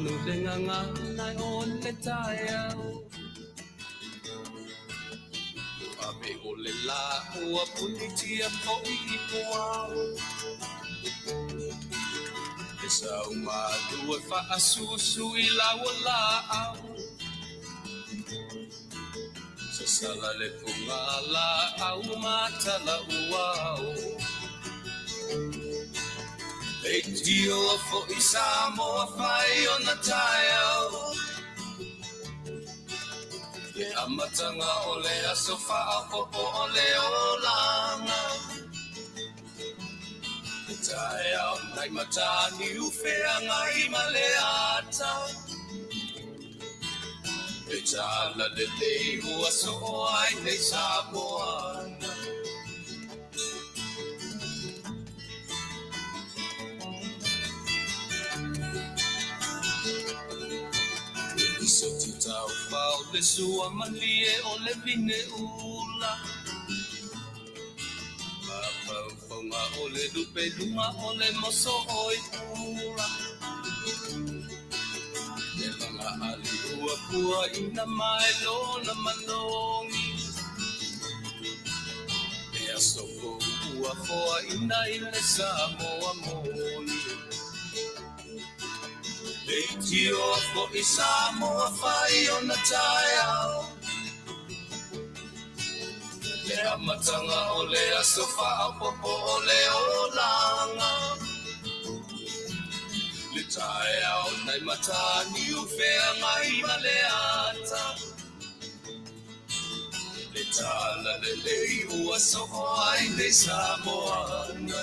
Manu le gagana o le taeao. Ave o le la ua punitia fo'i i puao. E sau malu e faasusu i lau laau. Sasala le fugalaau matala uao. Leitio fo'i Samoa fai ona taeao. Le amataga o le aso faaopoopo o le olaga. Le taeao nai mataniu feagai ma le ata. Le tala lelei ua soo ai nei Samoana. So ti tau fao le sua malie o le vine ula. Mafaufaga o le lupeluga o le moso oi pula. Le laga ali ua pua ina mai lona manogi. E aso fou ua foa ina i le Samoa moni. Leitio fo'i Samoa fai ona taeao. Le amataga o le aso faaopoopo o le olaga. Le taeao nai mataniu feagai ma le ata. Le tala lelei ua soo ai nei Samoana.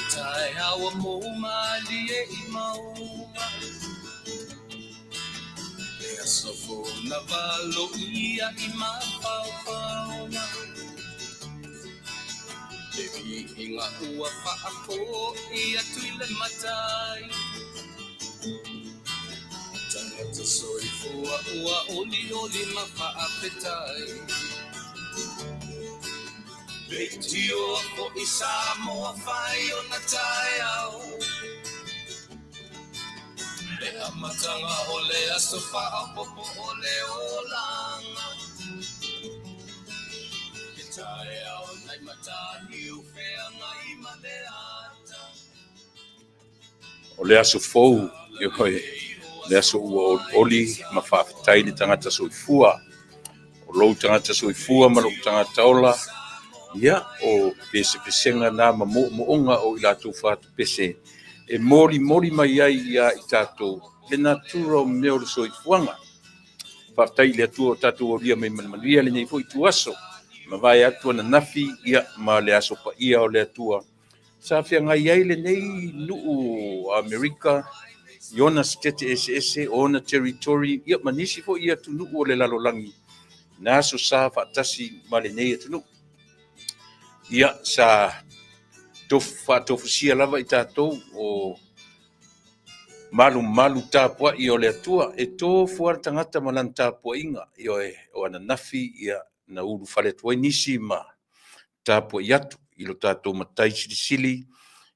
Taeao mo malie i mauga. Le aso fou na valo ia i mafaufauga. Le viiga ua faafo'i atu i le matai. Tagata soifua ua olioli ma faafetai. Leitio fo'i Samoa fai ona taeao. Le amataga o le aso faaopoopo o le olaga. Le taeao nai mataniu feagai ma le ata. O le aso fou, ioe, le aso ua olioli ma faafetai le tagata soifua. O lou tagata soifua ma lou tagata ola. Ia, o pesepesega na ma mo'omo'oga o i latou fatupese e molimoli mai ai ia i tatou le natura o mea o le soifuaga. Faafetai i le Atua o tatou aulia mai ma le manuia lenei fo'i tuaso. Mavae atu ananafi ia ma le aso paia o le Atua. Sa feagai ai lenei nuu Amerika i ona sitete eseese, o ona territory, ia ma nisi fo'i atunuu o le lalolagi na aso sa faatasi ma lenei atunuu. Ia, sa faatofusia lava i tatou o malumalu tapuai o le Atua. E tofu lava le tagata ma lana tapuaiga. Ioe, o ananafi ia na ulufale atu ai nisi ma tapuai atu i lo tatou matai silisili.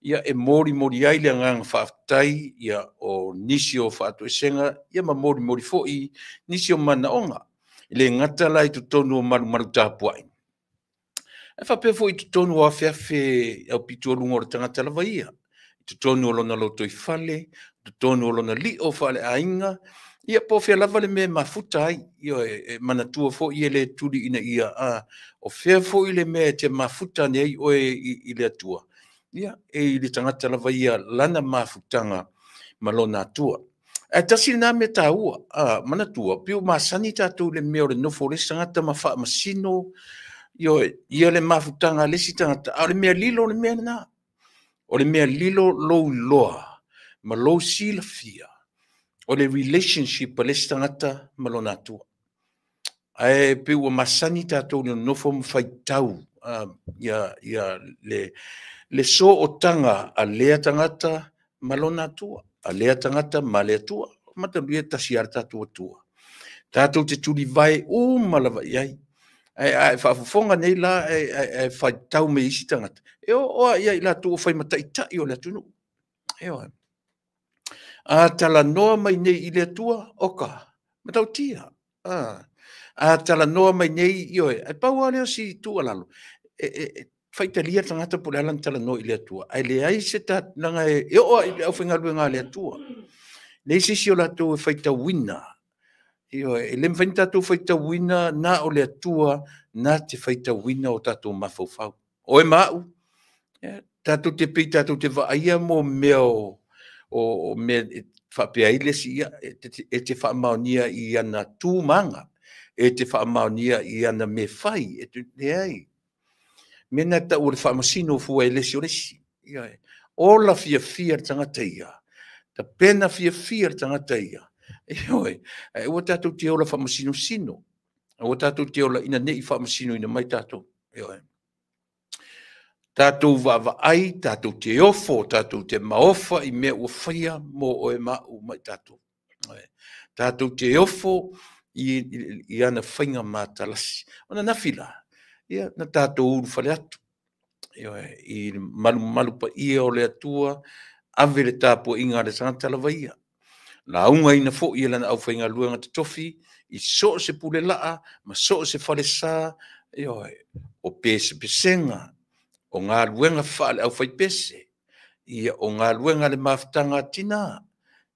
Ia, e molimoli ai le agaga faafetai ia o nisi o faatoesega ia ma molimoli fo'i nisi o manaoga. E le gata la i totonu o malumalu tapuai. E faapea fo'i i totonu o afeafe aupito luga o le tagata lava ia. I totonu o lona lotoifale, totonu o lona li'o faaleaiga, ia po o fea lava le mea e mafuta ai. Ioe, e manatua fo'i e le tuli ina ia o fea fo'i le mea e te mafuta ane ai oe i le Atua. Ia, e i le tagata lava ia lana mafutaga ma lona Atua. Ae tasi lena mea taua, manatua, pei ua masani tatou i le mea o le nofo o le isi tagata ma faamasino, ioe, ia le mafutaga a le isi tagata, a o le mea lilo le mea lena. O le mea lilo lou iloa ma lou silafia. O le relationship a le isi tagata ma lona Atua. Ae pei ua masani tatou i le nonofo ma faitau ia, ia le sootaga a lea tagata ma lona Atua, a lea tagata ma le Atua. Mataluia tasi lava le tatou Atua. Tatou te tulivae uma lava i ai. Ae a e faafofoga nei la e faitau me isi tagata, e oo lava ia i latou ua fai ma taitai o le atunuu. Ioe. A talanoa mai nei i le Atua, oka, matautia. A talanoa mai nei, ioe, ae pau lava lea o si tuualalo, e faitalia le tagata po o le a lana talanoa i le Atua, ae leai se leaga e oo lava i le aufaigaluega a le Atua. Leai se isi o latou e faitauina. Ioe, e le mafai ona tatou faitauina na o le Atua na te faitauina o tatou mafaufau. Oe ma au, tatou te pei tatou te vaaia mo mea o mea e faapea ai le isi, ia, e te faamaonia i ana tu ma aga, e te faamaonia i ana mea fai, e te, leai. Mea na tau o le faamasino fua e le isi o le isi. Ioe. Ola fiafia le tagata ia, tapena fiafia le tagata ia. Ioe. Ae aua tatou te ola faamasinosino. Aua tatou te ola ina ne i faamasinoina mai tatou. Ioe. Tatou vaavaai, tatou te ofo, tatou te maofa i mea ua faia mo oe ma au ma i tatou. Ioe. Tatou te ofo i ana faiga matalasi. Ona nafi la, ia, na tatou ulufale atu. Ioe, i malumalu paia o le Atua, ave le tapuaiga a le tagata lava ia. Laugaina foi e lana aufaigaluega totofi i so o se pule laa ma so o se falesa, ioe, o pesepesega, o galuega faale aufaipese, ia, o galuega a le mafutaga a tina,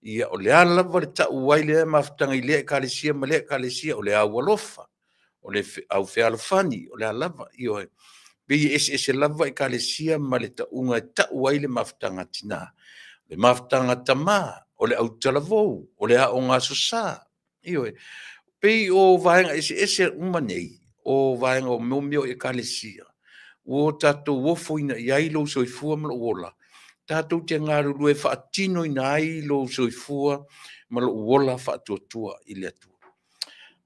ia, o le a lava le tau ai lea mafutaga i lea ekalesia ma lea ekalesia, o le aualofa, o le aufealofani, o le a lava, ioe, pei e eseese lava ekalesia ma le tauga e tau ai le mafutaga a tina, le mafutaga a tama, o le autalavou, o le aoga aso sa, ioe, pei o vaega eseese uma nei, o vaega o mea o ekalesia, ua tatou ofoina i ai lou soifua ma lou ola, tatou te galulue faatinoina ai lou soifua ma lou ola faatuatua i le Atua.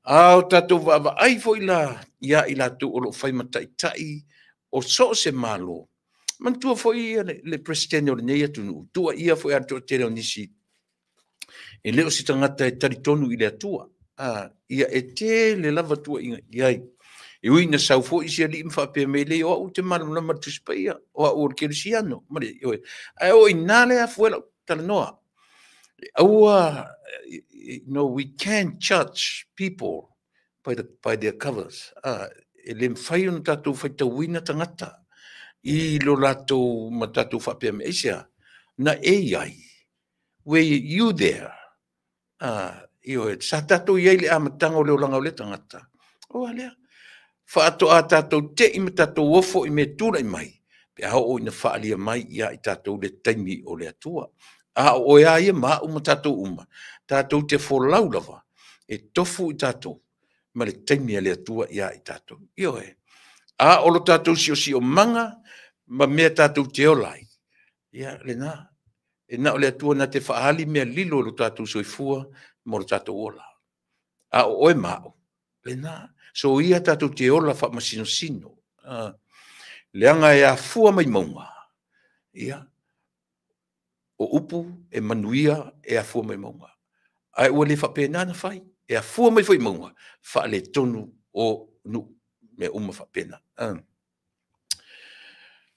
A o tatou vaavaai foi la ia i latou o lo o fai ma taitai o so o se Malo. Manatua foi le Peresetene o lenei atunuu, tuuaia foi a le toatele o nisi, e le o se tagata e talitonu i le Atua. Ia e tele lava tuuaiga i ai. E ui ina sau foi si alii ma faapea mai lea, o au te malamalama le Tusi Paia, o au o le Kerisiano, ma le, ioe. Ae o i nā le afua lau talanoa. Aua, no, we can't judge people by their covers. E le mafai ona tatou faitauina tagata i lo latou ma tatou faapea mai. Aisea, na e i ai, were you there? Ioe, sa tatou i ai le amataga o le olaga o le tagata. O a lea, faatoa tatou tei ma tatou ofo i mea tulai mai, pe a oo ina faalia mai ia i tatou le taimi o le Atua. A o oe a ia ma au ma tatou uma, tatou te folau lava, e tofu i tatou, ma le taimi a le Atua ia i tatou. Ioe, a o lo tatou siosiomaga ma mea tatou te ola ai, ia lena, e na o le Atua na te faali mea lilo o lo tatou soifua ma lo tatou ola. A o oe ma au, lena, so ia tatou te ola faamasinosino. Leaga e afua mai mauga, ia, o upu e manuia e afua mai mauga. Ae ua le faapena na fai, e afua mai foi mauga, faaletonu o nuu, mea uma faapena.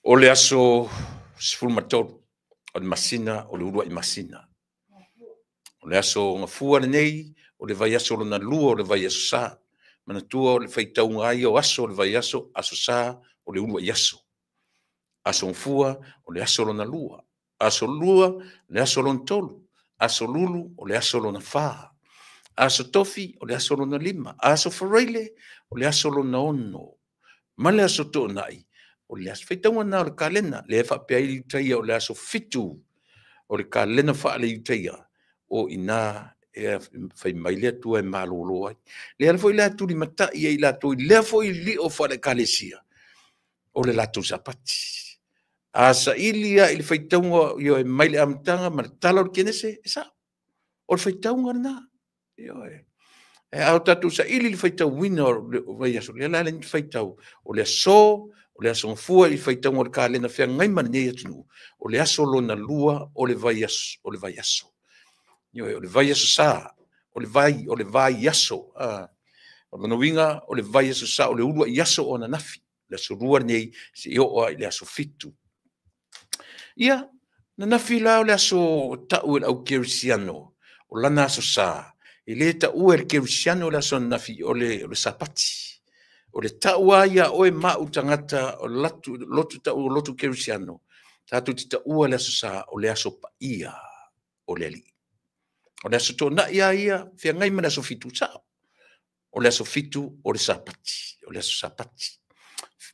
O le aso 13, o le masina, o le uluai masina. O le aso gafua lenei, o le vaiaso lona lua o le vaiaso sa. Manatua o le faitauga ai o aso o le vaiaso, aso sa, o le uluai aso. Aso gafua, o le aso lona lua. Aso lua, le aso lona tolu. Aso lulu, o le aso lona fa. Aso tofi, o le aso lona lima. Aso faraile, o le aso lona ono. Ma le aso toonai, o le aso faitauga na o le kalena. Le faapea ai Iutaia o le aso 7, o le kalena faale Iutaia, o ina e fai mai le Atua e malolo ai. Le ala foi le atuli matai ai latou i lea foi lio faale ekalesia, o le latou sapati. A saili ia i le faitauga ia e mai le amataga ma le tala o le Kenese, e sao. O le faitauga lena. Ioe. E a o tatou saili le faitauina o le vaiaso, lea la le faitau, o le aso, o le aso gafua i faitauga o le kalena feagai ma lenei atunuu, o le aso lona lua o le vaiaso, o le vaiaso. Ioe, o le vaiaso sa, o le vai, o le vaiaso. O lona uiga, o le vaiaso sa, o le uluai aso o ananafi, le aso lua lenei, seia oo lava i le aso 7. Ia, ananafi la o le aso tau e le au kerisiano, o lana aso sa, e le taua e le kerisiano le aso ananafi o le Sapati. O le tau lava ia a oe ma au tagata o latu, lotu tau o lotu kerisiano, tatou te taua le aso sa o le aso paia o le Alii. O le aso toonai lava ia, feagai ma le aso 7, sao. O le aso 7 o le Sapati, o le aso Sapati.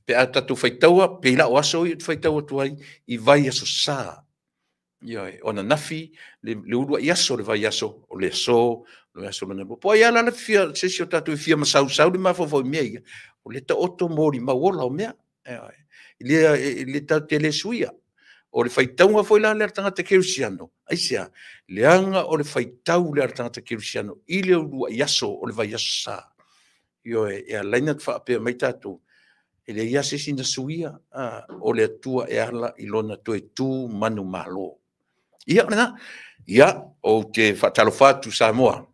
Pe a tatou faitaua, pei la o aso ia ou te faitau atu ai, i vaiaso sa. Ioe, o ananafi, le uluai aso o le vaiaso, o le aso, o le aso lona lua. Po o ai lava la le fia, se isi o tatou e fia masausau le mafaufau i mea ia, o lea e taoto molimau ola o mea. Ioe, e le tatou te le suia. O le faitauga foi la lea a le tagata kerisiano, aisea? Leaga o le faitau lea a le tagata kerisiano i le uluai aso o le vaiaso sa. Ioe, e ala ai ona faapea mai tatou, e leai lava se isi na suia, o le Atua e ala i lona toe tu manumalo. Ia, o lena. Ia, ou te faatalofa atu Samoa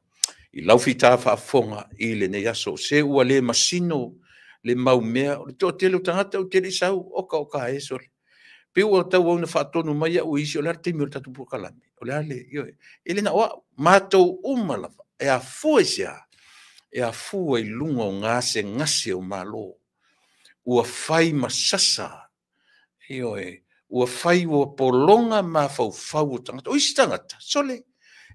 i lau fita faafofoga i lenei aso. Se ua le masino le mau mea, o le toatele o tagata ou te le i sau, oka oka e sole. Pei ua tauau ina faatonu mai au e isi, o le a le taimi o le tatou polokalame? O le a le, ioe, e le na o au, matou uma lava, e afua i se a? E afua i luga o gasegase o Malo. Ua fai ma sasa, ioe, ua fai ua pologa mafaufau o tagata. O isi tagata, sole,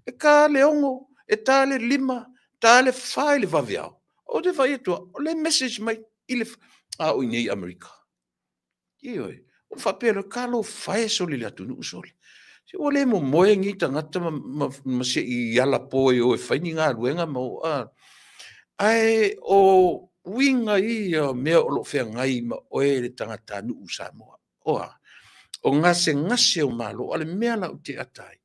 e ta le 6, e ta le 5, ta le 4 i le vaveao. Ou te vaai atu, o le message mai i le a o i nei Amerika. Ioe, o faapea loa, talofa e sole i le atunuu sole. Se ua le momoe nei tagata ma se i alapo e o e fai ni galuega ma o, ae o uiga ia o mea o lo o feagai ma oe le tagatanuu Samoa. Oa, o gasegase o Malo, o le mea la ou te ata ai,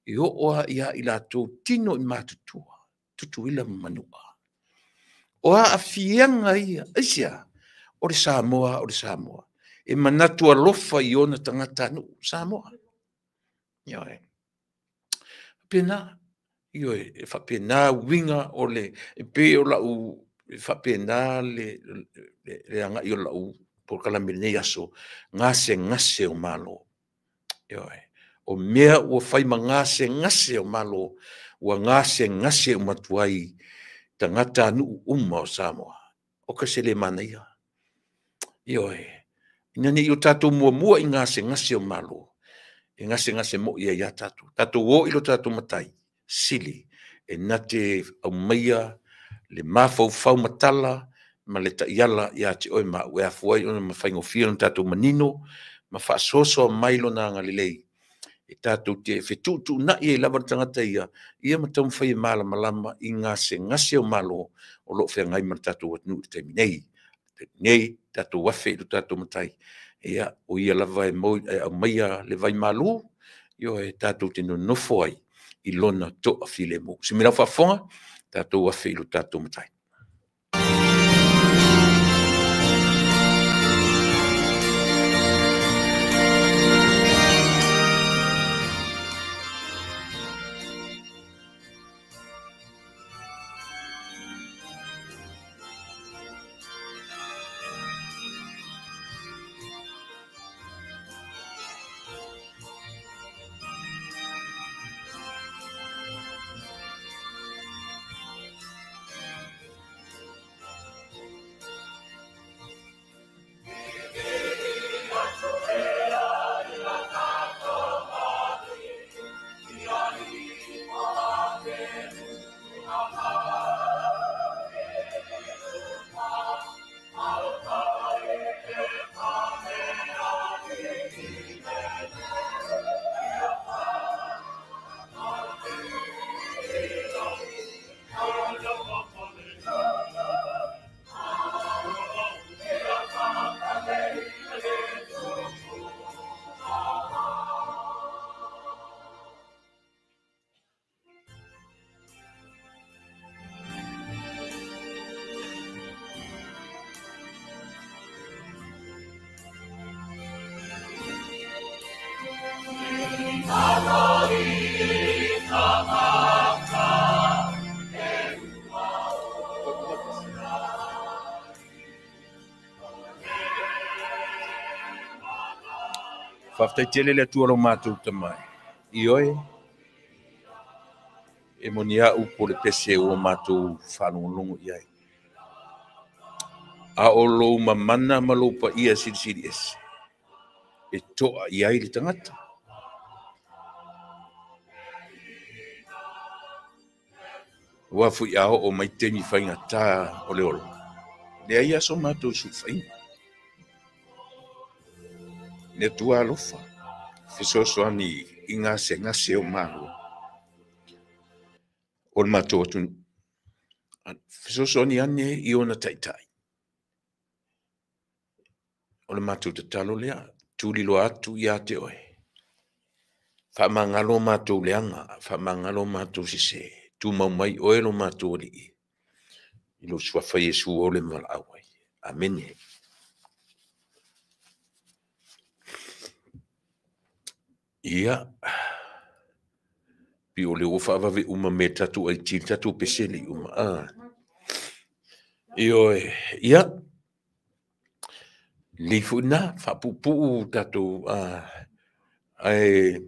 e oo lava ia i latou tino i matutua, Tutuila ma Manua. O aafiaga ia, aisea? O le Samoa, o le Samoa. E manatu alofa i ona tagatanuu, Samoa. Ioe. Faapena, ioe, e faapena uiga o le, e pei o lau, e faapena le agai o lau polokalame i lenei aso, gasegase o Malo. Ioe. O mea ua fai ma gasegase o Malo, ua gasegase uma atu ai tagatanuu uma o Samoa. O ka se le manaia. Ioe. Ina ne i o tatou muamua i gasegase o Malo, e gasegase moi ai ia tatou. Tatou o i lo tatou matai, sili, e na te aumaia le mafaufau matala ma le taiala ia te oe ma au e afua ai ona faigofie ona tatou manino ma faasoasoa mai lona agalelei e tatou te fetuutuunai ai lava le tagata ia, ia ma taumafai e malamalama i gasegase o Malo o lo o feagai ma le tatou atunuu i le taimi nei. Nei, tatou afe i lo tatou matai, ia, o ia lava e aumaia le vai malu, ioe, tatou te nonofo ai i lona toafilemu. Se mea lau faafofoga, tatou afe i lo tatou matai. Faafetai tele le Atua lo matou tamai. Ioe, e moni a upu o le pese ua matou faalogologo i ai. A o lou mamana ma lou paia silisili ese, e toa i ai le tagata. Ua fui a oo mai taimi faigata o le ola, leai a so matou sulufaiga. Le Atua alofa, fesoasoani i gasegase o Malo o le matou atunuu. Fesoasoani ane i ona taitai. O le matou tatalo lea, tuliloa atu ia te oe. Faamagalo matou leaga, faamagalo matou sese, tumau mai oe lo matou Alii. I lou suafa Iesu o le valaau ai. Amene. Ia, pi o le ua faavave uma me tatou ai tili tatou peseli uma. Ioe, ia, lei foi na, faapupuu tatou, ae,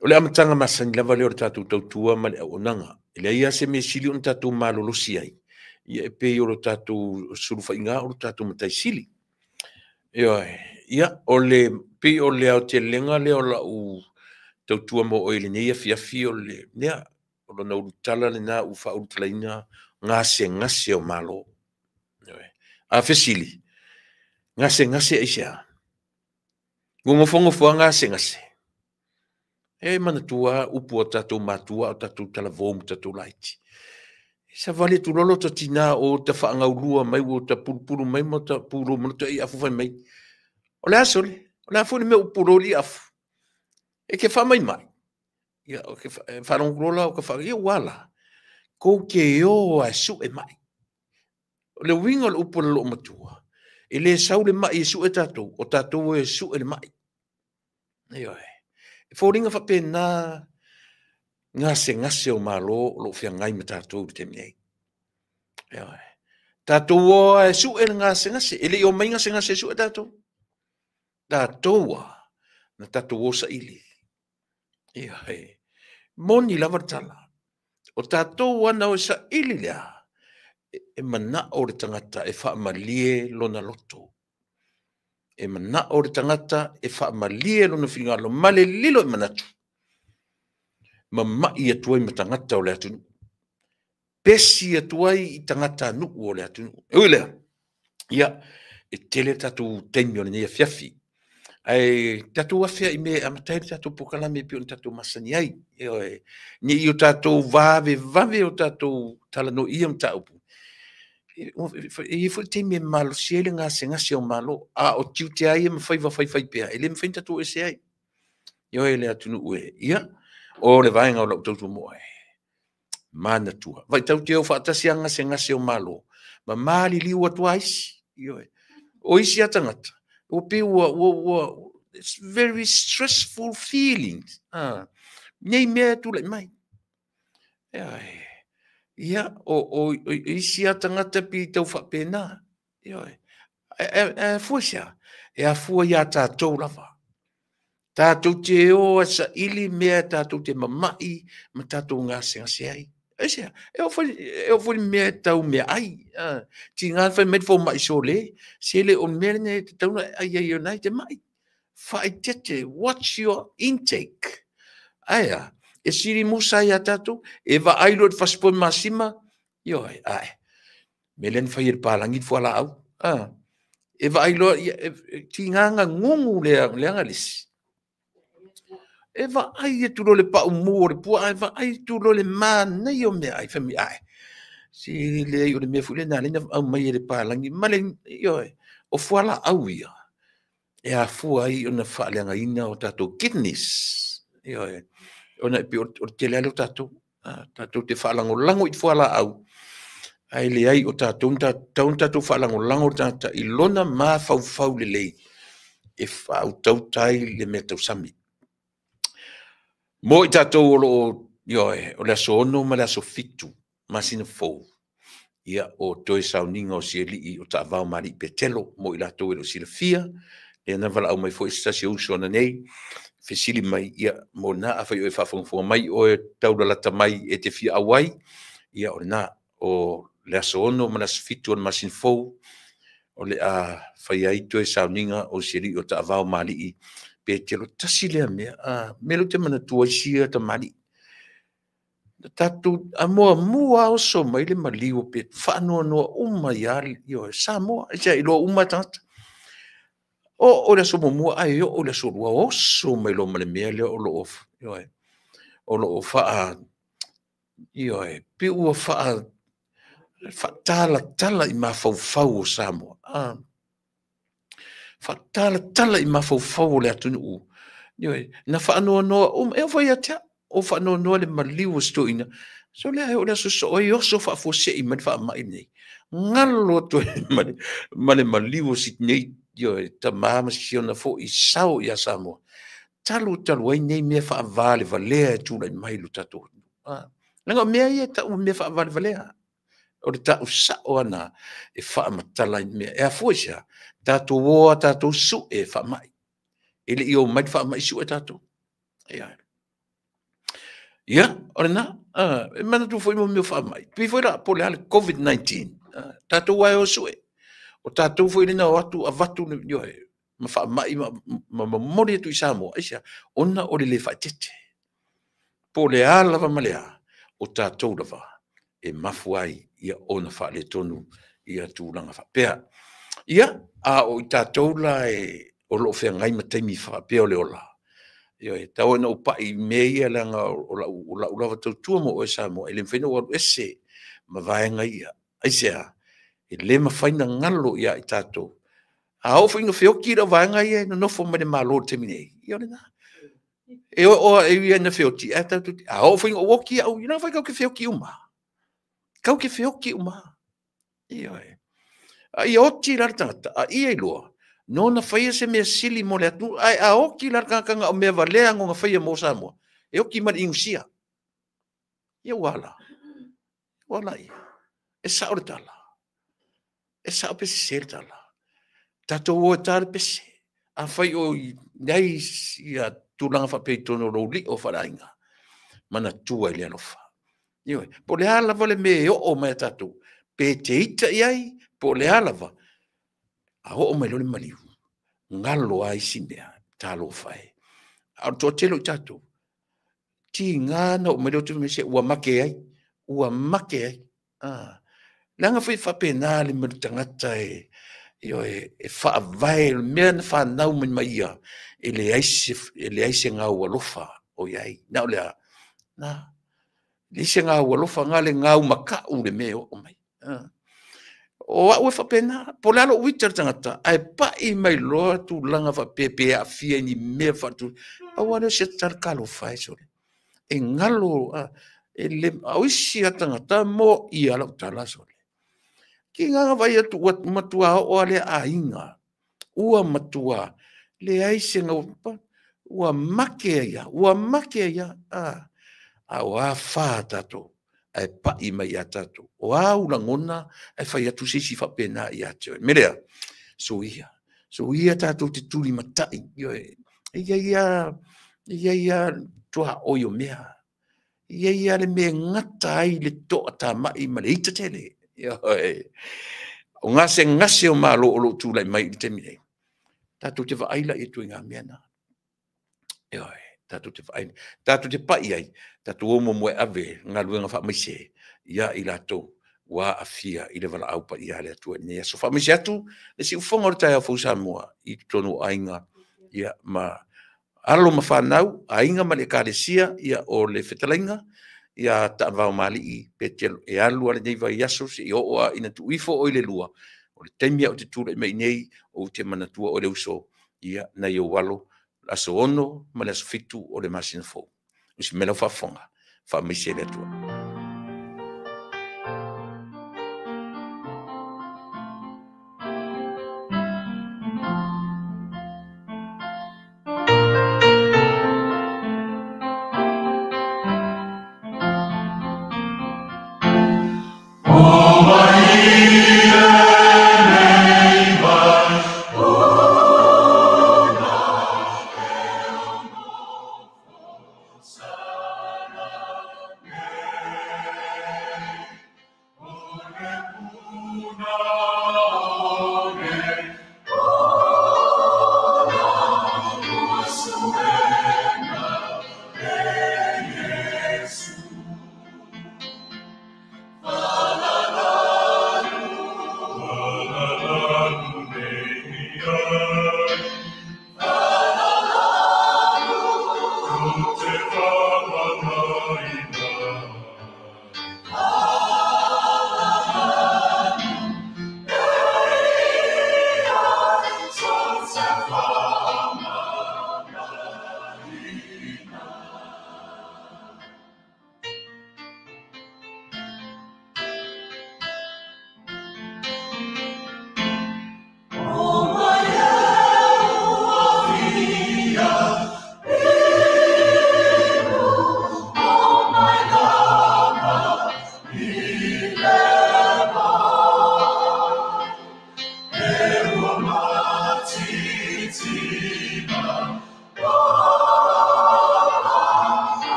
o le amataga masani lava lea o le tatou tautua ma le auaunaga. E leai lava se mea sili ona tatou malolosi ai, ia e pei o le tatou sulufaiga o le tatou matai sili. Ioe, ia, o le pei o le aotelega lea o lau tautua mo oe i lenei afiafi o le lea, o lona ulutala lena ua faaulutalaina gasegase o Malo. Ioe. A fesili, gasegase aisea? Gogofogofoa gasegase. E manatua upu o tatou matua o tatou talavou ma tatou laiti. Savali atu loa lota tina o ta faagaulua mai ua ta pulupulu mai ma ta pulu ma ta i afu fai mai. O le a sole, o le a foi le mea o pulo li afu. E ke faamaimai. Ia, o ke faalogo loa o ka fa ia ua la. Kou te o a su e mai. O le uiga o le upu a le loomatua, e le sau le mai e sue tatou, o tatou e sue le mai. Ioe. E foliga faapena gasegase o Malo o loo feagai ma tatou i le taimi nei. Ioe. Tatou o a e sue le gasegase, e le i omai gasegase e sue tatou. Tatou a, na tatou o saili. Ioe. Moni lava le tala. O tatou ana o e saili lea, e manao le tagata e faamalie lona loto. E manao le tagata e faamalie lona finagalo ma le lilo i manatu. Mamai atu ai ma tagata o le atunuu. Pesi atu ai i tagata nuu o le atunuu. E ui lea, ia, e tele tatou taimi o lenei afiafi. Ae tatou afea i mea e amata ai le tatou polokalame pei ona tatou masani ai. Ioe, ne i o tatou vavevave o tatou talanoa i ia mataupu. E i ai foi le taimi e malosi ai le gasegase o Malo, a o tiute ai e mafai faifai pea, e le mafai ona tatou ese ai. Ioe le atunuu e, ia, o le vaega o lau tautua mo oe. Manatua. Vaitau te o faatasi a gasegase o Malo, ma maliliu atu a isi. Ioe. O isi a tagata, ua pei ua, it's very stressful feelings. Nei mea e tulai mai. Ioe. Ia, o isi a tagata pi tau faapena. Ioe. E afua sea? E afua ia tatou lava. Tatou te o a saili mea tatou te mamai ma tatou gasegase ai. Aisea? E o foi mea e tau mea ai. Tiga fai mai fo mai sole, se le o mea nei te tau ai ai o nai te mai. Faaeteete, watch your intake. Aia, e sili musa ia tatou, e vaai loa i le fasipovi masima, ioe, ae. Mea lea na fai e le palangi le fualaau. E vaai loa, e tiga gugu leaga le isi. E vaai atu loa le paumu o le pua, ae vaai atu loa le manaia o meaai, fai mai, ae. Se leai o le mea foi lea na ala ai ona aumai e le palangi ma le, ioe, o fualaau ia, e afua ai ona faaleagaina o tatou kidneys. Ioe, ona e pei o le tele lava lea o tatou. Tatou te faalagolago i fualaau, ae leai o tatou tatau ona tatou faalagolago le tagata i lona mafaufau lelei e faautauta ai le mea tausami. Mo i tatou o loo, ioe, o le aso 6 ma le aso 7 masina fou, ia, o toe sauniga o sialii o taavao ma alii Petelo, mo i latou e le o silafia, Lea na valaau mai foi se tasi o uso ananei, fesili mai, ia, mo lena, afai o e faafogafoga mai oe taulalata mai e te fia auai, ia o lena, o le aso 6 ma le aso 7 o le masina fou, o le a faia ai toe sauniga o si alii o taavao ma alii Petelo. Tasi lea mea, mea lea ou te manatua ai sia tamalii. Na tatou muamua lava oso mai le maliu o Petelo, faanoanoa uma ia Samoa, aisea? Iloa uma e tagata. Oo i le aso muamua ae oo i le aso lua, oso mai loa ma le mea lea o lo o, ioe, o lo o faa, ioe, pei ua faatalatala i mafaufau o Samoa, faatalatala i mafaufau o le atunuu. Ioe, na faanoanoa uma, e oo foi ia te au, o faanoanoa le maliu o si toeaina, so lea e oo i le aso sosoo ai oso faafuasei mai le faamai lenei, galo atu ai ma le maliu o si nei, ioe, tama ma si ona foi sao ia Samoa, talu talu ai nei mea faavalevalea e tulai mai i lo tatou atunuu. Leaga o mea ia e tau o mea faavalevalea, o le tau sao lava e faamatala ai mea. E afua i se a? Tatou o a tatou sue faamai. E le i omai le faamai sue tatou. Ia, ia o lena, e manatua foi mo mea o faamai. Pei foi la po o le a le COVID-19, tatou lava e o sue. O tatou foi lena o atu avatu ioe, ma faamai ma momoli atu i Samoa, aisea? Ona o le le faaeteete. Po o le a lava ma le a, o tatou lava e mafua ai ia ona faaletonu ia tulaga faapea. Ia, a o i tatou la e o lo o feagai ma taimi faapea o le ola, ioe, tau ina ou pai i mea ia leaga o lau lava tautua mo oe Samoa, e le mafai ona ou alu ese ma vaega ia. Aisea? E le mafai ona galo ia i tatou. A oo foi ina feoti lau vaega ia e nonofo mai le Malo i le taimi nei, ia o lena. E oo e ui ina feoti, ae tatou te, a oo foi ina ou oti au, ina foi tatou te feoti uma. Kau te feoti uma. Ioe. A ia oti la le tagata, a ia iloa, nona faia se mea sili mo le atunuu, ae a oti la le tagata na o mea valea nona faia mo Samoa, e oti ma le inusia. Ia ua ala. Ua ala ia. E sao le tala. E sao pe sese le tala. Tatou o e ta le pese. Afai o i ai ia tulaga faapea i totonu o lou lio faaleaiga, manatua i le alofa. Ioe, po o le a lava le mea e oo mai a tatou, pe te ita i ai, po o le a lava, a oo mai loa le maliu, galo a isi mea, talofa e. A o le toatele o i tatou, tiga na oo mai le otu se ua make ai, ua make ai. Leaga foi faapena le mea o le tagata e, ioe, e faavae le mea na fanau mai ma ia, e leai se gau alofa o i ai. Na o le a? Na, leai se gau alofa, na le gau makau le mea e oo mai. O au e faapena, po o le a lou ita le tagata, ae pai mai loa tulaga faapea pe aafia i ni mea faatu, pau lava lea o se tala talofa e sole. E galo, e le, o isi a tagata mo ia lau tala sole. Ki ngā vai atu ua matua oo a lea aiga, ua matua, leai se ngau, ua make ia, ua make ia, a o a whā tātou, ae pai mai ia tātou. O a ulangona, ae whai atu se isi faapena ia te oe. Melea, so ia tātou te tuli matai, ioe, ia ia, ia ia tua oi o mea, ia ia le mea ngata ai le toa tāmai ma le ita tele. Ioe, o ngase ngase o malo o lo tūlai mai i te taimi nei. Tātou te vaaila i tu i ngā mea nā. Ioe, tātou te vaaila. Tātou te pai ai, tātou o moe ave ngā luenga whaamaise ia i lātou wā awhia i le wala aupa i ale atua nei. So whaamaise atu, le si ufonga o le taeao fou Samoa i totonu o aiga, ia ma alo ma whanau, aiga ma le ekalesia, ia o le fetalainga, ia taavao malii Petelo e alu ale nei vai aso se i oo a ina tuifo o i le lua, o le taimi au te tūlai mai nei, o te manatua o le uso, ia nai o alo, aso 6 ma le aso 7 o le masina fou. O si mea lau faafofoga, faamaise le Atua.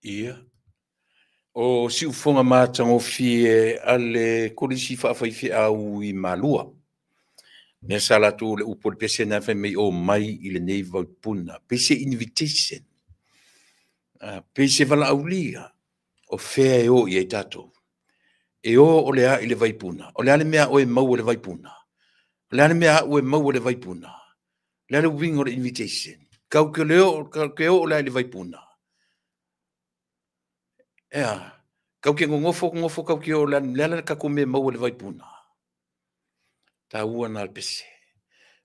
Ia. O siufoga matagofie a le Kolisi Faafaifeau i Malua. Mea sa latou le upu o le pese na fai mai o mai i lenei vaipuna. Pei se invitation. Pei se valaaulia o fea e o i ai tatou. E o o le a i le vaipuna. O le a le mea o e maua le vaipuna. O le a le mea au e maua le vaipuna. O le a le uiga o le invitation. Kau ke leo, kau ke o le a i le vaipuna. Ea, kau ke ngongofo, ngongofo kau ke o le a le kako me maua le vaipuna. Tāua nā le pese.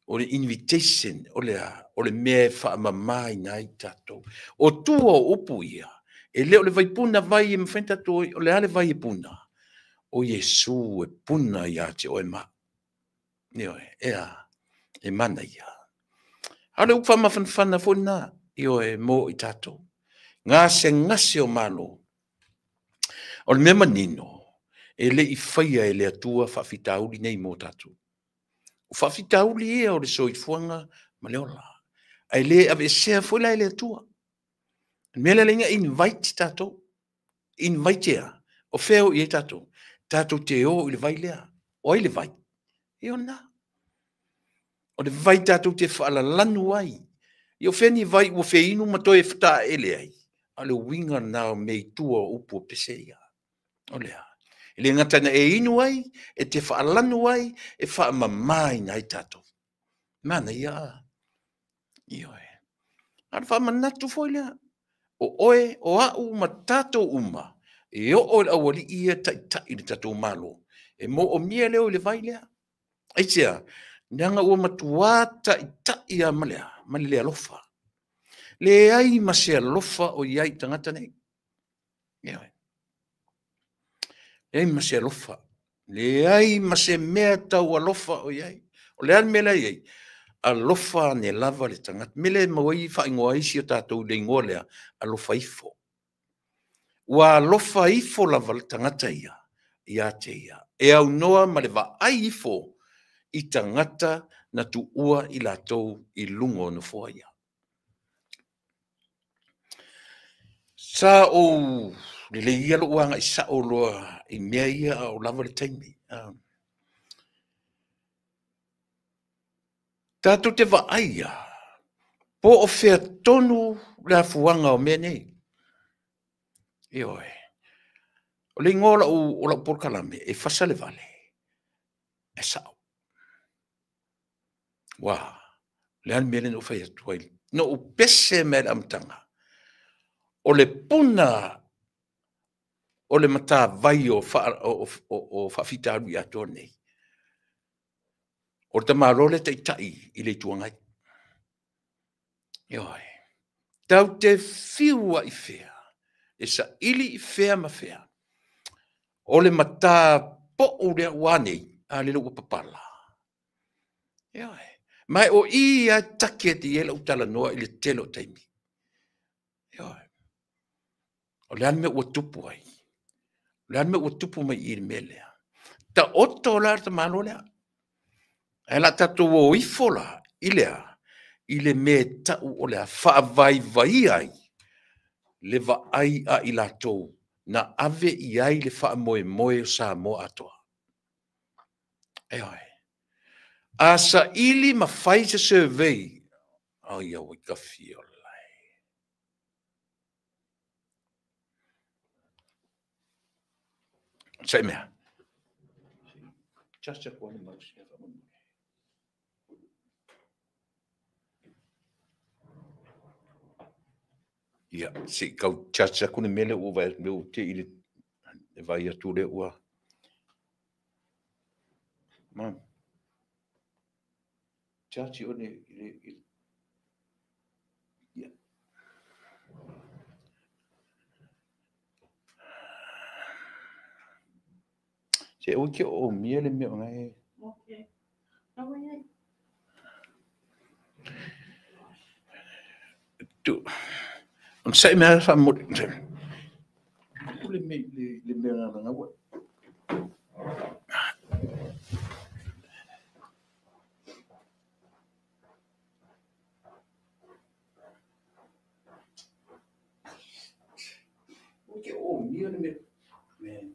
O le invitation, o le a, o le mea e whaamama i nai tātou. O tua o upu ia, e leo le vaipuna vai e mwhain tātou, o le a le vai e puna. O Iesu e puna ia te oe ma. Ioe, ea, e mana ia. A le upa mawhanwhana fo nā, ioe, mō i tātou. Ngā se ngase o malo. O le mea manino, e le i whaia e le atua whaafitauli nei mō tātou. O whaafitauli ia o le soifuanga ma le ola. Ai le ave sea foi la e le atua. Mea le lenga invite tātou. Invite ea. O wheo i e tātou. Tātou te o i le vai lea. O ai le vai. E o nā. O le vai tātou te whaalalanu ai. I o wheni vai ua wheinu ma toe whata ele ai. A le winga nā me i tua o upu o pese ia. O lea. E le ngata na e inu ai, e te whaalanu ai, e whaamamai nai tātou. Mana ia a. Ioe. A le whaamanatu foi lea. O oe, o au ma tātou uma. E o o le awali ia tai le tātou malo. E mō o mia leo i le vai lea. Aitea, nanga ua matua tai ia ma lea, ma le alofa. Le ai ma se alofa o iai tangata nei. Ioe. Le ai ma se alofa. Le ai ma se mea tau alofa o iai. O le al mea lea iai. Alofa ane lava le tagata. Mele maua ai faaigoa ai si o tatou i le igoa lea, alofa ifo. Ua alofa ifo lava le tagata ia ia te ia. E aunoa ma le vaai ifo i tagata na tuua i latou i luga o nofoa ia. Sa ou lelei ia lou agai sao loa i mea ia a o lava le taimi. Tatou te vaai ia, po o fea tonu le afuaga o mea nei. Ioe. O le igoa o lau polokalame, e fasa le vale, e sao. Ua, o le a le mea lea na ou fai atu ai? Na ou pese mai lava i le amataga, o le puna o le matavai o faafitauli atoa nei, o le tamaloa lea e taitai i le Itu Agai. Ioe. Tatou te fiu lava i fea e saili i fea ma fea, o le matapou lea ua a nei? A lele ua papala. Ioe. Ma o i lava e take atu i ai lau talanoa i le tele o taimi. Ioe. O le a le mea ua tupu ai? O le a le mea ua tupu mai i le mea lea? Taoto la le tamaloa lea. Ae o le a tatou o ifo la i le a? I le mea e tau o le a? Faavaivaia ai le vaai a i latou na ave i ai le faamoemoe o Samoa atoa. Ioe. A saili ma fai se survey, ai auai tafi o lai. Sai mea. Just check one mouse. Ia, se i tau charge atu le mea lea ua vaai atu, ua te i le vaai atu lea ua. Ma. Charge o le ia. Se aua ke o mia le mea o ngai. Okay. Aua ai. Tu. On sai mea fa mo. Le me le mea na ngaua. O ke o mia le mea. Man.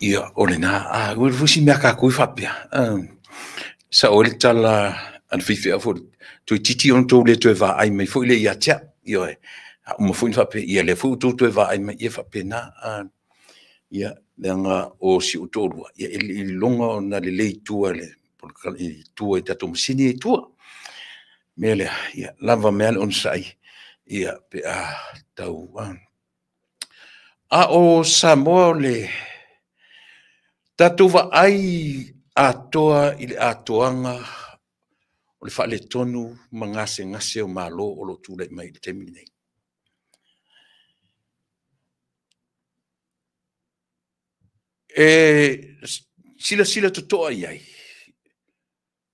Ia, o lena, a, ua fusi mea ka kui faapea. Sa o le tala a le faifeau foi, toeitiiti ona tou le toe vaai mai foi lea ia te au. Ioe, a uma foi ona faapea, ia lea foi ua outou toe vaai mai, ia faapena. Ia, leaga o si ou toalua, ia e le i iloga ona lelei i tua i tua i tatou masini ia i tua. Mea lea, ia lava mai lava le onosai, ia pe a tau. A o Samoa o le tatou vaai atoa i le atoaga o le faaletonu ma gasegase o Malo o lo o tulai mai i le taimi lenei. E silasila totoa i ai,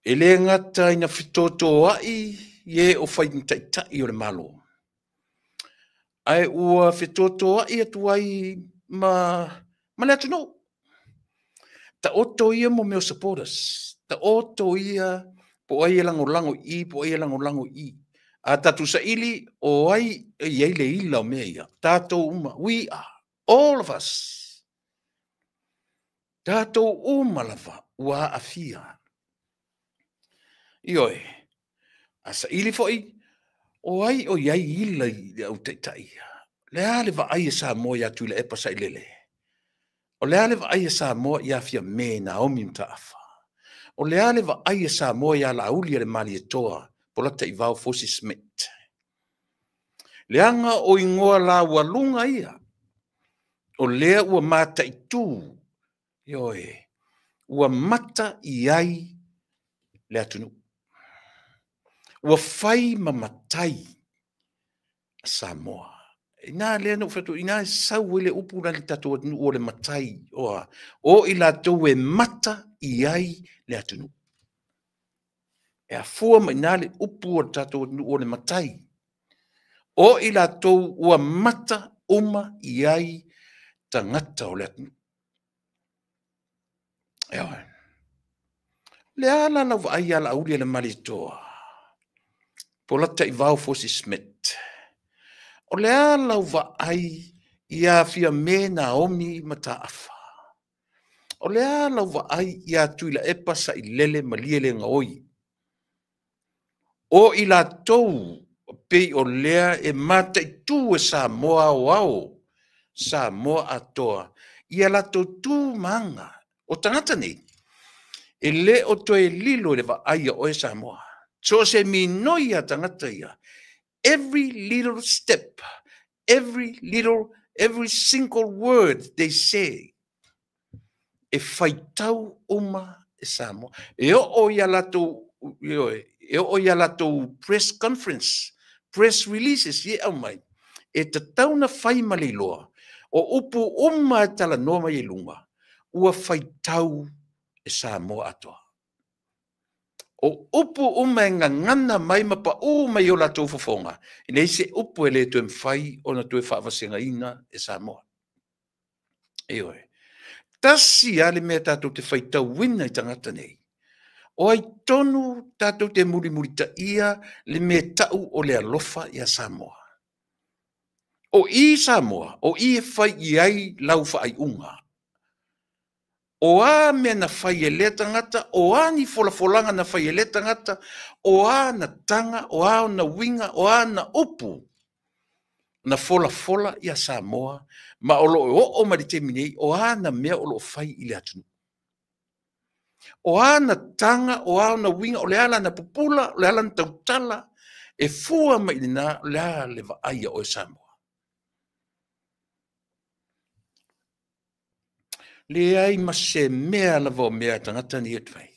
e le gata ina fetotoai e o fai ma taitai o le Malo, ae ua fetotoai atu ai ma le atunuu. Taoto ia mo mea o supporters, taoto ia po o ai e lagolago i i, po o ai e lagolago i i. A tatou saili o ai e i ai le ila o mea ia, tatou uma, we are, all of us. Tatou uma lava ua aafia. Ioe, a saili foi, o ai o i ai ila i le au taitai ia. Le a le vaai e Samoa ia Tuilaepa Sailele? O le a le vaai a Samoa ia Fiame Naomi Mataafa? O le a le vaai a Samoa ia Laauli a le Malietoa, Polataivao Fosi Smith? Leaga o igoa laualuga ia, o lea ua mataitu, ioe, ua mata i ai le atunuu. Ua fai ma matai a Samoa. Ina lea na ou fai atu, ina e sau ai le upu la i le tatou atunuu o le matai, oa, o i latou e mata i ai le atunuu. E afua mai i ina le upu o le tatou atunuu o le matai. O i latou ua mata uma i ai tagata o le atunuu. Ioe. Le a la lau vaai ia Laauli a le Malietoa, Polataivao Fosi Smith? O le a lau vaai ia Fiame Naomi Mataafa? O le a lau vaai ia Tuilaepa Sailele Malielegaoi? O i latou pei o lea e mataitu e Samoa aoao, Samoa atoa, ia latou tu ma aga. O tagata nei, e le o toe lilo i le vaai a oe Samoa. So o se minoi a tagata ia, every little step, every single word they say, e faitau uma e Samoa. E oo ia latou, e oo ia latou press conference, press releases e au mai, e tatau na fai ma le iloa, o upu uma e talanoa mai i luga, ua faitau e Samoa atoa. O upu uma e gagana mai ma pau mai o latou fofoga, e leai se upu e le toe mafai ona toe faavasegaina e Samoa. Ioe. Tasi lava le mea tatou te faitauina i tagata nei. O ai tonu tatou te mulimulitaia le mea tau o le alofa ia Samoa. O i Samoa, o i e fai i ai lau faaiuga. O a mea na fai e lea tagata, o a ni folafolaga na fai e lea tagata, o a na taga, o a ona uiga, o a na upu na folafola ia Samoa, ma o lo o oo mai le taimi nei, o a na mea o lo o fai i le atunuu. O a na taga, o a ona uiga, o le a lana pupula, o le a lana tautala, e fua mai i lena, o le a le vaai a oe Samoa. Leai ma se mea lava o mea a tagata nei e fai,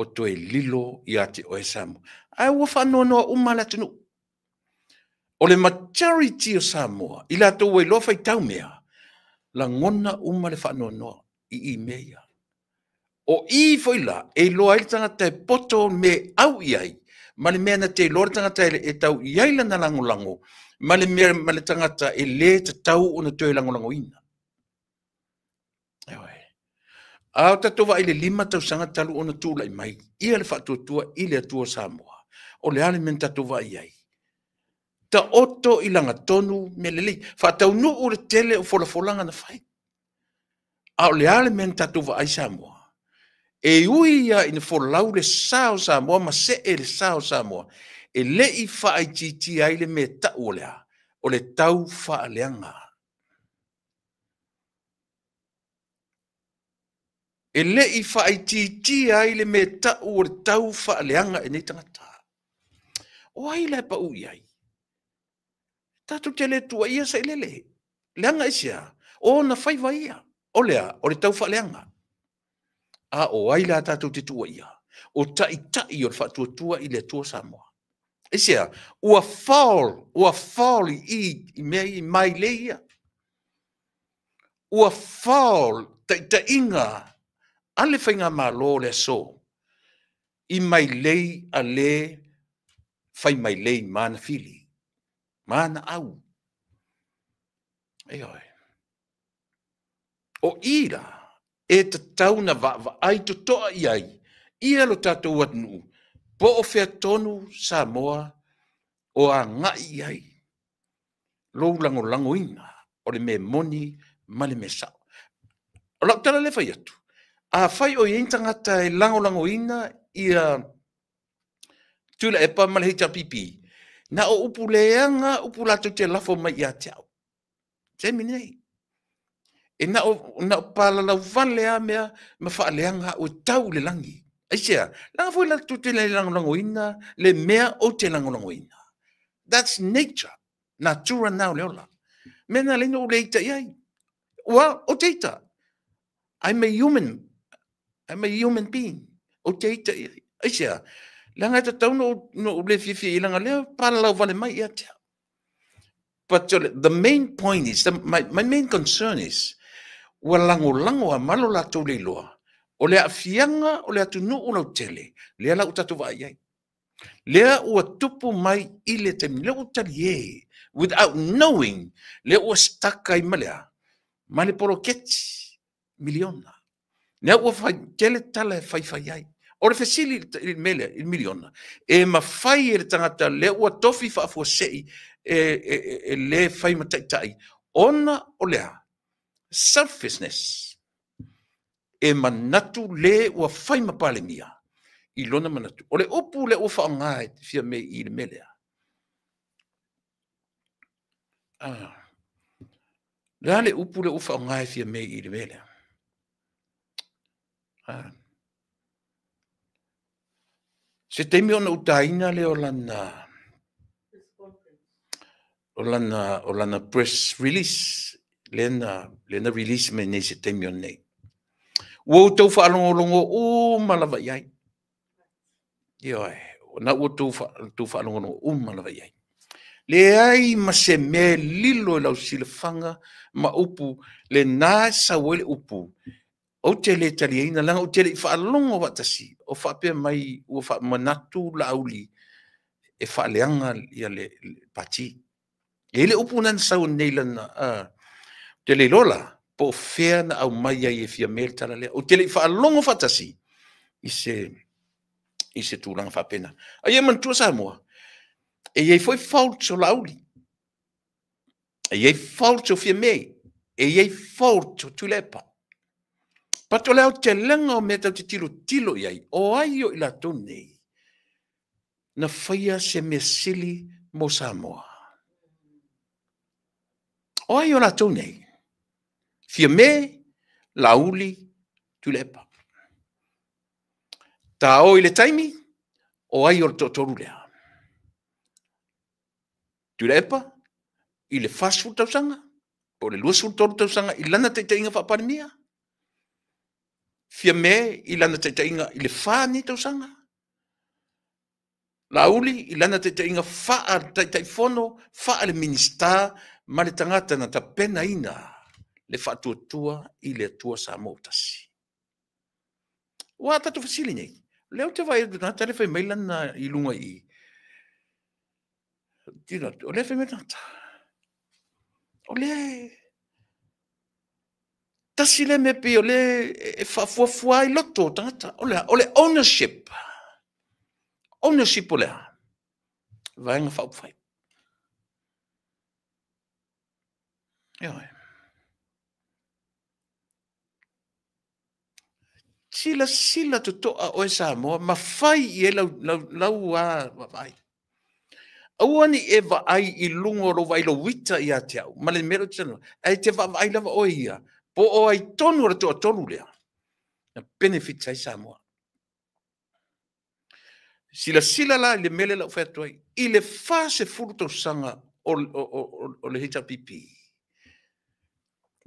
o toe lilo ia te oe Samoa. Ae ua faanoanoa uma le atunuu. O le majority o Samoa, i latou ua iloa faitau mea, lagona uma le faanoanoa i mea ia. O i foi la, e iloa ai le tagata e poto me au i ai, ma le mea na te iloa le tagata e tau i ai lana lagolago, ma le mea ma le tagata e le tatau ona toe lagolagoina. A o tatou vaai i le 5 tausaga talu ona tulai mai ia le faatuatua i le Atua Samoa, o le a le mea na tatou vaai ai? Taoto i lagatonu mea lelei, faataunuu le tele o folafolaga na fai. A o le a le mea na tatou vaai Samoa? E ui ia ina folau le sa o Samoa ma see le sa o Samoa, e le i faaitiitia ai le mea tau o le a? O le tau faaleaga. E le i faaitiitia ai le mea tau o le tau faaleaga e nei tagata. O ai la e pau i ai? Tatou te le tuuaia Sailele. Leaga aisea? O ona faiva ia. O le a? O le tau faaleaga. A o ai la tatou te tuuaia? O taitai o le faatuatua i le Atua Samoa. Aisea? Ua fall i mea i mailei ia. Ua fall taitaiga a le faigamalo o le aso i mailei a le fai mailei ma ana fili, ma ana au. Ioe. O i la, e tatau na vaavaai totoa i ai ia lo tatou atunuu, po o fea tonu Samoa o agai i ai lou lagolagoina o le mea moni ma le mea sao. O lau tala le fai atu, a fai o i ai ni tagata e lagolagoina ia Tuilaepa ma le HRPP, na o upu leaga, upu latou te lafo mai ia te au. Taimi nei. E na o palalau vale a mea ma faaleaga au e tau i le lagi. Aisea? Leaga foi latou te le lagolagoina le mea ou te lagolagoina. That's nature. Natura na o le ola. Mea na lea na ou le ita i ai. Well, ou te ita. I'm a human. I'm a human being. Ou te ita i ai. Aisea? Leaga e tatau na ou le fiafia i leaga lea palalau vale mai ia te au. But the main point is, my main concern is, ua lagolago a malo latou le iloa, o le aafiaga o le atunuu lautele, lea la ua tatou vaai ai. Lea ua tupu mai i le taimi, lea ua talie, without knowing, lea ua stuck ai ma le a? Ma le poloketi miliona. Lea ua fai tele tala e faifai ai. O le fesili i le mea lea, i le miliona, e mafai e le tagata lea ua tofi faafuasei e le fai ma taitai, ona o le a? Selfishness. E manatu le ua fai ma Palemia i lona manatu. O le upu lea ua faaaoga e Fiame i le mea lea. Le a le upu lea ua faaaoga e Fiame i le mea lea? Se taimi ona utaina lea o lana press release lea na release mai nei se taimi o nei. Ua outou faalogologo uma lava i ai. Ioe, na ua outou faalogologo uma lava i ai. Leai ma se mea lilo i lau silafaga ma upu, lena e sau ai le upu, ou te le taliaina, leaga ou te le i faalogo faatasi, o faapea mai ua faamanatu Laauli e faaleaga ia le pati. E i ai le upu na sau nei lana, te le iloa la, po o fea na aumai ai e Fiame le tala lea. Ou te le i faalogo faatasi i se tulaga faapena. A ia manatua Samoa, e i ai foi faults o Laauli, e i ai faults o Fiame, e i ai faults o Tuilaepa. But o le aotelega o mea tau te tilotilo i ai, o ai o i latou nei, na faia se mea sili mo Samoa. O ai o latou nei? Fiame, Laauli, Tuilaepa. Ta o i le taimi, o ai o le toatolu lea? Tuilaepa, i le 40 tausaga, po o le 23 tausaga i lana taitaiga faapalemia. Fiame i lana taitaiga i le 4 nei tausaga. Laauli i lana taitaiga faa-taitaifono, faa-le Minista ma le tagata na tapenaina le faatuatua i le Atua Samoa tasi. Ua tatou fesili nei, lea ou te vaai atu tagata le fai mai lana i lunga i i. Tino atu, o lea fai mai tagata. O lea tasi le mea pei o le e faafuafua ai loto o tagata. O le ownership. Ownership o lea. Vaega faaupufai. Ioe. Silasila totoa oe Samoa, ma fai i ai lau vaai. Aua ni e vaai i lunga o lou vaai lou ita ia te au, ma le mea lea ou te talanoa, ae te vaavaai lava oe ia, po o ai tonu o le toatolu lea, na benefit ai Samoa. Silasila la i le mea lea lau fai atu ai, i le 40 tausaga o le HRPP,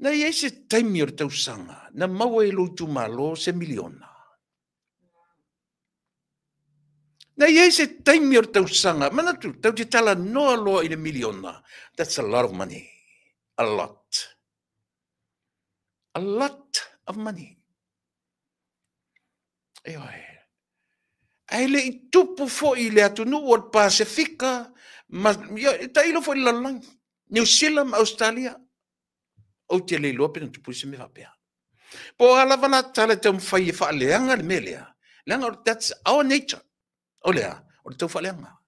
na i ai se taimi o le tausaga, na maua i lou itumalo se miliona. Na i ai se taimi o le tausaga, manatu, tau te tala noa loa i le miliona. That's a lot of money. A lot. A lot of money. Ioe. Ae le i tupu foi i le atunuu o le Pasefika, ma, ia, tailo foi i le lalolagi. New Zealand ma Australia. Ou te le iloa pe na tupu i se mea faapea. Po o a lava la tala e taumafai e faaleaga le mea lea. Leaga, that's our nature. O lea, o le tau faaleaga.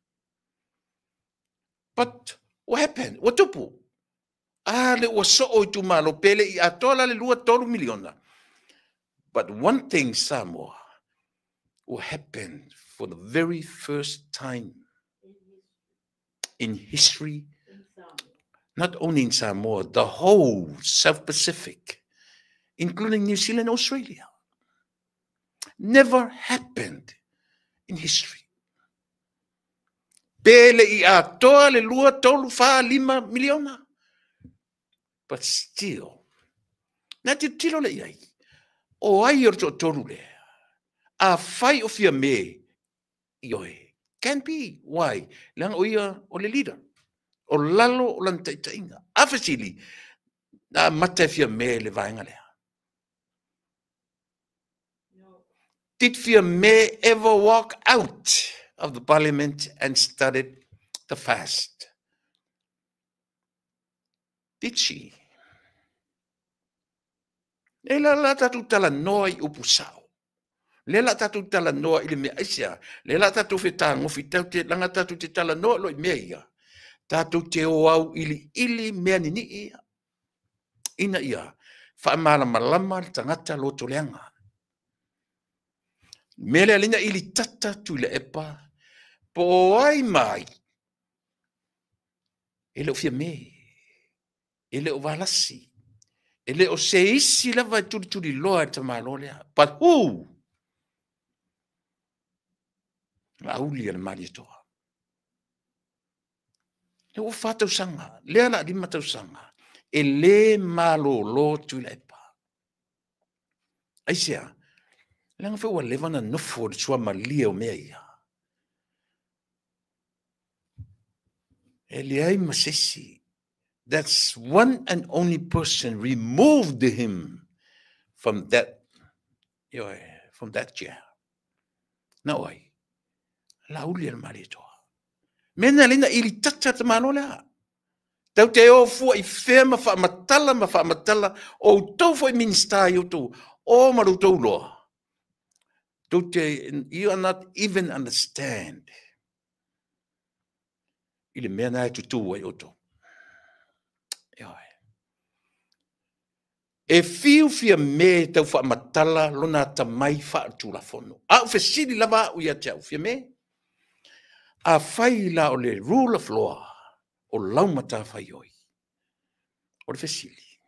But, what happened? Ua tupu. A le ua soo itumalo, pe le i atoa la le 2-3 miliona. But one thing, Samoa, will happen for the very first time in history, not only in Samoa, the whole South Pacific, including New Zealand, Australia. Never happened in history. Pe le i atoa le 2, 3, 4, 5 miliona. But still, na tilotilo le i ai. O ai o le toatolu lea? A fai o Fiame, ioe, can be. Why? Leaga o ia o le leader. O lalo o lana taitaiga. A fesili, na amata e Fiame le vaega lea. Did Fiame ever walk out of the parliament and started the fast? Did she? E la la tatou talanoa i upu sao. Lea la tatou talanoa i le mea aisea. Lea la tatou fetagofi tau te langa tatou te talanoa lo i mea ia. Tatou te o au ili ili mea nini ia. Ina ia faamalamalama le tagata loto leaga. Mea lea lena ili tata Tuilaepa po o ai mai e le o Fiame, e le o Valasi, e le o se isi lava e tulituliloa e le tamaloa lea. But who? Laauli a le Malietoa. Lea ua 4 tausaga, lea la 5 tausaga, e le malolo Tuilaepa. Aisea, leaga foi ua leva na nofo le suamalie o mea ia. E leai ma se isi. That's one and only person removed him from that, from that chair. Na o ai? Laauli a le Malietoa. Mea na lena ili tata te malo lea. Tau te o fua i fea ma faamatala ma faamatala o outou foi minista i outou o ma outou loa. Tau te, you are not even understand i le mea na e tutu ai outou. E fiu fia me tau faamatala lona atamai faaletulafono. A o fesili lava au ia te au Fiame. A fai la o le rule of law o lau matafaioi. O le fesili.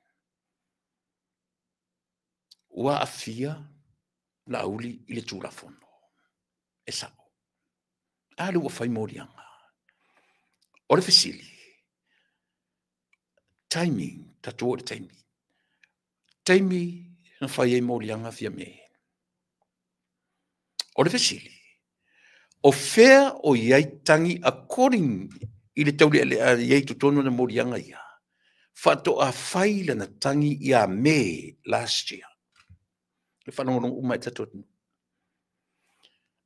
Ua aafia Laauli i le tulafono. E sao. A le ua fai moliaga. O le fesili. Timing, tatou o le taimi. Taimi na fai ai moliaga Fiame. O le fesili. O fea o i ai tangi according i le taulealea i ai totonu na moliaga ia. Faatoa fai lana tangi ia May last year. Le faalogologo uma e tatou atunuu.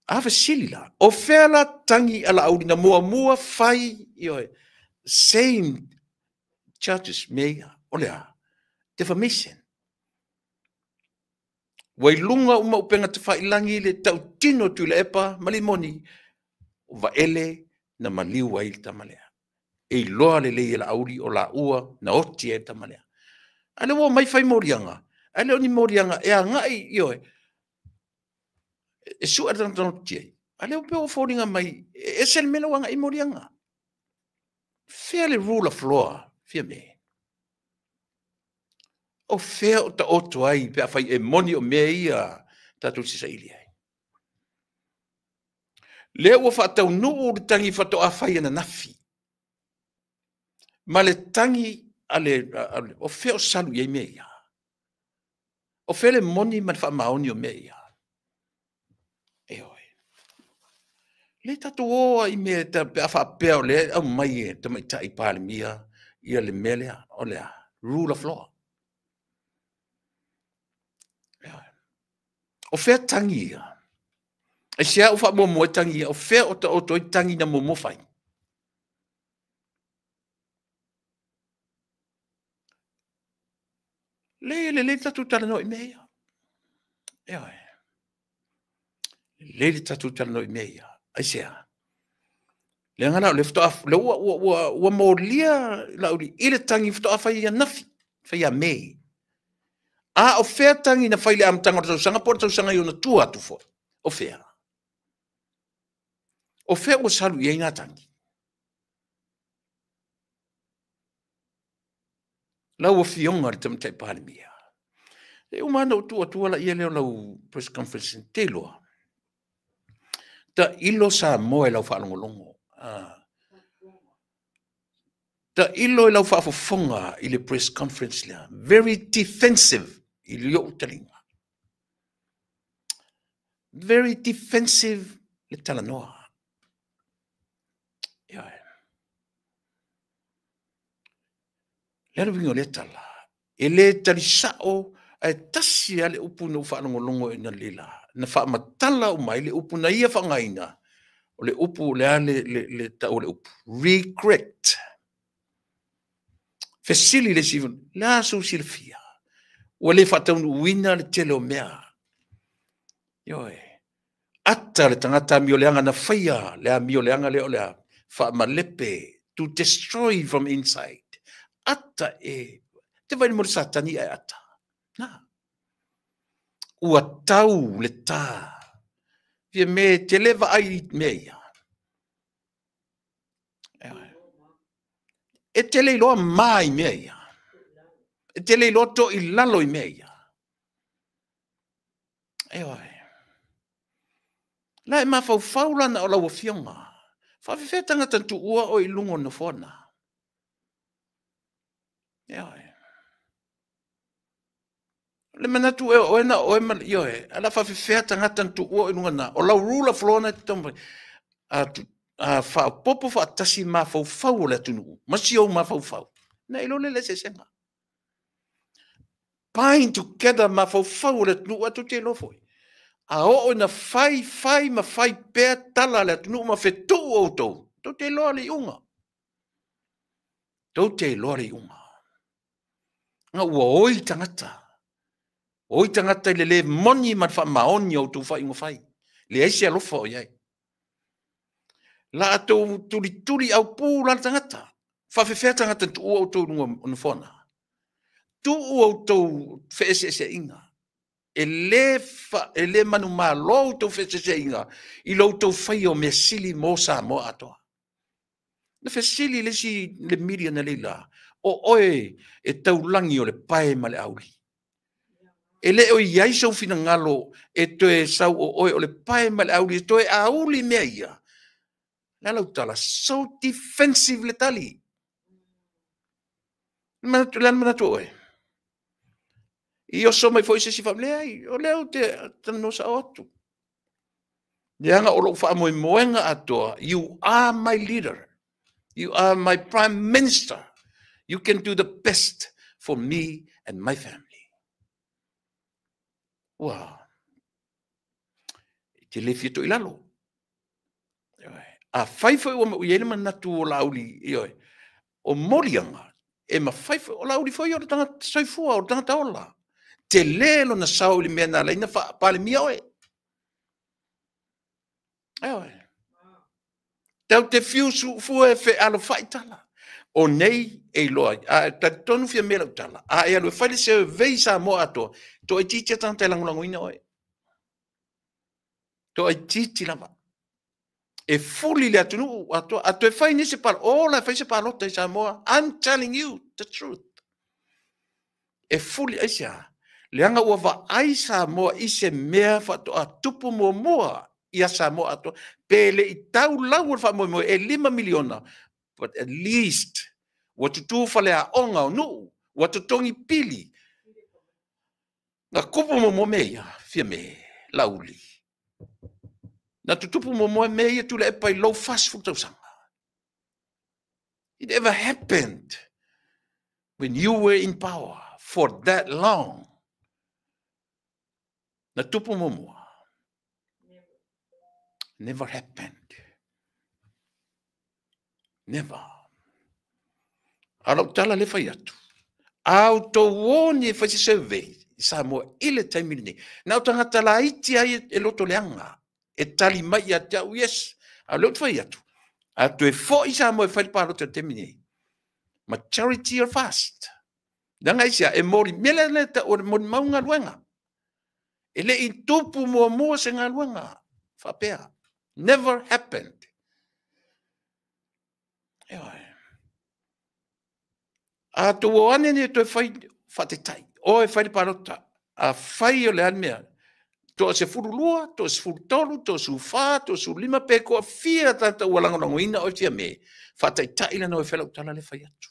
A fesili la, o fea la tangi a Laauli na muamua fai, ioe, same charges mea ia, o le a? Defamation. Ua i luga uma upega tafailagi le tautino Tuilaepa ma Limoni, o Vaele na maliu ai le tama lea. E iloa lelei e Laauli o laua na oti ai le tama lea. A le ua mai fai moliaga, a le o ni moliaga e agai, ioe, e sua le tagata oti ai. A le pe o foliga mai, e ese le mea la ua agai moliaga. Fea le rule of law, Fiame. O fea o taoto ai pe a fai e moni o mea ia tatou te saili ai. Lea ua faataunuu le tangi faatoa fai ananafi. Ma le tangi a le, o fea o salu i ai mea ia. O fea le moni ma le faamaoni o mea ia. E oe. Le tatou o ai mea pe a faapea o lea au mai e tamaitai Palemia ia le mea lea, o lea, rule of law. O fea tangi ia? E se au faamuamua ai tangi ia, o fea o taoto ai tangi na muamua fai? Le le le tatou talanoa i mea ia. E oe. Le le tatou talanoa i mea ia. Aisea? Leaga la o le faatoa, le ua molia Laauli i le tangi faatoa fai ananafi, fai ia Mei. A o fea tangi na fai le amataga o le tausaga po o le tausaga i ona tua atu foi? O fea? O fea ua salu i ai nā tangi? Lau Afioga i le Tamaitai Palemia, E uma ana ou tuu atua laia lea o lau press conference te iloa. Tailo Samoa i lau faalogologo. Ah. Tailo i lau faafofoga i le press conference lea. Very defensive i lou taliga. Very defensive le talanoa. Ioe. Le a le uiga o lea tala? E le tali sao, ae tasi lava le upu na ou faalogologo i na leila. Na faamatala uma ai le upu na ia faaaogaina. O le upu, o le a le tau o le upu? Regret. Fesili le isi, le a sou silafia? Ua le faataunuuina le tele o mea. Ioe. Ata le tagata amioleaga na faia le amioleaga lea o le a faamalepe, to destroy from inside. Ata e, te vai mo le Satani ae ata. Na. Ua tau le tā. Fia me te le vaai i mea ia. E te le iloa ma i mea ia. E te le iloa to i lalo i mea ia. Ioe. La e mafaufau lana o lau afioga. Faafefea tagata tuua o i luga o nofoa. Ioe. Le manatu e oe na oe ma ioe, ala faafefea tagata tuua o i luga na. O lau rule of law na te taumafai. A faaopoopo faatasi mafaufau o le atunuu, ma si ou mafaufau. Na iloa le eseesega. Bind together mafaufau o le atunuu a tou te iloa foi. A oo ina fai, fai ma fai pea tala a le atunuu ma fetuu outou, tou te iloa le iuga. Tou te iloa le iuga. Nga ua oi tagata. Oi tagata i le le moni ma le faamaoni o outou faaiuga fai. Leai se alofa o i ai. La atou tulituli au pu la le tagata. Faafefea tagata tuua outou i luga o nofoa. Tuu outou feeseeseaiga. E le manumalo outou feeseeseaiga i lo outou faia o mea sili mo Samoa atoa. Na fesili le isi le media na leila, o oe e taulagi o le pae ma le auli. E le o i ai sou finagalo e toe sau o oe o le pae ma le auli, e toe auli mea ia. Le lau tala, so defensive le tali. Le manatu oe. I oso mai foi se isi leai, o lea ou te talanoa sao atu. Leaga o lou faamoemoega atoa, you are my leader. You are my prime minister. You can do the best for me and my family. Ua, e te le fia i lalo. A fai foi ua mau i ai le manatu o Laauli, ioe, o moliaga, e mafai foi, o Laauli foi o le tagata soifua, o le tagata ola. Te le lona sao i le mea na ala ai na faapalemia oe. Ioe. Tau te fiu fua e fealofai tala. O nei e iloa ai. A e talitonu fia mea lau tala. A e alu e fai le survey Samoa atoa, toaitiiti a tagata e lagolagoina oe. Toaitiiti lava. E fuli le atunuu atoa. A toe fai nisi palota, ola e fai se palota i Samoa. I'm telling you the truth. E fuli aisea. Leaga ua vaai Samoa i se mea faatoa tupu muamua ia Samoa atoa. Pe le i tau lau o le faamoemoe e 5 miliona. But at least ua tutū faleaoga o nuu, ua totogi pili. Na kupu muamua mea ia, fia me, Laauli. Na tutupu muamua mea ia Tuilaepa i lou 40 tausaga. It ever happened when you were in power for that long. Na tupu muamua. Never happened. Never. A lau tala le fai atu. A outou o ni e fai se survey i Samoa i le taimi lenei. Na o tagata laiti ai e loto leaga. E tali mai ia te au, yes. A o lea ou te fai atu. A toe foi Samoa e fai le palota i le taimi nei. Majority are fast. Leaga aisea, e moli, mea lea le tau o le molimau galuega. E le i tupu muamua se galuega. Faapea. Never happened. Ioe. A tou o ane ni e toe fai faatetai. O e fai le palota. Afai o le a le mea, toa 12, toa 13, toa 14, toa 15, pe toafia tagata ua lagolagoina oe Fiame, faataitai lana oe fai lau tala lea fai atu.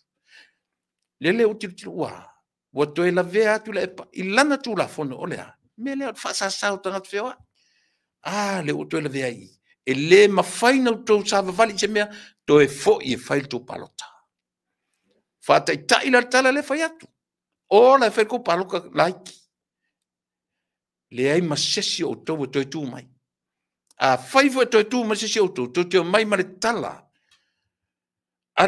Lele ua tilotilo ua, ua toe lavea atu Tuilaepa i lana Tulafono o le a? Mea lea o le faasasa o tagata feoai. A, lea ua toe lavea ai i i. E le mafai ona outou savavali i se mea, toe foi e fai le tou palota. Faataitai la le tala lea fai atu. Ola e fai le tou palota laiti. Leai ma se isi o outou e toe tu mai. Afai foi e toe tu mai se isi o outou, tou te omai ma le tala a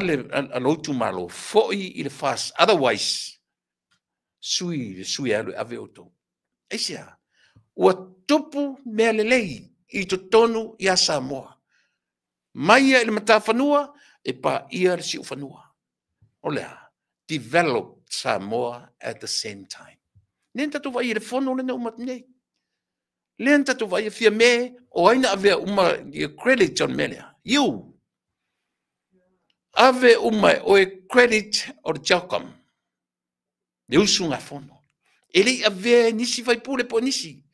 lou itumalo, foi i le FAST, otherwise, sui le sui e alu e ave outou. Aisea? Ua tupu mea lelei i totonu ia Samoa. Mai ia i le matafanua, e paia le siufanua. O le a? Develop Samoa at the same time. Lea na tatou vaai i le fono lea na uma atu nei. Lea na tatou vaai Fiame, o ai na avea uma credit o le mea lea? You! Ave uma e oe credit o le CHOGM, le usugafono. E le i avea e nisi faipule po o nisi.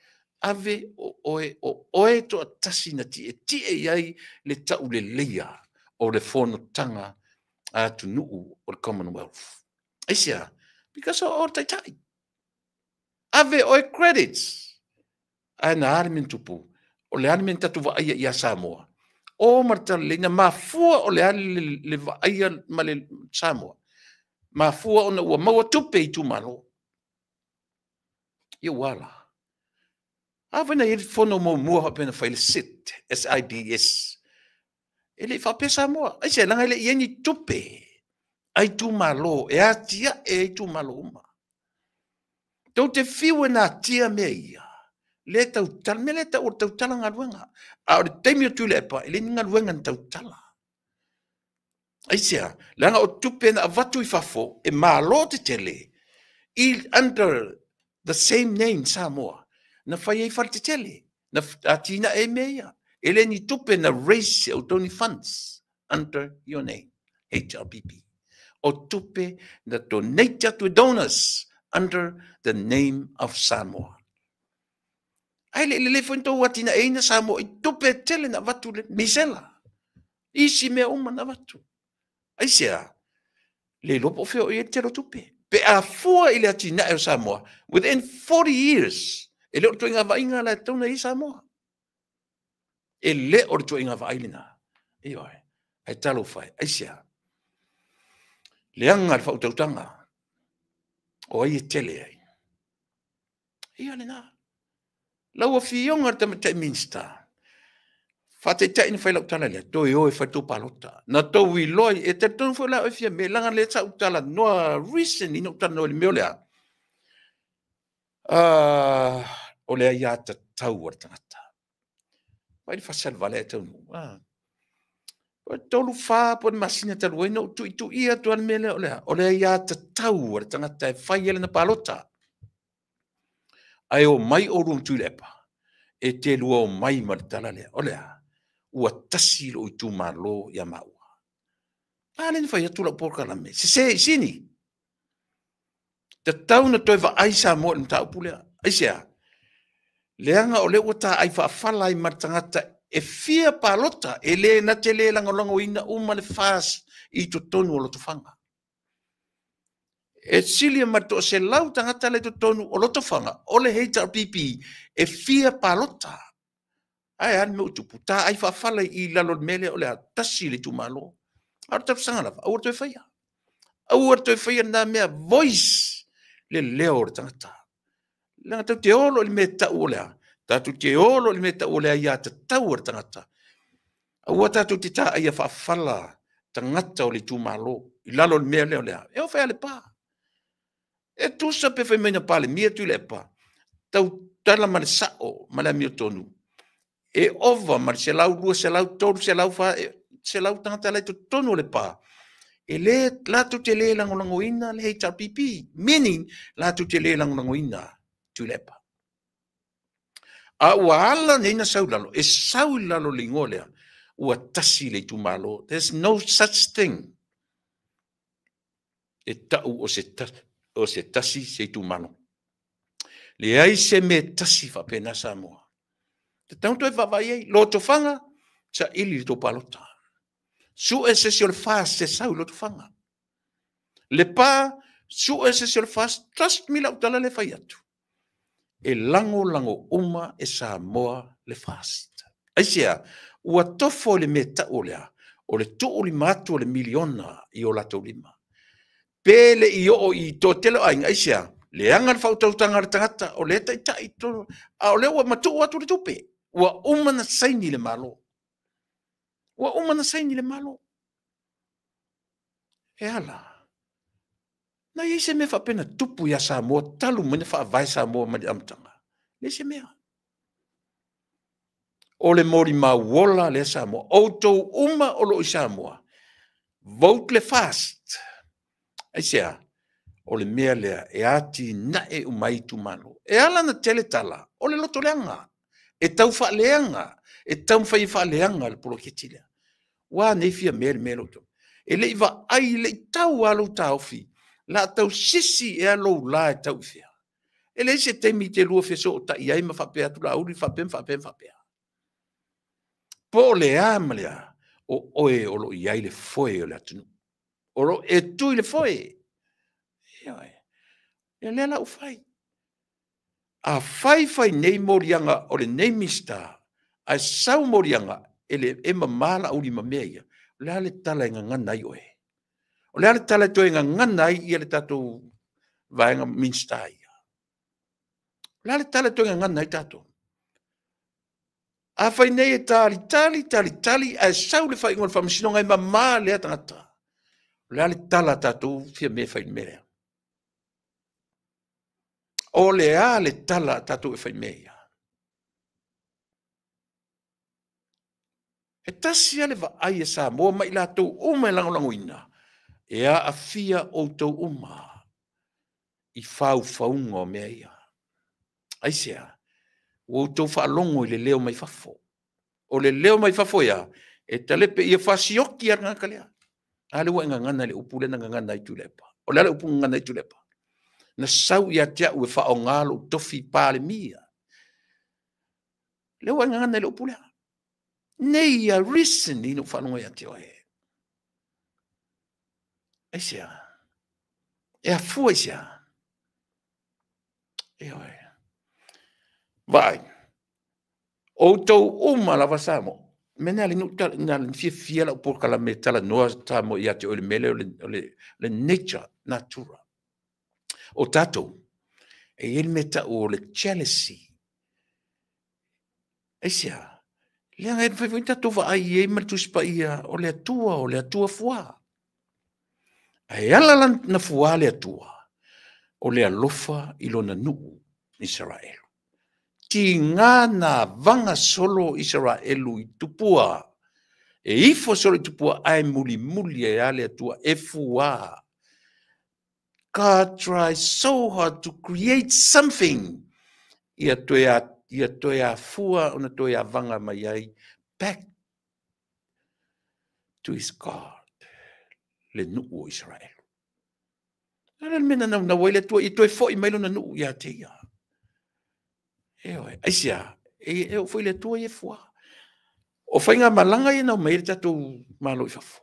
Ave o oe, o oe toatasi na tietie i ai le tauleleia o le fonotaga a atunuu o le Commonwealth. Aisea? Because o le taitai. Ave oe credits. Ae na a le mea na tupu? O le a le mea na tatou vaaia ia Samoa? O ma le talalelei, na mafua o le a le vaaia ma le Samoa? Mafua ona ua maua tupe i itumalo. Ia ua la. A foi na i ai le fono muamua faapea na fai le SID, SIDS. E le i faapea Samoa. Aisea? Leaga e le i i ai ni tupe a itumalo e atiae ai itumalo uma. Tou te fiu e natia mea ia, le tautala, mea lea e tau o le tautala galuega. A o le taimi o Tuilaepa, e leai ni galuega na tautala. Aisea? Leaga o tupe na avatu i fafo e malo tetele i under the same name Samoa, na fai ai fale tetele, na atinae ai mea ia. E le ni tupe na raise e outou ni funds under your name, HRPP. O tupe na donate atu e donors under the name of Samoa. Ae le i lelei foi na tou atinaeina Samoa i tupe tele na avatu le misela. Isi mea uma na avatu. Aisea? Le iloa po o fea o i ai le tele o tupe. Pe a fua i le atinae o Samoa, within 40 years, e le o le ituaiga vaaiga la e tatau ona i ai Samoa. E le o le ituaiga vaai lena. Ioe. Ae talofa e, aisea? Leaga le faautautaga. O ai e tele ai? Ia lena. Lau Afioga i le Tamaitai Minisita, faataitai na fai lau tala lea, toe o e fai tou palota. Na tou iloa, e talitonu foi la oe Fiame, leaga lea sa ou talanoa recently, na ou talanoa i le mea o le a? O le aiatatau a le tagata. Vaai le fasalevale ae taunuu. O le 3, 4 po o le masina talu ai na ou tuituia atu lava le mea lea o le a? O le aiatatau a le tagata e fai ai lana palota. Ae omai oulua ma Tuilaepa, e te lua omai ma le tala lea. O le a? Ua tasi lou itumalo ia maua. A lea na fai atu lau polokalame, sese i sini. Tatau na toe vaai Samoa i le mataupu lea. Aisea? Leaga o lea ua taai faafala ai ma le tagata e fia palota, e le na te le lagolagoina uma le FAST i totonu o Lotofaga. E sili ma le 100 tagata la i totonu o Lotofaga o le HRPP e fia palota. Ae a le mea ua tupu? Taai faafala i lalo o le mea lea o le a tasi le itumalo. A o le talosaga lava, aua le toe faia. Aua le toe faia lena mea, voice le leo o le tagata. Leaga tatou te olo i le mea e tau o le a? Tatou te olo i le mea e tau o le aiatatau a le tagata. Aua tatou te taaia faafala tagata o le itumalo i lalo o le mea lea o le a? E oo fai a Lepa. E tusa pe fai mai na Palemia Tuilaepa, tautala ma le sao ma le amiotonu, e ova ma le 100, 200, 300, 400 tagata la i totonu o Lepa, e le, latou te le lagolagoina le HRPP, meaning latou te le lagolagoina Tuilaepa. A ua ala nei na sau i lalo, e sau i lalo o le igoa lea, ua tasi le itumalo. There's no such thing. E tau o se, o se tasi se itumalo. Leai se mea tasi faapena Samoa. Tatau ona toe vaavaai i ai. Lotofaga, saili i le tou palota. Sue se isi o le FAST e sau i Lotofaga. Lepa, sue se isi o le FAST, trust me lau tala lea e fai atu. E lagolago uma e Samoa le FAST. Aisea? Ua tofo i le mea tau o le a? O le tuulima atu o le miliona i o latou lima. Pe le i oo i toatele o aiga, aisea? Leaga le faautautaga a le tagata o lea e taitai i totonu, a o lea ua matuu atu le tupe. Ua uma ona saini le Malo. Ua uma ona saini le Malo. E ala. Na i ai se mea faapea na tupu ia Samoa talu mai ona faavae Samoa mai le amataga? Leai se mea. O le molimau ola lea Samoa. Outou uma o lo o i Samoa, vote le FAST. Aisea? O le mea lea e atinae uma ai itumalo. E ala ona tele tala, o le loto leaga. E tau faaleaga, e taumafai e faaleaga le poloketi lea. Ua a nei fia mea le mea lea ua E le i vaai, e le i tau lava lou taofi, o le a tau sisi ea lou la e tau i fea? E leai se taimi e te lua fesootai ai ma faapea atu Laauli faapea ma faapea ma faapea. Po o le a ma le a, o oe o lo o i ai le foe o le atunuu. O lo o e tu i le foe. Ioe. Ia lea la ua fai. A fai fai nei moliaga o lenei Minisita, ae sau moliaga e le e mama Laauli ma mea ia, o le a le tala e gagana ai oe? O le a le tala e toe gagana ai ia le tatou vaega Minisita ia? O le a le tala e toe gagana ai tatou? Afai nei e talitali, talitali, ae sau le faaiuga o le Faamasinoga e mama lea tagata, o le a le tala a tatou Fiame e fai i le mea lea? O le a le tala a tatou e fai i mea ia? E tasi lava le vaai a Samoa ma i latou uma e lagolagoina, e aafia outou uma i faufauga o mea ia. Aisea? Ua outou faalogo i le leo mai fafo. O le leo mai fafo e a? E talepe ia fasioki lava le tagata lea. A lea ua e gagana i le upu lea na gagana ai Tuilaepa. O le a le upu na gagana ai Tuilaepa? Na sau ia te au e faaaoga lou tofi Palemia. Lea ua e gagana i le upu lea. Nei ia recently na ou faalogo ia te oe. Aisea? E afua i se a? Ioe. Vaai. Outou uma lava Samoa. Mea na le na fiafia lau polokalame e talanoa Samoa ia te oe i le mea lea o le nature, natura. O tatou, e i ai le mea tau o le jealousy. Aisea? Leaga e mafai foi ona tatou vaai i ai ma le Tusi Paia, o le Atua, o le Atua fuā. Ae ala la na fuā le Atua, o le alofa i lona nuu Isaraelu. Tiga na vaga solo Isaraelu i tupua, e ifo solo i tupua, ae mulimuli ai lava le Atua e fuā. God tries so hard to create something ia toe, ia toe afua ona toe avaga mai ai back to his God, le nuu o Israel. O le mea na naunau ai le Atua ia toe foi mai lona nuu ia te ia. Ioe, aisea, e oo foi le Atua ia e fua. O faigamalaga ia na omai ai le tatou Malo i fafo.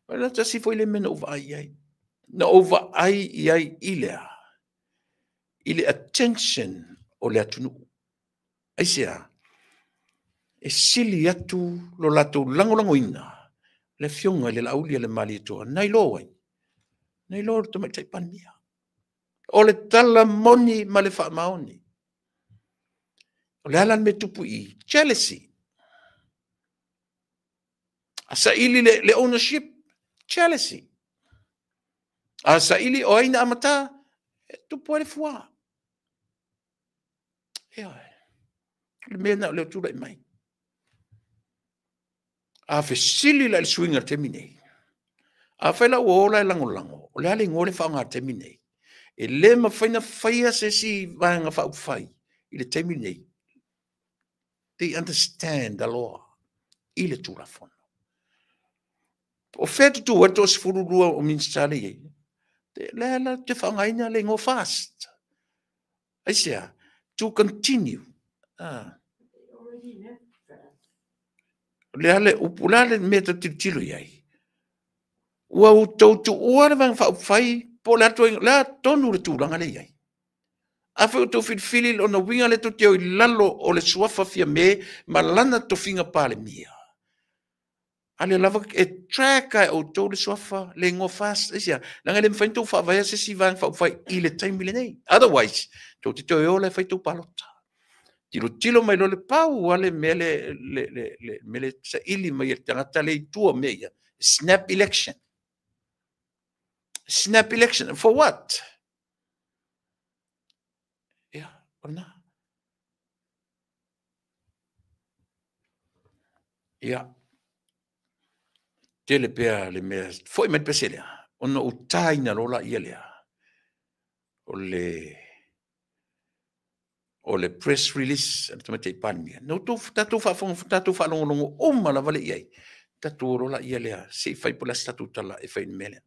O le tasi foi le mea na ou vaai i ai. Na ou vaai i ai i le a? I le attention o le atunuu. Aisea? E sili atu lo latou lagolagoina le afioga i le Laaulialemalietoa nai lo ai? Nai lo le Tamaitai Palemia. O le tala moni ma le faamaoni. O le a la le mea e tupu i i? Jealousy. A saili le ownership, jealousy. A saili o ai na amata, e tupu ai le fuā. Ioe. O le mea lena o lea ua tulai mai. A fesili la i le suiga i le taimi nei, afai la ua o la e lagolago, o le a le igoa lea e faaaoga i le taimi nei? E le mafai ona faia se isi vaega faaupufai i le taimi nei. They understand the law i le Tulafono. O fea e tutu ai le toasefululua o Minisita lea e i ai? Lea la te faaaogaina le igoa FAST. Aisea? To continue. Le ale upu la le mea ta tilotilo i ai. Ua outou tuua le Vaega Faaupufai po o le atu le a tonu le tulaga lea e i ai. Afai ua outou filifili lona uiga lea tou te o i lalo o le suafa Fiame ma lana tofiga Palemia. A lea lava e track lava e outou le suafa, le igoa FAST, aisea? Leaga e le mafai ona outou faavaea se isi Vaega Faaupufai i le taimi lenei. Otherwise, tou te toe o la e fai tou palota. Tilotilo mai loa le pau lava le mea le saili mai e le tagata lea i tua o mea ia, snap election. Snap election for what? Ia, o lena. Ia, tele pea le mea, foi mai le pese lea, ona ou taina loa laia lea, o le press release a le Tamaitai Palemia. Na outou tatou faafofoga, tatou faalogologo uma lava lea i ai, tatou o loa laia lea, se i fai po o le a se tatou tala e fai i le mea lea.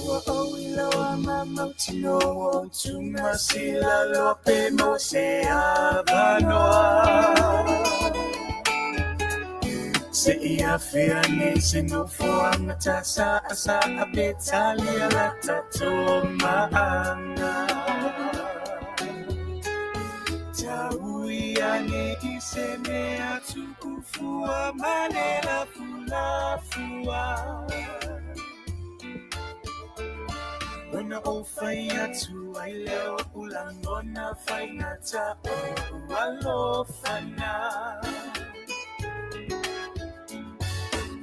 Ua ou iloa ma mautinoa o tumasila loa pe maua se avanoa. Se i afea nei se nofoaga ta sa sa a pe talia la tatou maanga. Taui ane i se mea tukufua ma le lafulafua. Ona o fai atu ai leo ulangona faigata o ualofana.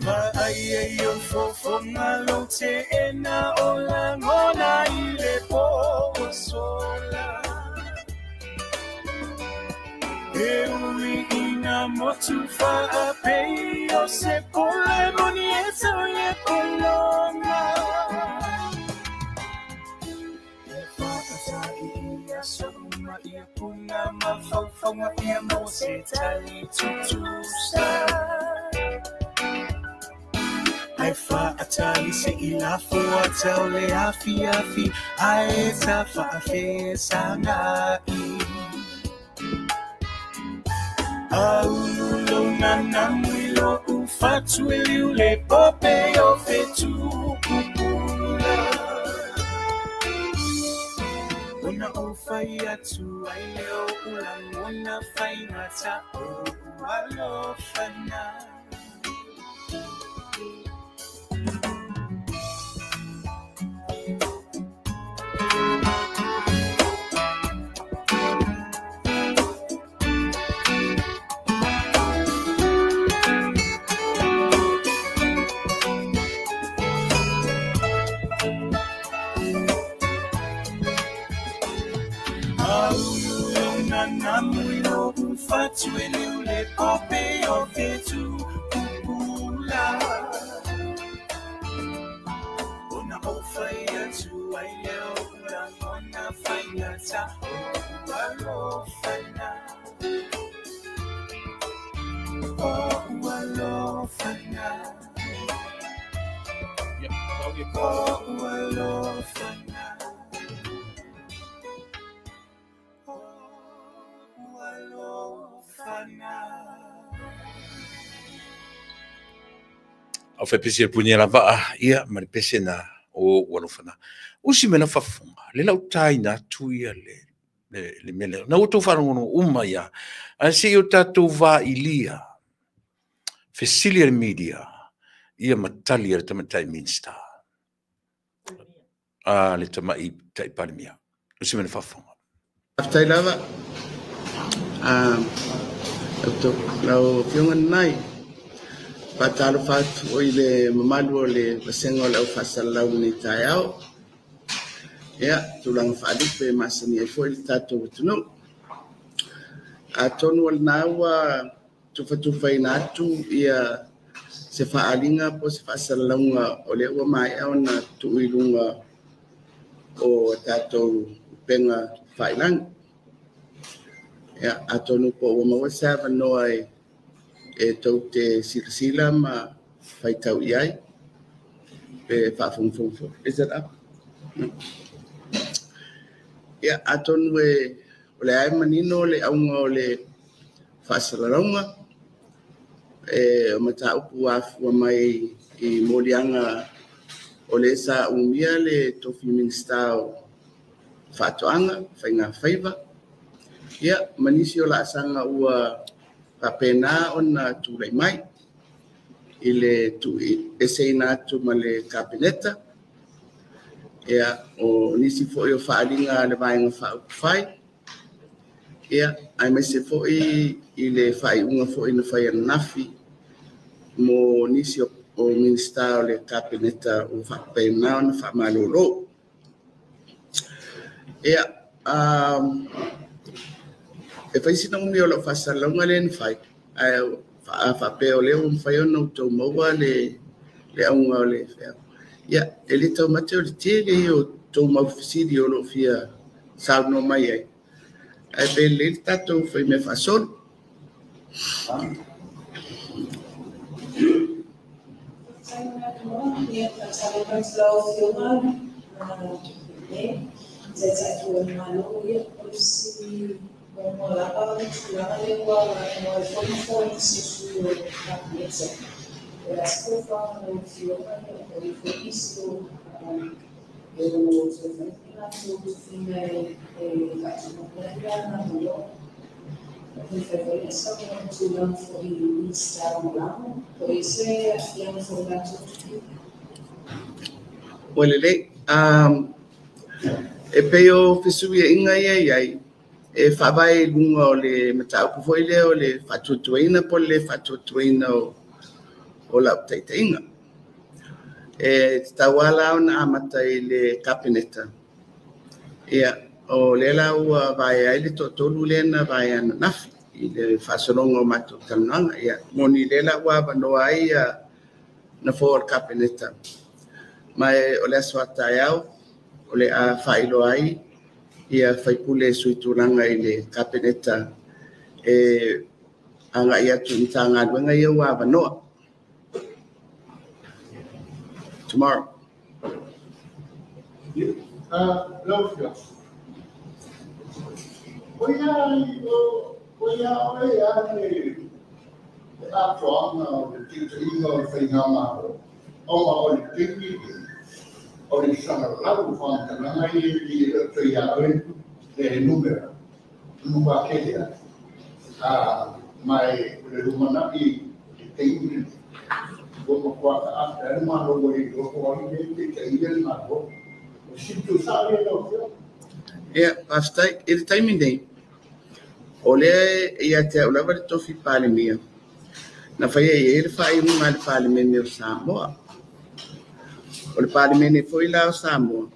Vaai ai o fofoga lou teena o lagona i le po ua sola. E ui ina motu faapei o se pole moni e tau i e polonga. E whaatai ia souma ia puna mawhauwhaunga ia mo se tali tutusa. Ai whaatali se ilafo a tau le afi afi ai ta whaafesangai. Aulu lo nanamu lo ufatu eliu le pope o fetu pupula. Ona o fai atu ai leo ulangona faigata o ualofana. Fatu eliu le pope o fetu pupula. Ona o fai atu ai leo ulangona faigata o ualofana. O ualofana. O ualofana. Au fai pese le punia lava a ia ma le pese na o ualofana. Usi me na fafonga, le lau taina atu ia le mele. Na outou faalogologo uma ia, ae se i o tatou vailia, fesili a le media, ia ma tali a le Tamaitai Minista, a le Tamaitai Palemia. Usi me na fafonga. Faafetai lava. Lau Afioga lenai, faatalofa atu foi i le mamalu o le vasega o le aufaasalalalu nei taeao. Ia, tulaga faalupe e masani ai foi le tatou atunuu. Atonu o lena ua tufatufaina atu ia Se faaaliga po o se faasalalauga o lea ua maea ona tuu i luga o tatou upega tafailagi. Ia, atonu po ua maua se avanoa e tou te silasila ma faitau i ai pe faafogafoga foi. Is it up? No. Ia, atonu e o le a e manino le auga o le faasalalauga e o mataupu afua mai i moliaga o le sa umia le tofi Minisita o Faatoaga, Faiga Faiva, ia ma nisi o laasaga ua faapena ona tulai mai i le tuueseina atu ma le Kapeneta, ia o nisi foi o faaaliga a le Vaega Faaupufai, ia aemaise foi i le faaiuga foi na fai ananafi mo nisi o Minisita o le Kapeneta ua faapena ona faamalolo. Ia, e fai sina umi o lau faasalalauga lea na fai, ae faapea o lea ua mafai ona outou maua le auga o le feau. Ia, e le taumate o le tele ia o tou mau fesili o lo o fia saunoa mai ai, ae pe lelei le tatou faimea faasolo. Ua lelei. E pei o fesuiaiga ia i ai, e faavae i luga o le mataupu foi lea o le faatuatuaina po o le le faatuatuaina o lau taitaiga. E tatau lava la ona amata i le Kapeneta. Ia, o lea la ua vaea ai le toatolu lea na vaea ananafi i le faasologa o matou talanoaga. Ia, moni lea la ua avanoa ai na fua o le Kapeneta. Ma o le aso a taeao, o le a faailoa ai ia faipule sui tulaga i le Kapeneta e agai atu i Matagaluega ia ua avanoa. Tomorrow. Lau Afioga. O ia oe a le atoaga o le taitaiga o le faigamalo, ona o le taimi o le salalau o faamatalaga ia e le o toe ia oe le numera, numera tele atu. Ma o le lumanai o le taimi lenei, ua matua taape ai le Malo ua le iloa po o ai lea e taitaia le Malo. O se tuusao ia lau Afioga. Ia, faafetai. I le taimi nei, o lea e ia te au lava le tofi Palemia, na faia i ai le faaiuga a le Palemene o Samoa. O le Palemene foi la o Samoa,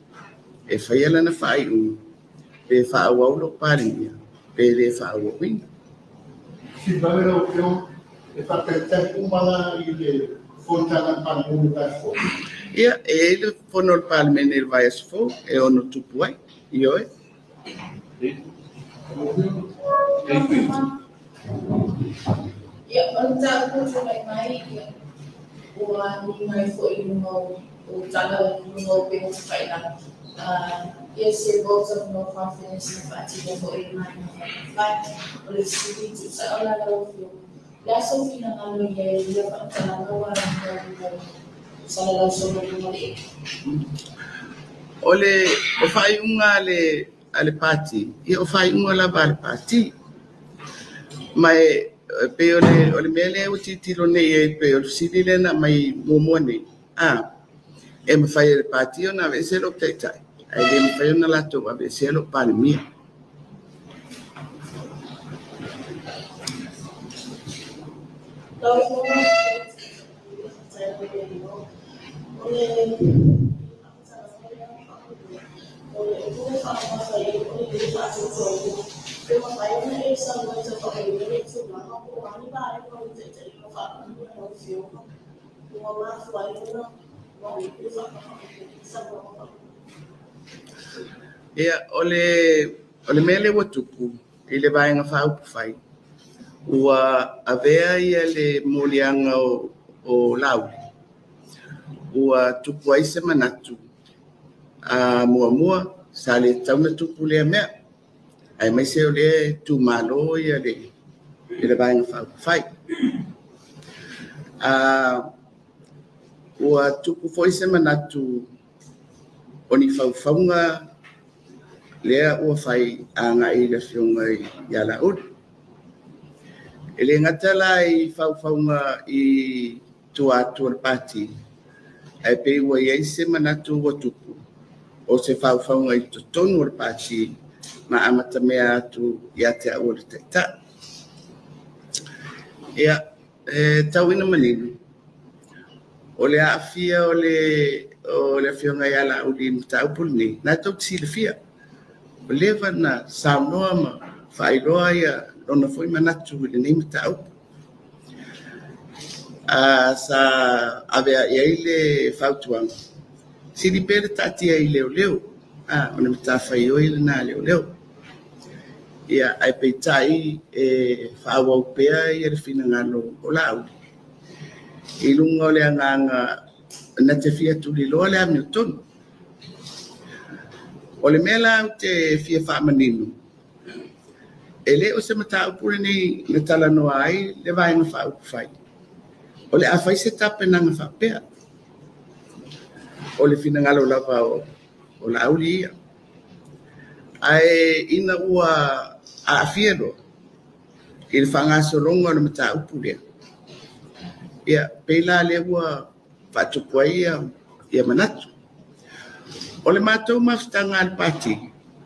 e faia lana faaiuga, pe faaauau lou Palemia, pe le faaauauina. Si vave lau Afioga, e faataitai uma la i le fonotaga a le Palemene i le vaiaso fou. Ia, e i ai le fono a le Palemene i le vaiaso fou, e ono tupu ai, ioe. Ia, o le mataupu tulai mai, ia, ua ni mai foi i luga o tala i luga o upega tafailagi. Ia se vote of no confidence na faatino foi i Vaega Faaupufai. O le fesili tuusao la lau Afioga, le a sou finagalo i ai ia faamatalaga ua agiga i luga o salalau solo i luga o le ea? O le o faaiuga a le pati, ia o faaiuga lava a le pati. Ma e pei o le mea lea ua tilotilo nei ai, pei o le fesili lea na aumai muamua nei, e mafai e le pati ona aveese lou taitai, ae le mafai ona latou aveesea lou Palemia. Lau Afioga, o le o le faamamafa i o le le faatuatuaina, pe mafai ona e saunoa e tau faamanino le tulaga po o a ni vaega o le taitaiga faa-Palemia lau Afioga. Ua mafua ai ona le saunoaga. Ia, o le mea lea ua tupu i le Vaega Faaupufai, ua avea ia le moliaga o Laauli, ua tupu ai se manatu muamua sa le tatau ona tupu lea mea, aemaise o lea e tumalo ia le Vaega Faaupufai. Ua tupu foi se manatu o ni faufauga lea ua fai agai i le afioga ia Laauli. E le gata la i faufauga i tua atu o le pati, ae pei ua i ai se manatu ua tupu o se faufauga i totonu o le pati ma amatamea atu ia te au o le taitai. Ia, e tau ina manino, o le aafia o le afioga ia Laauli i le mataupu lenei, na tou te silafia. O leva na saunoa ma faailoa ia lona foi manatu i lenei mataupu. Sa avea i ai le fautuaga, sili pea le taatia i leoleo, o le matafaioi lena a leoleo. Ia, ae peitai e faaauau pea ia le finagalo o Laauli, i luga o le agaga na te fia tuliloa le amiotonu. O le mea la ou te fia faamanino, e le o se mataupu lenei na talanoa ai le Vaega Faaupufai, o le a fai se tapenaga faapea. O le finagalo lava o Laauli ia. Ae ina ua aafia loa i le faagasologa o le mataupu lea, ia, pei la lea ua faatupu ai ia manatu. O le matou mafutaga a le pati,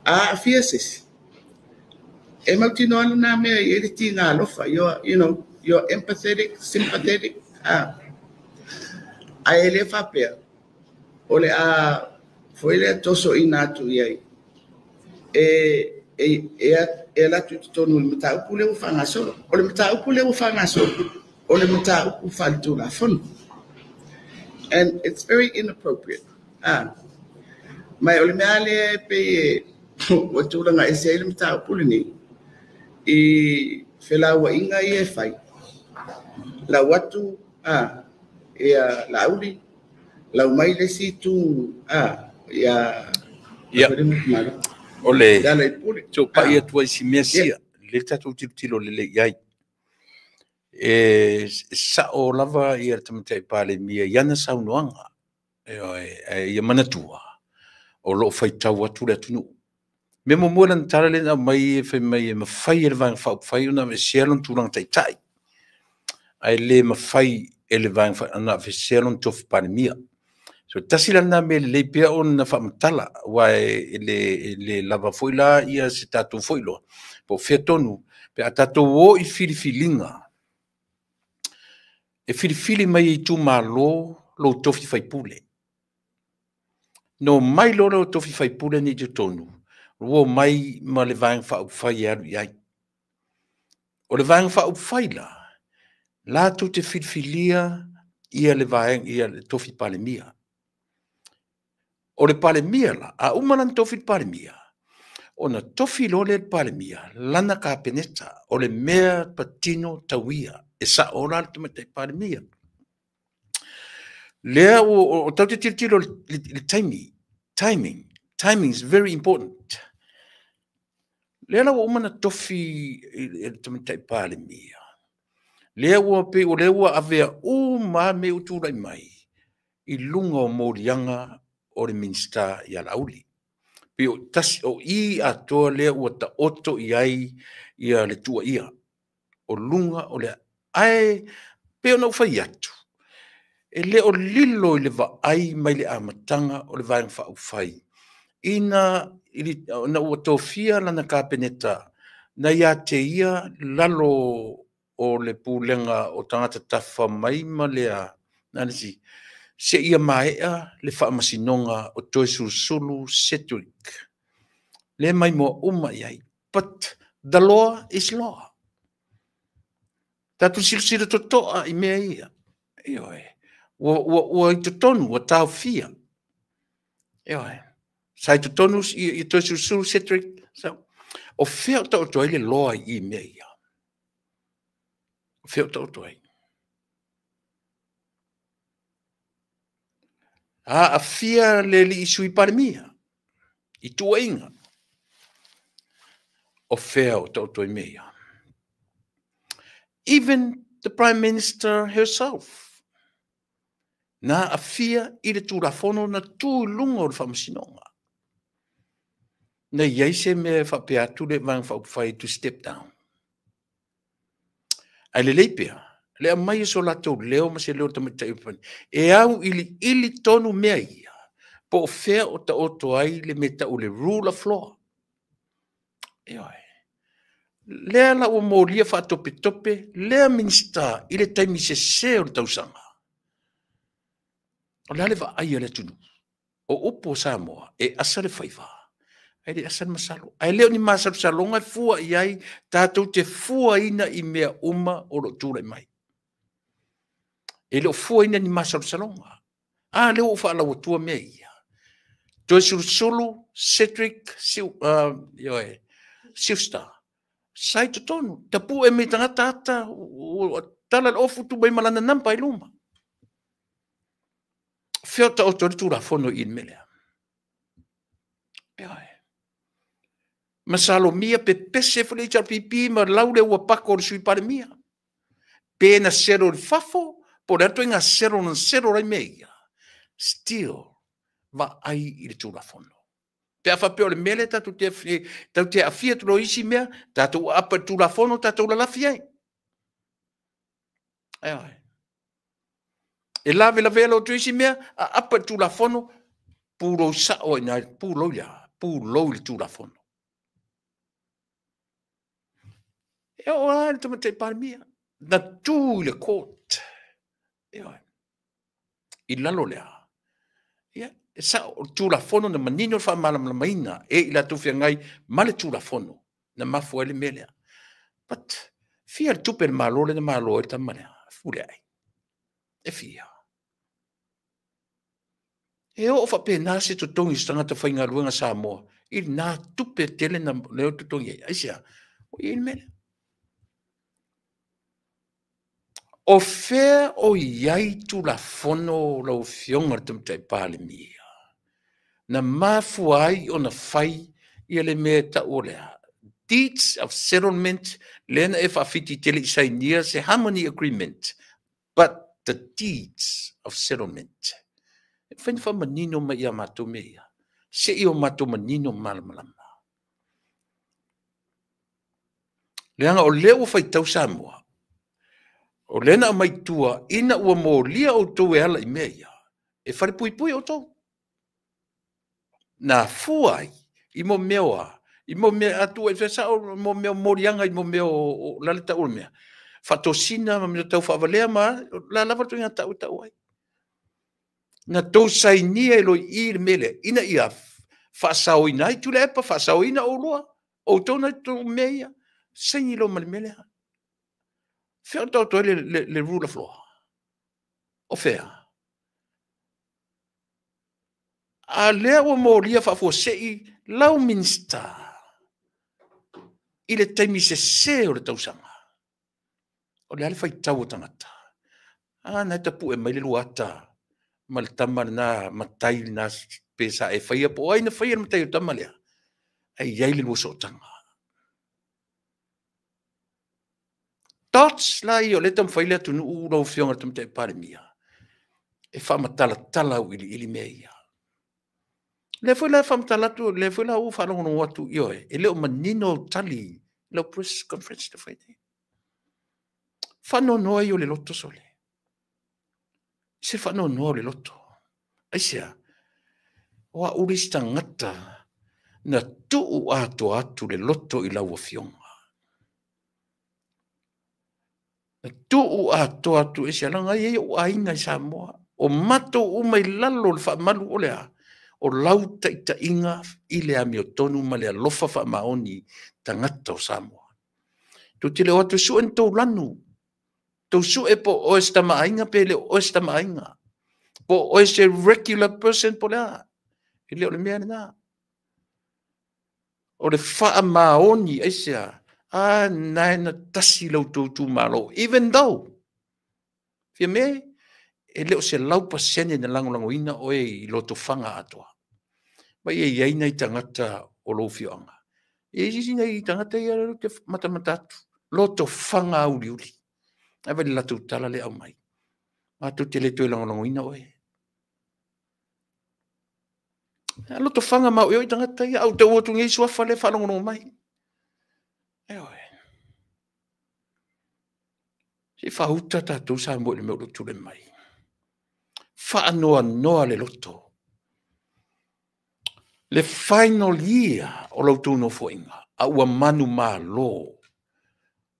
a aafia se isi, e mautinoa lena mea i ai le tiga alofa. You know, you're empathetic, sympathetic. Ae le faapea, o le a foi lea tosoina atu i ai, e ala atu i totonu o le mataupu lea ua faagasolo. O le mataupu lea ua faagasolo, o le mataupu faaletulafono. And it's very inappropriate. Mai o le mea lea e pei e ua tulaga ese ai le mataupu lenei, i felauaiga ia e fai. Lau atu ia Laauli, lau mai le isi itu ia. Ia, o le so pai atu ai si mea sia, le tatou tilotilo lelei i ai. E sao lava ia le Tamaitai Palemia i ana saunoaga, e ia manatua, o loo faitau atu le atunuu. Mea muamua lana tala lea na aumai e fai mai e mafai e le Vaega Faaupufai ona aveesea lona tulaga taitai, ae le mafai e le Vaega ona aveesea lona tofi Palemia. So tasi la lena mea lelei pea ona faamatala, aua e le lava foi la ia se tatou foi loa. Po o fea tonu, pe a tatou o i filifiliga, e filifili mai e itumalo lou tofi faipule. No mai loa lou tofi faipule ni totonu, ua mai ma le Vaega Faaupufai e alu i ai. O le Vaega Faaupufai la, latou te filifilia ia le vaega, ia le tofi Palemia. O le Palemia la, a uma lana tofi le Palemia, ona tofi loa lea le Palemia, lana kapeneta, o le mea patino tauia, e sao la le Tamaitai Palemia. Lea o tau te tilotilo le taimi, timing, timing is very important. Lea la ua uma na tofi le Tamaitai Palemia. Lea ua pei o lea ua avea uma mea ua tulai mai i luga o moliaga o le Minisita ia Laauli. Pei o tasi o i atoa lea ua taoto i ai ia le tuuaia. O luga o le ae pei ona ou fai atu, e le o lilo i le vaai mai le amataga o le Vaega Faaupufai ina ua tofia lana kapeneta na ia te ia lalo o le pulega o tagata tafa mai ma lea nalisi se ia maea le faamasinoga o toe sulusulu Sedgwick. Le mai moa uma i ai. But the law is law. Tatou silasila totoa i mea ia. Ioe. Ua i totonu, ua taofia. Ioe. Sa i totonu i Toesulusulu Cedric. So, o fea o taoto ai le loa i mea ia? O fea o taoto ai? A afia le alii Sui Palemia i tuuaiga. O fea o taoto ai mea ia? Even the Prime Minister herself na aafia i le Tulafono na tu i luga o le Faamasinoga. Na i ai se mea e faapea atu le Vaega Faaupufai to step down. Ae lelei pea le aumai o so latou leo ma se leo o tamaitai o le e au iliili tonu mea ia, po o fea o taoto ai le mea tau le rule of law. Ioe. Lea la ua molia faatopetope lea Minisita i le taimi sese o le tausaga. O le a le vaai a le atunuu? O upu o Samoa, e asa le faiva, ae le asa le masalo. Ae le o ni masalosaloga e fua i ai, tatou te fuaina i mea uma o lo o tulai mai. E le o fuaina ni masalosaloga. A lea ua ou faalauatua mea ia. Toesulusulu, Cedric, ioe, Schuster, sa i totonu, tapue mai tagata ata, tala le ofu tu mai ma lana namba i luma. Fea o taoto ai le Tulafono i le mea lea? Ioe. Masalomia pepese foi le HRPP ma lau le ua pako o le Sui Palemia. Pe na selo i fafo, po o le atu ga selo na selo ai mea ia. Still, vaai i le Tulafono. Pe a faapea o le mea lea tatou te aafia atu loa i isi mea, tatou aapa i le Tulafono, tatou lalafi ai. Ioe. E lavelavea loa atu isi mea, aapa i le Tulafono, pulou sao ai i ina, pulou ia, pulou i le Tulafono. E oo lava i le Tamaitai Palemia, na tu i le court. Ioe. I lalo lea, ia, e sao, o le Tulafono na manino le faamalamalamaina e i latou feagai ma le Tulafono na mafua ai le mea lea. But, fia le tupe a le Malo lea na malo ai le tama lea? Fuleai. E fia. E oo faapena se totogi o se tagata faigaluega Samoa i lena tupe tele na leo totogi ai. Aisea? O i ai le mea lea. O fea o i ai Tulafono lau Afioga i le Tamaitai Palemia na mafua ai ona fai ia le mea e tau o lea Deeds of Settlement lea na e faafiti tele i sainia se Harmony Agreement, but the Deeds of Settlement. E mafai ona faamanino mai ia matou mea ia, se i o matou manino malamalama. Leaga o lea ua faitau Samoa, o lea na aumai tua ina ua molia outou e ala i mea ia, e falepuipui outou. Na fua ai i mo mea o a, i mo mea atu e sao mo mea o moliaga i mo mea o lale tau o le mea. Faatosina ma mea tau faavalea ma la lava le tuiga tau tau ai. Na tou sainia e loi i le mea lea, ina ia faasaoina ai Tuilaepa, faasaoina oulua, outou na tou mea ia, saini loa ma le mea lea. Fea o taoto ai le rule of law? O fea? A lea ua molia faafuasei lau Minisita i le taimi sese o le tausaga. O le a le faitau o tagata? A na e tapue mai le luata ma le tama lena matai lena pe sa e faia po o ai na faia le matai o tama lea. Ai i ai le lua sootaga. Dots la ia o lea taumafai le atunuu lau Afioga i le Tamaitai Palemia e faamatalatala auiliili mea ia. Lea foi la faamatala atu, lea foi la ua faalogologo atu, ioe, e le o manino au tali lau press conference na fai nei. Faanoanoa ia o le loto sole. Se faanoanoa o le loto. Aisea, o au le isi tagata na tuu atoa atu le loto i lau Afioga. Na tuu atoa atu e se alaga ai ou aiga i Samoa. O matou uma i lalo o le faamalu o le a, o lau taitaiga i le amiotonu ma le alofa faamaoni tagata o Samoa. Tou te le o atu e sue ni tou lanu. Tou sue po o oe se tamaaiga pe le o oe se tamaaiga. Po o oe se regular person po o le a. E le o le mea lena. O le faamaoni, aisea? A na e na tasi lo outou itumalo, even though, Fiame, e le o 100% na lagolagoina oe i lotofaga atoa. Ma ia i ai nai tagata o lou afioaga. E i ai isi nai tagata ia ou te matamata atu, lotofaga auliuli. Ae vaai i le latou tala lea e aumai. Matou te le toe lagolagoina oe. A lotofaga maoioi tagata ia, ae ou tau atu nei suafa lea e faalogologo mai. Ioe. Se i faauta tatou Samoa i le mea o lo o tulai mai. Faanoanoa le loto. Le final year o la outou nofoaiga, a ua manumalo.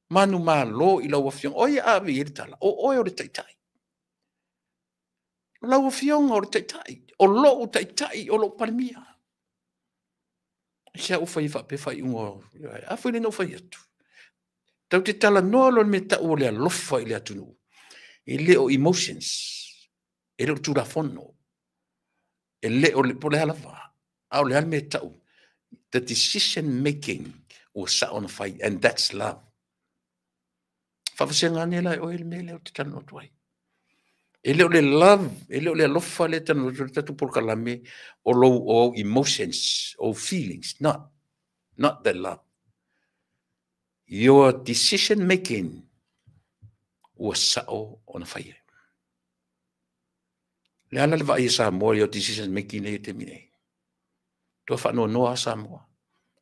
Manumalo i lau Afioga. O ai a ave i ai le tala? O oe o le Taitai. O lau Afioga o le Taitai. O lou Taitai, o lou Palemia. Se a ua fai faapea faaiuga, a foi lea na ou fai atu. Tatou te talanoa loa i le mea tau o le alofa i le atunuu. E le o emotions, e le o le Tulafono, e le o le, po o le a lava, a o le a le mea e tau, the decision making ua sao ona fai, and that's love. Faavasega ane la e oe le mea lea ou te talanoa atu ai. E le o le love, e le o le alofa lea e talanoa atu ai le tatou polokalame o lou o au emotions, o feelings, not, not that love. Your decision making ua sao ona fai ai. Le ala le vaai a Samoa i your decision making nei i le taimi nei. Tua faanoanoa a Samoa.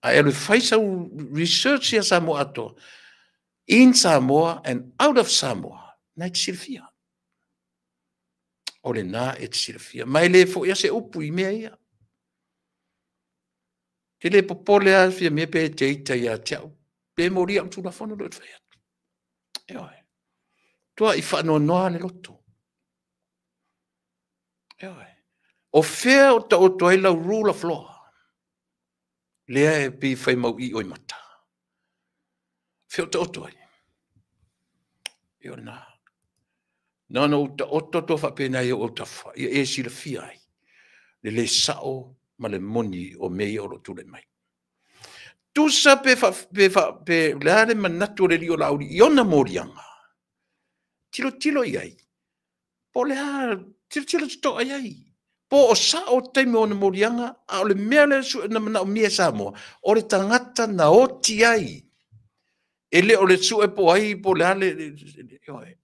A e alu e fai sau research ia Samoa atoa, in Samoa and out of Samoa, na e te silafia. O lena e te silafia. Ma e le foi a se upu i mea ia. Te le popole a fia mea pe te ita ia te au. Pe molia au tulafono lo e fai atu. Ioe. Tua i faanoanoa le loto. Ioe. O fea o taoto ai lau rule of law? Lea e pei fai mau i oi mata. Fea o taoto ai? Ioe na. Na ona ou taoto atu faapena i ou autafa, ia e silafia ai le le sao ma le moni o mea ia o lo o tulai mai. Tusa pe, fa, pe, fa, pe le a le manatu o le alii o Laauli i ona moliaga, tilotilo i ai, po o le a, tilotilo totoa i ai, po o sao taimi o ona moliaga, a o le mea lea na manaomia e Samoa, o le tagata na oti ai, e le o le sue po o ai po o le a le,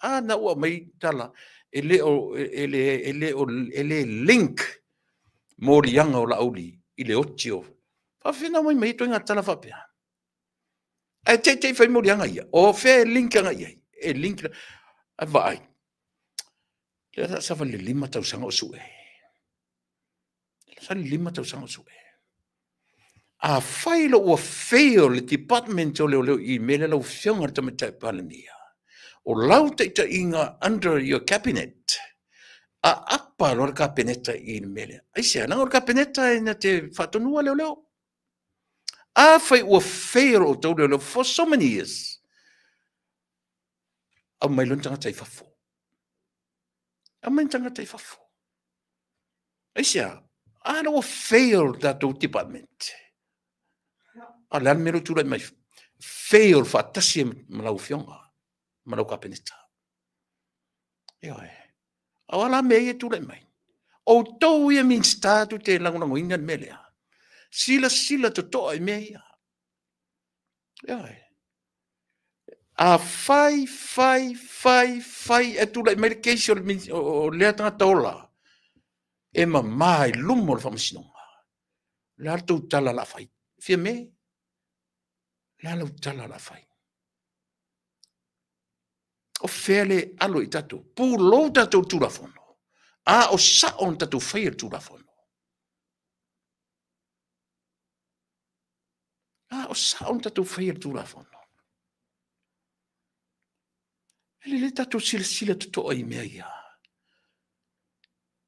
a na ua aumai tala, e le o, e le, e le o, e le link moliaga o Laauli i le oti o faafefea na aumai mai ituaiga tala faapea. Ae teitei fai moliaga ia, o fea e link agai i ai? E link, ae vaai, lea sa savali le 5 tausaga o sue. Sa le 5 tausaga o sue. A fai lo ua fail le department o leoleo i mea lea lau Afioga i le Tamaitai Palemia, o lau taitaiga under your cabinet, a apa loa le Kapeneta i le mea lea. Aisea, leaga o le Kapeneta e na te faatonua leoleo. A fai ua fail outou leoleo for so many years, aumai loa ni tagata i fafo. Aumai ni tagata i fafo. Aisea, a la ua fail le tatou department. A le a le mea lea ua tulai mai? Fail faatasi ma lau Afioga ma lau Kapeneta. Ioe. A o a la mea ia e tulai mai? Outou ia Minisita tou te lagolagoina le mea lea. Silasila totoa i mea ia. Ioe. A fai, fai, fai, fai, e tulai mai le case o, le, o lea tagata ola, e mama i luma o le faamasinoga. O le a le tou tala o le a fai? Fiame, o le a lau tala o le a fai? O fea le alo i tatou? Pulou tatou Tulafono. A o sao ona tatou faia le Tulafono. A o sao ona tatou faia le Tulafono. E lelei tatou silasila totoa i mea ia.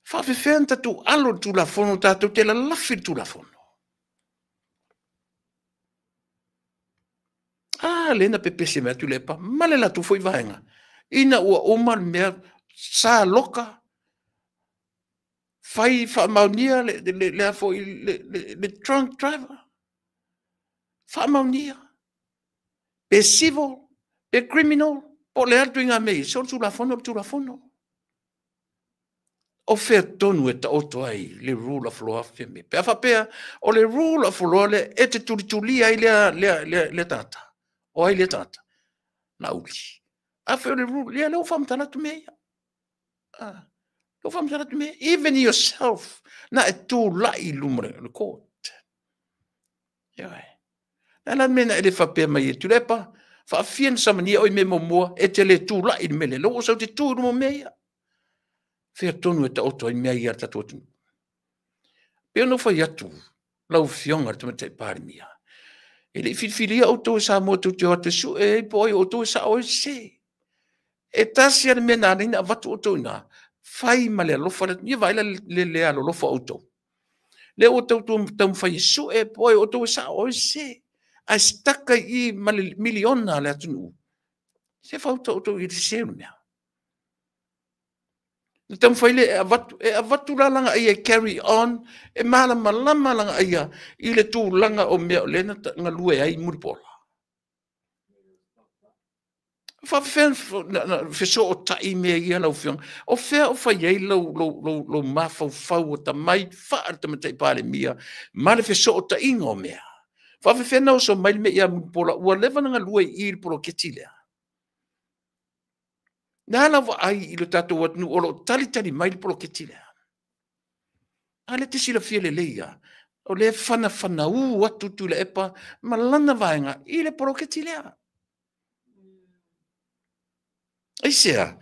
Faafefea ona tatou alo i le Tulafono, tatou te lalafi i le Tulafono. A lea na pepese mai Tuilaepa ma le latou foi vaega ina ua uma le mea sa loka Fai faamaonia le foi le drunk driver. Faamaonia. Pe civil, pe criminal, po o le a le ituaiga mea e i ai, se o le Tulafono o le Tulafono. O fea tonu e taoto ai le rule of law Fiame? Pe a faapea o le rule of law lea e te tulitulia ai lea tagata. O ai lea tagata? Laauli. Afai o le rule, ia lea ua faamatala atu mea ia. Ah, lea ua faamatala atu mea. Even yourself, na e tulai i luma o le court. Ioe. Le a la le mea na e le faapea mai ai, Tuilaepa, faafia na samania oe i mea muamua, e te le tulai i le mea lea. Lea ua ou sau ou te tu i luma o mea ia. Fea tonu e taoto ai mea ia a le tatou atunuu? Pei ona ou fai atu, lau Afioga i le Tamaitai Palemia, e le i filifilia outou e Samoa tou te o atu e sue ai po o ai o outou e sao ai sese. E tasi lava le mea na ala ai ona avatu outou i ina, fai ma le alofa le atunuu. Ia vaai la le le alolofa o outou. Lea ua outou taumafai e sue po o ai o outou e sao o ai e sese. Ae sitaka i i ma le miliona a le atunuu. Se fautua outou i le sese o le mea. Na taumafai lea e avatu, e avatu la lagaia e carry on, e malamalama lagaia i le tulaga o mea o lea na galue ai Mulipola. Faafefea na fesootai mea ia lau Afioga? O fea o fai ai lou mafaufau atamai faa le Tamaitai Palemia ma le fesootaiga o mea? Faafefea na oso mai le mea ia Mulipola ua leva na galue i i le poloketi lea? Le a lau vaai i le tatou atunuu o lo o talitali mai le poloketi lea? A lea e te silafia lelei lava, o lea e fanafanaū atu Tuilaepa ma lana vaega i le poloketi lea. Aisea?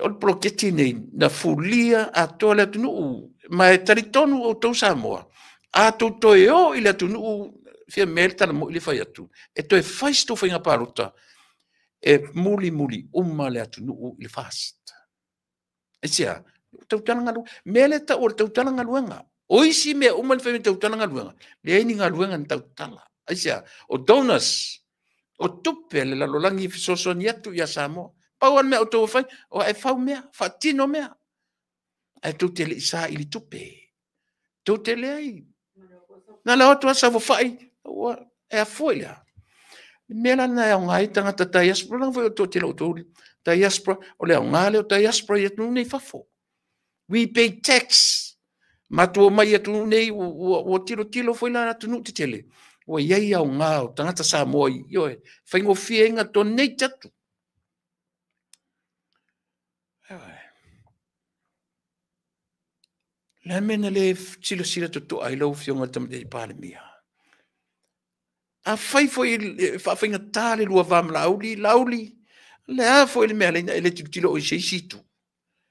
O le poloketi nei na fulia atoa le atunuu, ma e talitonu outou Samoa, a tou toe o i le atunuu, fia mea le tala moi le fai atu, e toe fai se tou faiga palota, e mulimuli uma le atunuu i le FAST. Aisea? Tautala galuega. Mea lea tau o le tautala galuega. O isi mea uma na fai mai tautala galuega, leai ni galuega na tautala. Aisea? O donors, o tupe a le lalolagi e fesoasoani atu ia Samoa. Pau lava le mea a outou e fai, o ae fau mea, faatino mea. Ae tou te le i saili tupe. Tou te leai. Na o le o atu lava saofafai, ua e afua i le a? Le mea la lena e aoga ai tagata diaspora, leaga foi o le toatele o outou diaspora, o le aoga lea o diaspora i atunuu nei i fafo. We pay tax. Matou omai i atunuu nei, ua tilotilo foi la atunuu tetele, ua i ai aoga o tagata Samoa, ioe, faigofie ai ona donate atu. Le a le mea na le silasila totoa ai lau Afioga i le Tamaitai Palemia? Afai foi e faafaigata le lua va ma Laauli, Laauli, le a foi le mea e ala ai ona e le tilotilo oe i se isi itu?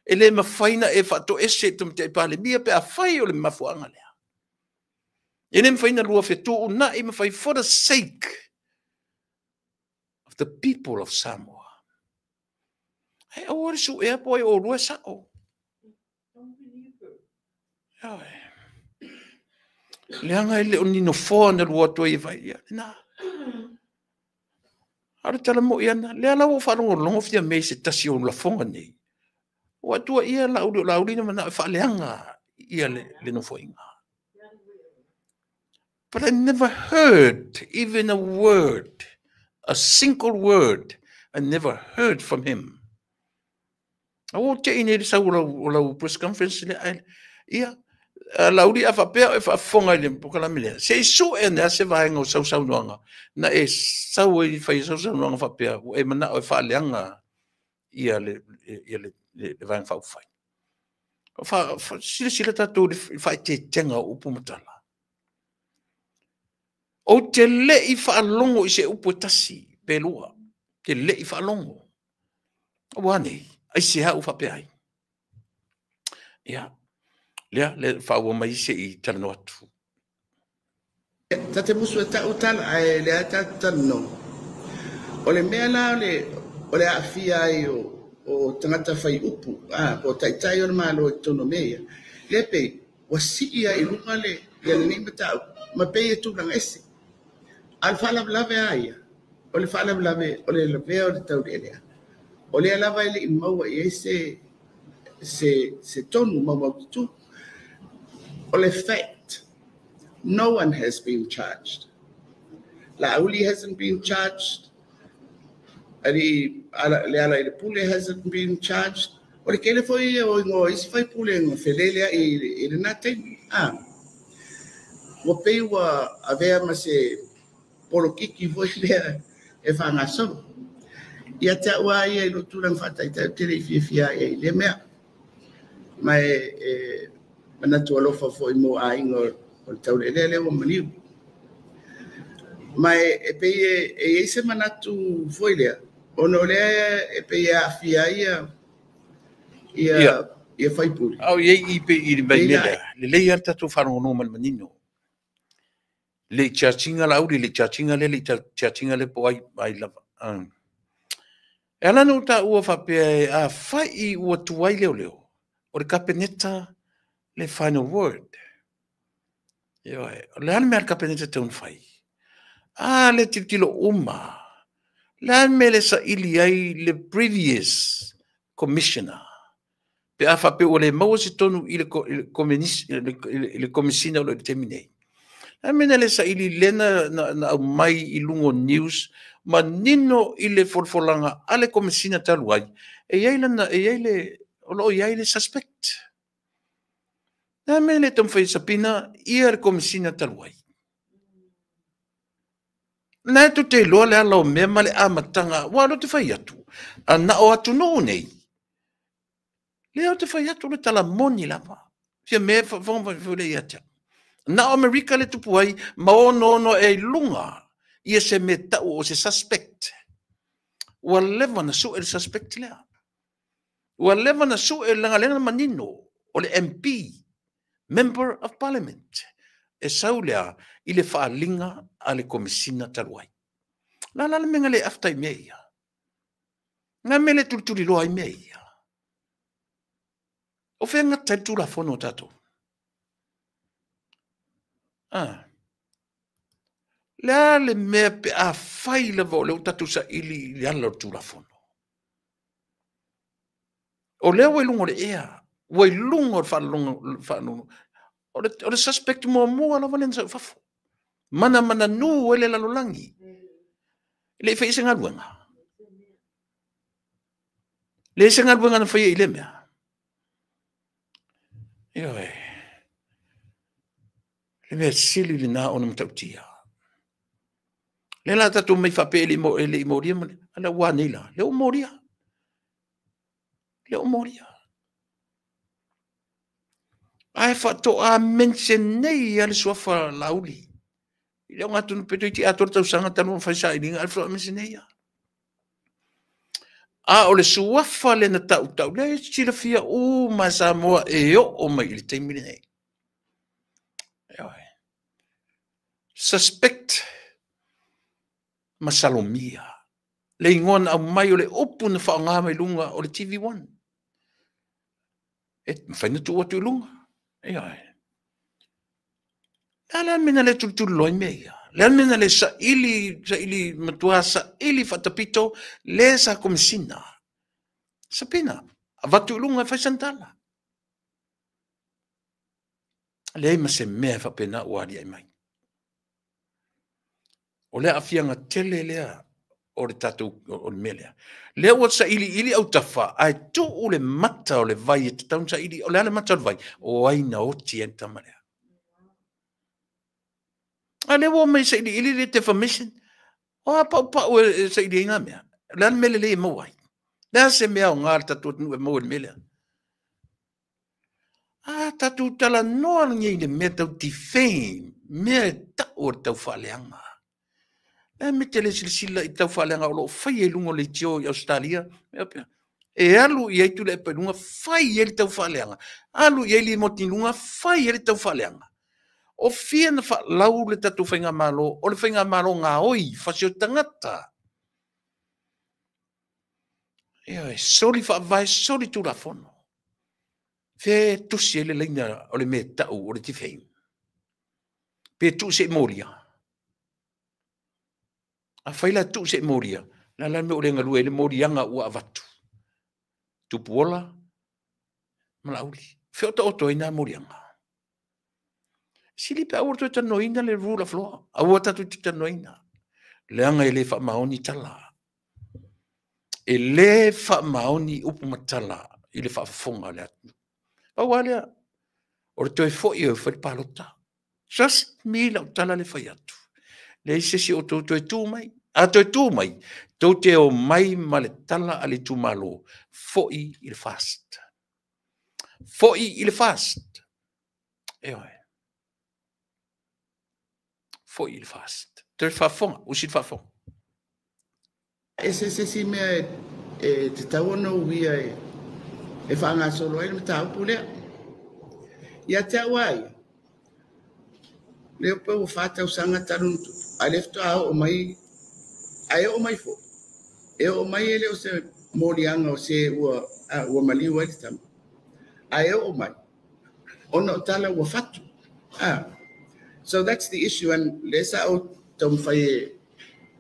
E le mafai ona e faatoese i le Tamaitai Palemia pe afai o le mafuaaga lea. E le mafai ona lua fetuunai ma fai for the sake of the people of Samoa. Ae aua le suea po o ai o oulua e sao. Leaga e le o ni nofoa na lua atu ai e fai, ia, lena. A o le tala moi ana, lea la ua ou faalogologo Fiame i se tasi o lafoga nei. Ua tuuaia Laauli o Laauli na manao e faaleaga ia le nofoaiga. But I never heard even a word, a single word, I never heard from him. A ua tei nei le sau o lau press conference lea, ae, ia, Laauli a faapea e faafofoga i le polokalame lea, se i sue ane lava se vaega o sau saunoaga, na e sau ai fai sau saunoaga faapea, ua e manao e faaleaga ia le Vaega Faaupufai. Silasila tatou i le faaeteetega o upu ma tala. Ou te le i faalogo i se upu e tasi pe lua, te le i faalogo. Ua a nei, aisea ua faapea ai? Ia, lea, le faaauau mai se i talanoa atu. Ta te musu e ta'u tala ae lea ta te talanoa. O le mea la o le aafia ai o tagata fai upu, po o taitai o le Malo i totonu o mea ia, lea pei ua sii ai i luga le ia lenei mataupu ma pei e tulaga ese. A o le faalavelave lava ia, o le faalavelave o le lavea o le taulealea, o lea lava e le i maua i ai se tonu maumaututu. O le fact, no one has been charged. Laauli hasn't been charged. Ali Lealailepule hasn't been charged. O le tele foi ia o igoa o isi faipule na feleleai i lena taimi. A ua pei ua avea ma se polokiki foi lea e faagasolo. Ia te au lava ia i lou tulaga faataitai ou te le i fiafia ai i lea mea. Ma e manatu alofa foi mo aiga o le taulealea lea ua maliu. Ma e pei e i ai se manatu foi lea, ona o lea e pei e aafia ai ia ia faipule. Au i ai i pe i le mai mea lea, lelei lava le tatou faalogologo ma le manino. Le i charge ina Laauli, le i charge ina lea, le i charge ina lea po o ai, ai lava. E ala ona ou taua faapea afai ua tuai leoleo, o le Kapeneta le final word. Ioe, o le a le mea a le Kapeneta e tatau ona fai? A le tilotilo uma, le a le mea le saili ai le previous commissioner? Pe a faapea ua le maua se tonu i le Komesina o lo o i le taimi nei. Le a le mea na le saili lea na aumai i luga o news manino i le folafolaga a le Komesina talu ai, e i ai lana, e i ai le, o lo o i ai le suspect. Le a le mea le taumafai e sapina ia le Komesina talu ai? Na e tou te iloa le ala o mea ma le amataga, aua o lea ou te fai atu, a na o atunuu nei, lea ou te fai atu le tala moni lava, fia mea e fai lea ia te au. Na o Amerika le tupu ai ma onoono ea i luga ia se mea tau o se suspect. Ua leva na sue le suspect lea. Ua leva na sue leaga lea na manino o le MP, Member of Parliament, e sau lea i le faaaliga a le Komesina talu ai. O le a la le mea na le after ai mea ia? O le a le mea le tulituliloa ai mea ia? O fea e gata ai le Tulafono a tatou? Ah. Le a le mea pe a fai lava o lea ua tatou saili i le ala o le Tulafono? O lea ua i luga o le ea, ua i luga o le faalogo, o le suspect muamua lava lea na sau i fafo. Manamananu ai le lalolagi. E le i faia se galuega. Leai se galuega na faia i lea mea. Ioe. Le mea sili lena ona matautia. Lea la tatou mai faapea e le i molia, ala ua nei la, lea ua molia. Lea ua molia. Ae faatoa mention nei lava le suafa Laauli. I le ogatotonu pe toeitiiti atoa le tausaga talu ona fai sailiga, ae faatoa mention nei lava. A o le suafa lea na tautau, lea e silafia uma e Samoa e oo mai i le taimi lenei. Suspect masalomia. Le igoa na aumai o le upu na faaaoga mai luga o le TV1. E mafai na tuu atu i luga. Ioe. Le a la le mea na le tulituliloa ai mea ia? Le a le mea na le saili, saili, matua saili faatapito le sa komesina. Sapina, avatu i luga e fai sana tala. Leai ma se mea e faapena ua aliae mai. O le aafiaga tele lea o le tatou o le mea lea. Lea ua sailiili autafa ae tuu le mata o le vai e tatau ona saili. O le a le mata o le vai? O ai na oti ai le tama lea? A lea ua omai e sailiili le defamation. O a paupau e saili ai na mea? O le a le mea lelei e maua ai? Le a se mea aoga a le tatou atunuu e maua i le mea lea? A tatou talanoa nei i le mea tau defame, mea e tau o le taufaaleaga. Le a mea te le silasila i taufaaleaga o lo o faia i luga o leitio i Ausetalia, e alu i ai Tuilaepa i luga, fai ai le taufaaleaga. Alu i ai Limoti i luga, fai ai le taufaaleaga. O fia na faalau le tatou faigamalo, o le faigamalo gaoi, fasi o tagata. Ioe, soli faavae, soli tulafono. Fea e tusi ai le laina o le mea e tau o le defame? Pe tuu se i molia? Afai la tuu se i molia, le a la le mea ua le galue ai le moliaga ua avatu? Tupuola ma Laauli. Fea o taoto ai na moliaga? Sili pe aua le toe talanoaina le rule of law. Aua tatou te talanoaina. Leaga e le faamaoni tala. E le faamaoni upu ma tala i le faafofoga a le atunuu. Pau lava lea, o le toe foi e fai le palota. Trust me lau tala le fai atu. Leai se isi o outou toe tu mai. A toe tu mai, tou te omai ma le tala a le itumalo, foi i le FAST. Foi i le FAST. Ioe. Foi i le FAST. Toe faafofoga, usi le faafofoga. Ese se isi mea e tatau ona uia e faagasolo ai le mataupu lea. Ia te au lava ia, lea pe ua 4 tausaga talu ona tupu, a o lea faatoa oo mai, ae oo mai foi, e oo mai e le o se moliaga o se ua maliu ai le tama, ae oo mai ona o tala ua fatu. So that's the issue, and lea sa ou taumafai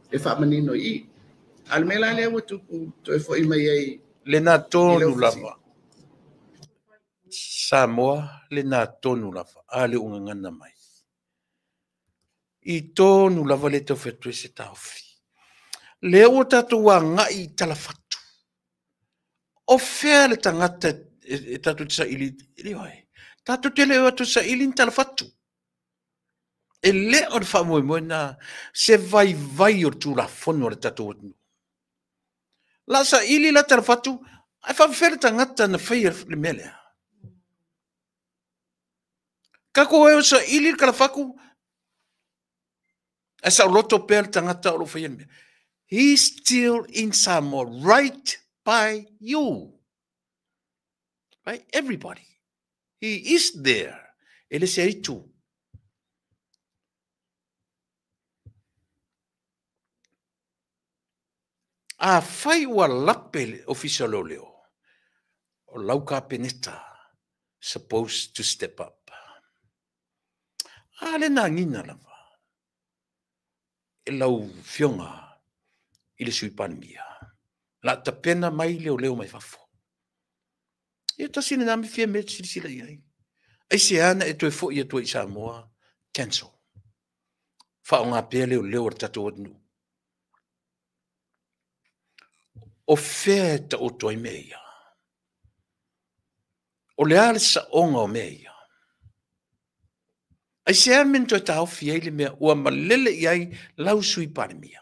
e faamanino i i. A o le mea la lea ua tupu toe foi mai ai Lena tonu lava. Samoa, lena tonu lava. A le ugagana mai. I tonu lava le tau fai atu ai se taofi. Lea ua tatou agai i talafatu. O fea le tagata e tatou te saili, ioe, tatou te le o atu e saili ni talafatu. E le o le faamoemoe na se vaivai o le Tulafono a le tatou atunuu. La saili la talafatu, ae faafefea le tagata na faia le mea lea. Tatou e o saili le talafatu, ae saoloto pea le tagata o lo o faia le mea. He's still in Samoa, right by you. By everybody. He is there. E le se aitu. Afai ua lape le Ofisa o Leoleo, o lau Kapeneta supposed to step up. A le nagina lava e lau Afioga i le Sui Palemia, la tapena mai leoleo mai fafo. Ia tasi lena mea fia mea e silasila i ai. Aisea na e toe foi atu ai i Samoa? Cancel. Faaaoga pea leoleo a le tatou atunuu. O fea e taoto ai mea ia? O le a le saoga o mea ia? Aisea le mea na toe taofi ai le mea ua malele i ai lau Sui Palemia?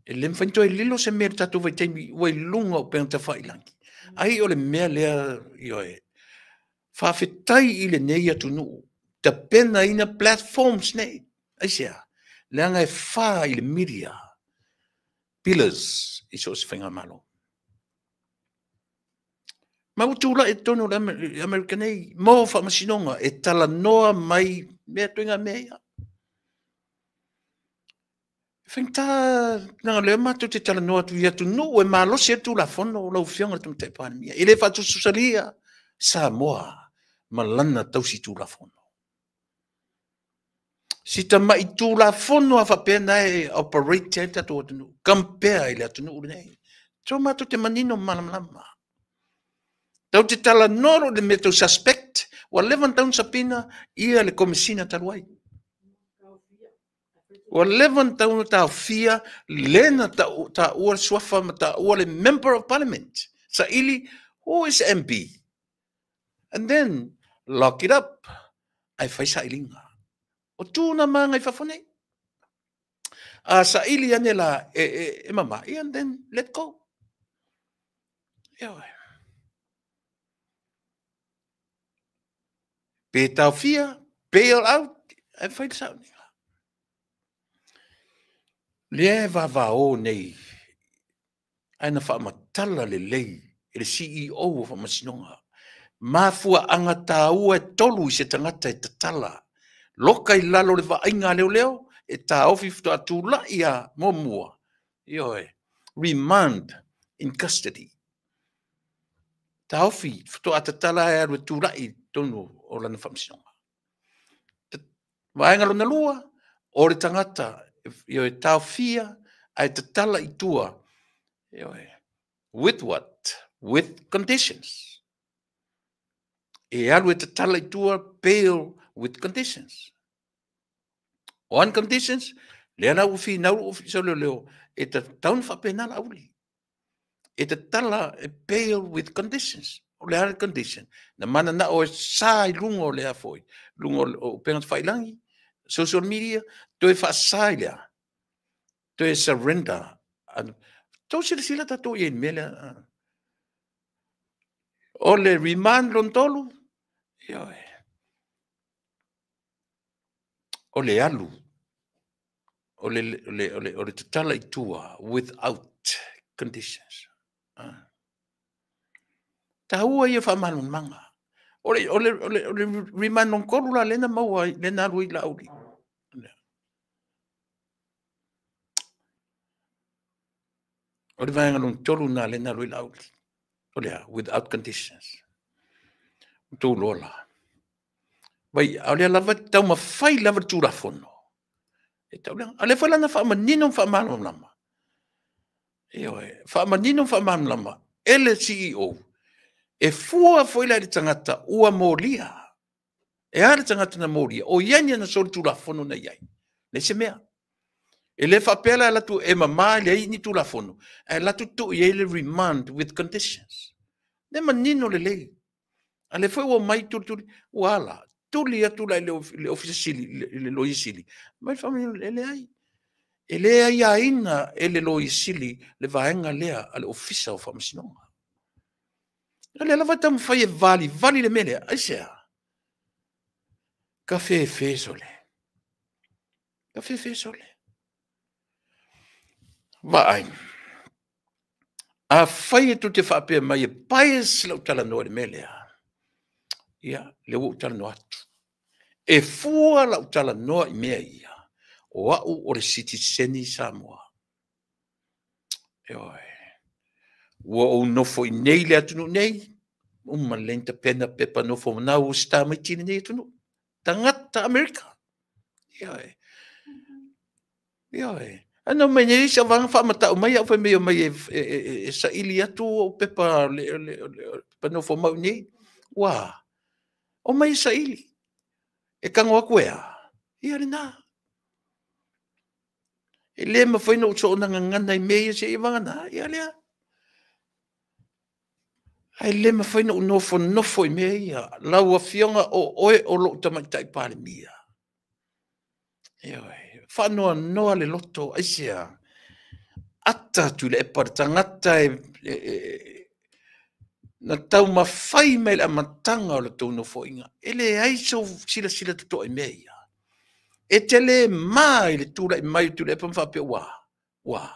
E le mafai ona toe lilo se mea i le tatou vaitaimi ua i luga o upega tafailagi. Ai o le mea lea, ioe, faafetai i lenei atunuu tapenaina platforms nei. Aisea? Leaga e fa i le media pillars i so o se faigamalo. Ma ua tulai i totonu o le Amerika nei mo faamasinoga e talanoa mai mea ituaiga mea ia. E faigata, leaga o lea matou te talanoa atu i atunuu e malosi ai le Tulafono lau Afioga i le Tamaitai Palemia. E le faatusatusalia Samoa ma lana tausi Tulafono. Si tamai Tulafono a faapea na e operate ai le tatou atunuu, compare i le atunuu lenei. So matou te manino ma malamalama. Tau te talanoa loa i le mea tau suspect, ua leva ona tatau ona sapina ia le Komesina talu ai. Ua leva ona tatau ona taofia le na taua le suafa ma taua le Member of Parliament. Saili, who is MP? And then, lock it up. Ae fai sailiga. O tu na maga i fafo nei. A saili ane la e mama, and then let go. Ioe. Pe taofia, bail out, ae fai le sailiga. Lea e vavao nei, ae na faamatala lelei e le CEO o Faamasinoga. Mafuaaga taua e 3 i se tagata e tatala. Loka i lalo o le vaaiga a leoleo, e taofi faatoa tulai a muamua. Ioe, remand in custody. Taofi faatoa tatala e alu e tulai i totonu o lana faamasinoga. Vaega lona lua, o le tagata ioe, taofia ae tatala i tua. Ioe, with what? With conditions. E alu e tatala i tua bail with conditions. On conditions, lea la ua finau le Ofisa o Leoleo, e tatau ona faapena Laauli. E tatala e bail with conditions. O le a le condition? Na mananao e sa i luga o lea foi, luga o upega tafailagi, social media, toe faasa i lea, toe surrender. Tou silasila tatou i ai i le mea lea. O le remand lona tolu, ioe, o le alu, o le tatala i tua without conditions. Taua ia faamalamalamaga. O le remand lona tolu la lea na maua ai, lea na alu ai Laauli. O le vaega lona tolu lena lea na alu ai Laauli. O le a? Without conditions. Ua outou iloa la. Vai, a o lea lava e taumafai lava le Tulafono. E tau leaga. A o lea foi la na faamanino ma faamalamalama. Ioe, faamanino ma faamalamalama e le CEO, e fua foi la i le tagata ua molia. E a le tagata na molia? O i ai ni ana solitulafono na i ai? Leai se mea. E le faapea la e alu atu e mama e leai ni tulafono, ae alu atu tuu i ai le remand with conditions. Lea e manino lelei. A o lea foi ua omai tulituli, ua a la? Tuli atu la i le Ofisa Sili, i le Loia Sili, aumai le faamanino, e leai. E le aiaina e le Loia Sili le vaega lea a le Ofisa o Faamasinoga. O lea lava e taumafai e valivali le mea lea, aisea? Ka fefe sole. Ka fefe sole. Vaai. Afai e tou te faapea mai e bias lau talanoa i le mea lea, ia, lea ua ou talanoa atu. E fua lau talanoa i mea ia, o au o le sitiseni Samoa. Ioe. Ua ou nofo i nei le atunuu nei, uma lelei ona tapena pepa nofo manau o se tamaiti i lenei atunuu. Tagata Amerika. Ioe. Ioe. Ae na omai nei isi vaega faamatau mai au fai mai omai e saili atu ou pepa pepa nofo mau nei. Ua omai e saili. E tago atu e a? Ia lena. E le mafai ona ou soona gagana i mea ia seia vagana. Ia lea. Ae le mafai ona ou nofonofo i mea ia. Lau Afioga o oe o lou Tamaitai Palemia. Ioe. Faanoanoa le loto, aisea? Ata Tuilaepa le tagata na taumafai mai i le amataga o le tou nofoaiga. E leai sou silasila totoa i mea ia. E te le ma i le tulai mai o Tuilaepa ma faapea ua, ua.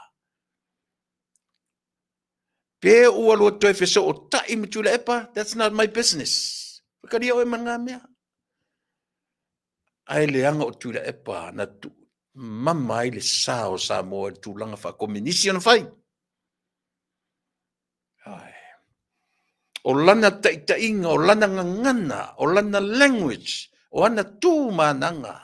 Pe ua lua toe fesootai ma Tuilaepa, that's not my business. Faitalia oe ma lena mea. Ae leaga o Tuilaepa na mama ai le sa o Samoa i le tulaga faakominisi ona fai. Ai. O lana taitaiga, o lana gagana, o lana language, o ana tu ma ana aga,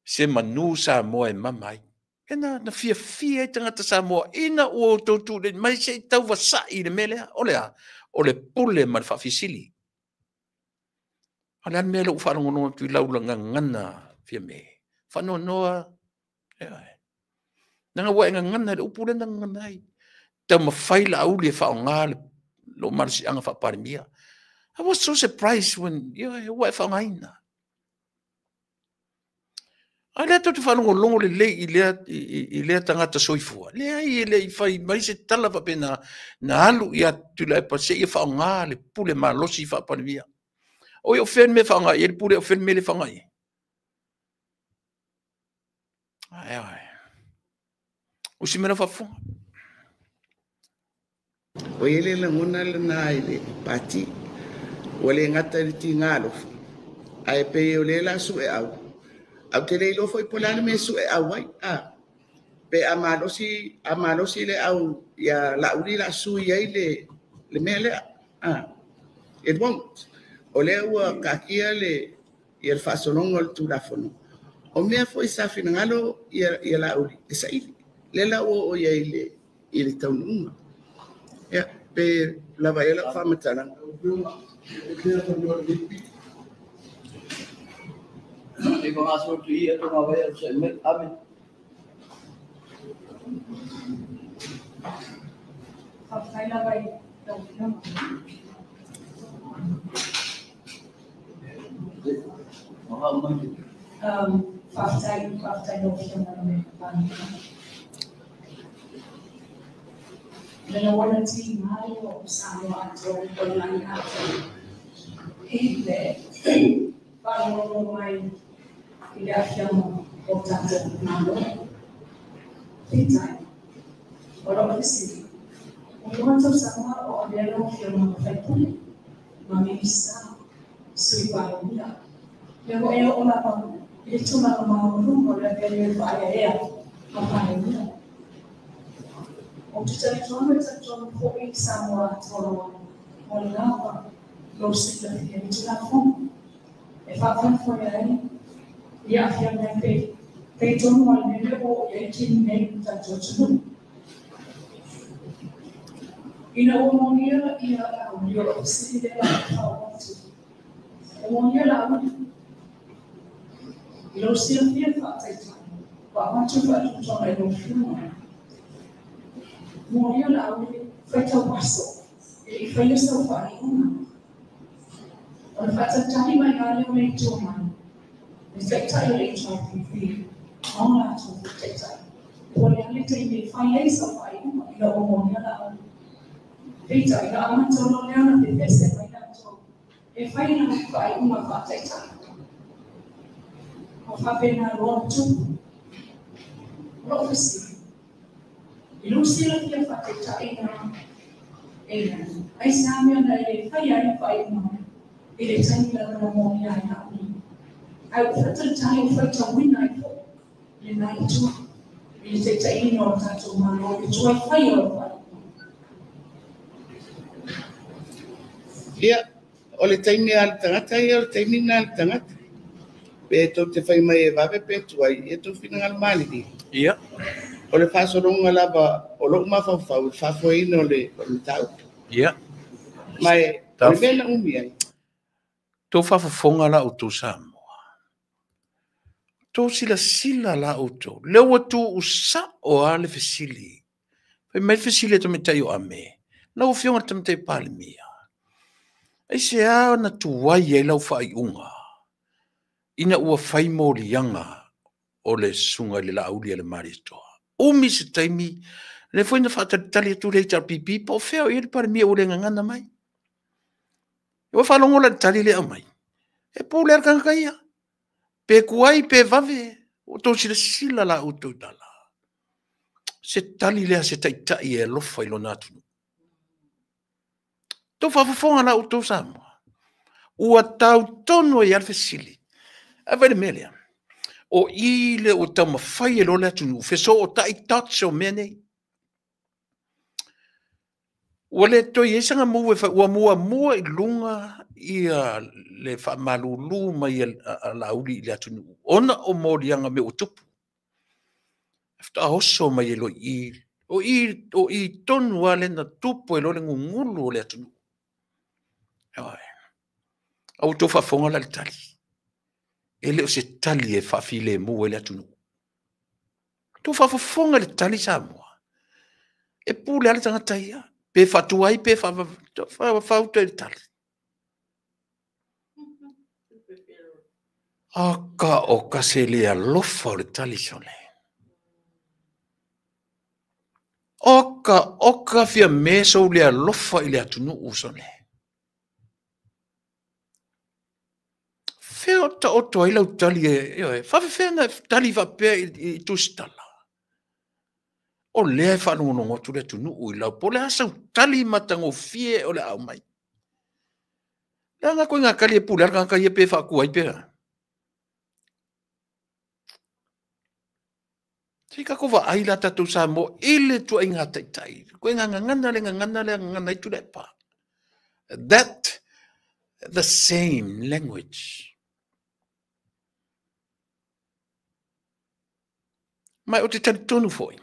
se manu Samoa e mama ai. E na fiafia ai tagata Samoa ina ua outou tulai mai se i tauvasa'i i le mea lea. O le a? O le pule ma le faafesili. A o le a le mea lea ua faalogologo atu i lau gagana Fiame? Faanoanoa. Ioe. Leaga ua e gagana i le upu lea na gagana ai. Taumafai Laauli e faaaoga lou malosiaga faa-Palemia. I was so surprised when, ioe, ua e faaaogaina. A o lea tou te faalogologo lelei i lea tagata soifua. Leai, e le i fai mai se tala faapena na alu ia Tuilaepa seia faaaoga le pule malosi faa-Palemia. Oi, o fea le mea e faaaoga i ai le pule, o fea le mea e le faaaoga i ai? Ai, ai. Usi mai lau faafofoga. Ua i ai le lagona lena i le Pati, ua le gata i le tiga alofa, ae pei o lea la sueau, ae ou te le iloa foi po o le a le mea e sueau ai, a, pe a malosi, a malosi le au ia Laauli la sui ai le mea lea, a, it won't. O lea ua taatia le ia le faasologa o le Tulafono, o mea foi sa finagalo ia Laauli e saili, lea la ua oo i ai i le taunuuga. Ia, pe Lava i ai lau faamatalaga. Faafetai lava i lau Afioga. Faafetai, faafetai lau Afioga i le Palemia. I le lagona tiga ia o Samoa atoa i le lalolagi atoa i le faalogologo mai i le aafiaga o tatou Malo. Peitai, o lau fesili, ua lua tausaga o avea lau Afioga ma faipule ma Minisita, Sui Palemia, lea ua e oo lava i le tulaga maualuga o le avea lea faaeaea ma Palemia. Ou te talitonu e talitonu foi Samoa atoa ua lava lou silafia i Tulafono e faafoefoe ai i aafiaga e pei tonu lava le mea lea ua oo i ai le taimi nei i le tatou atunuu. Ina ua molia ia Laauli, o lau fesili lea o le a faaoo atu, ua molia Laauli i lou silafia faataitai, ua avatu le faatuatuaga i lau Afioga. Molia Laauli faitau aso e le i faia sau faaiuga. O le faatalitali mai lava lea o le Itu Agai, le Taitai o le HRPP ma o latou foi Taitai, po o le a le taimi e fai ai sau faaiuga ina ua molia Laauli. Peitai, na amata loa lea ona pepese mai latou e fai lau faaiuga faataitai. Ua faapena loa ona tupu. O lou fesili, i lou silafia faataitai na e i ai, aisea mea na e le faia ai le faaiuga i le taimi lava na molia ai Laauli, ae ua faatalitali ua faitauina ai foi lena itu i le taitaiina o le tatou Malo i le tuai faia o le faaiuga? Ia, o le taimi lava o le tagata ia, o le taimi lena a le tagata. Pe tou te fai mai e vave pe tuai, ia tou finagalo malilie. Ia. O le faasologa lava o lou mafaufau i le faafoeina o le mataupu. Ia. Ma e, o le mea na umi ai. Tou faafofoga la outou Samoa. Tou silasila la outou. Lea ua tuusao lava le fesili. Fai mai le fesili a tamaitai o Ame. Lau Afioga i le Tamaitai Palemia, aisea na tuai ai lau faaiuga ina ua fai moliaga o le susuga i le Laauli a le Malietoa? Umi se taimi, lea foi na faatalitali atu le HRPP po o fea o i ai le Palemia ua le gagana mai. Ua faalogo la i le tali lea e aumai. E pule lava le tagata ia. Pe tuai pe vave, ua outou silasila la outou tala. Se tali lea a se taitai e alofa i lona atunuu. Tou faafofoga la outou Samoa. Ua tau tonu ai lava le fesili. Ae vaai le mea lea. O i lea ua taumafai e loa le atunuu, fesootai dots o mea nei. Ua le toe i ai sana move e fai, ua muamua i luga ia le faamalulu mai a Laauli i le atunuu ona o moliaga o mea ua tupu. Faatoa oso mai ai loa i i, o i tonu lava lea na tupu ai loa le gugulu o le atunuu. Ioe. A ua outou faafofoga la i le tali. E le o se tali e faafilemu ai le atunuu. Tou faafofoga i le tali Samoa. E pule lava le tagata ia, pe faatuai pe faavave, fauta i le tali. Aka o ka se le alofa o le tali sole. Oka oka fia me sou le alofa i le atunuu sole. Fea o taoto ai lau tali e, ioe, faafefea ona tali faapea i tusitala. O lea e faalogologo atu le atunuu i lau, po o le a sau tali matagofie o le a aumai. Leaga koe ngā tali e pule ala tagata ia pe faatuai pe a. Se i tatou vaai la tatou Samoa i le tuaiga taitai. Koe ngā gagana le gagana le gagana i Tuilaepa. That the same language. Ma o te talitonu foi,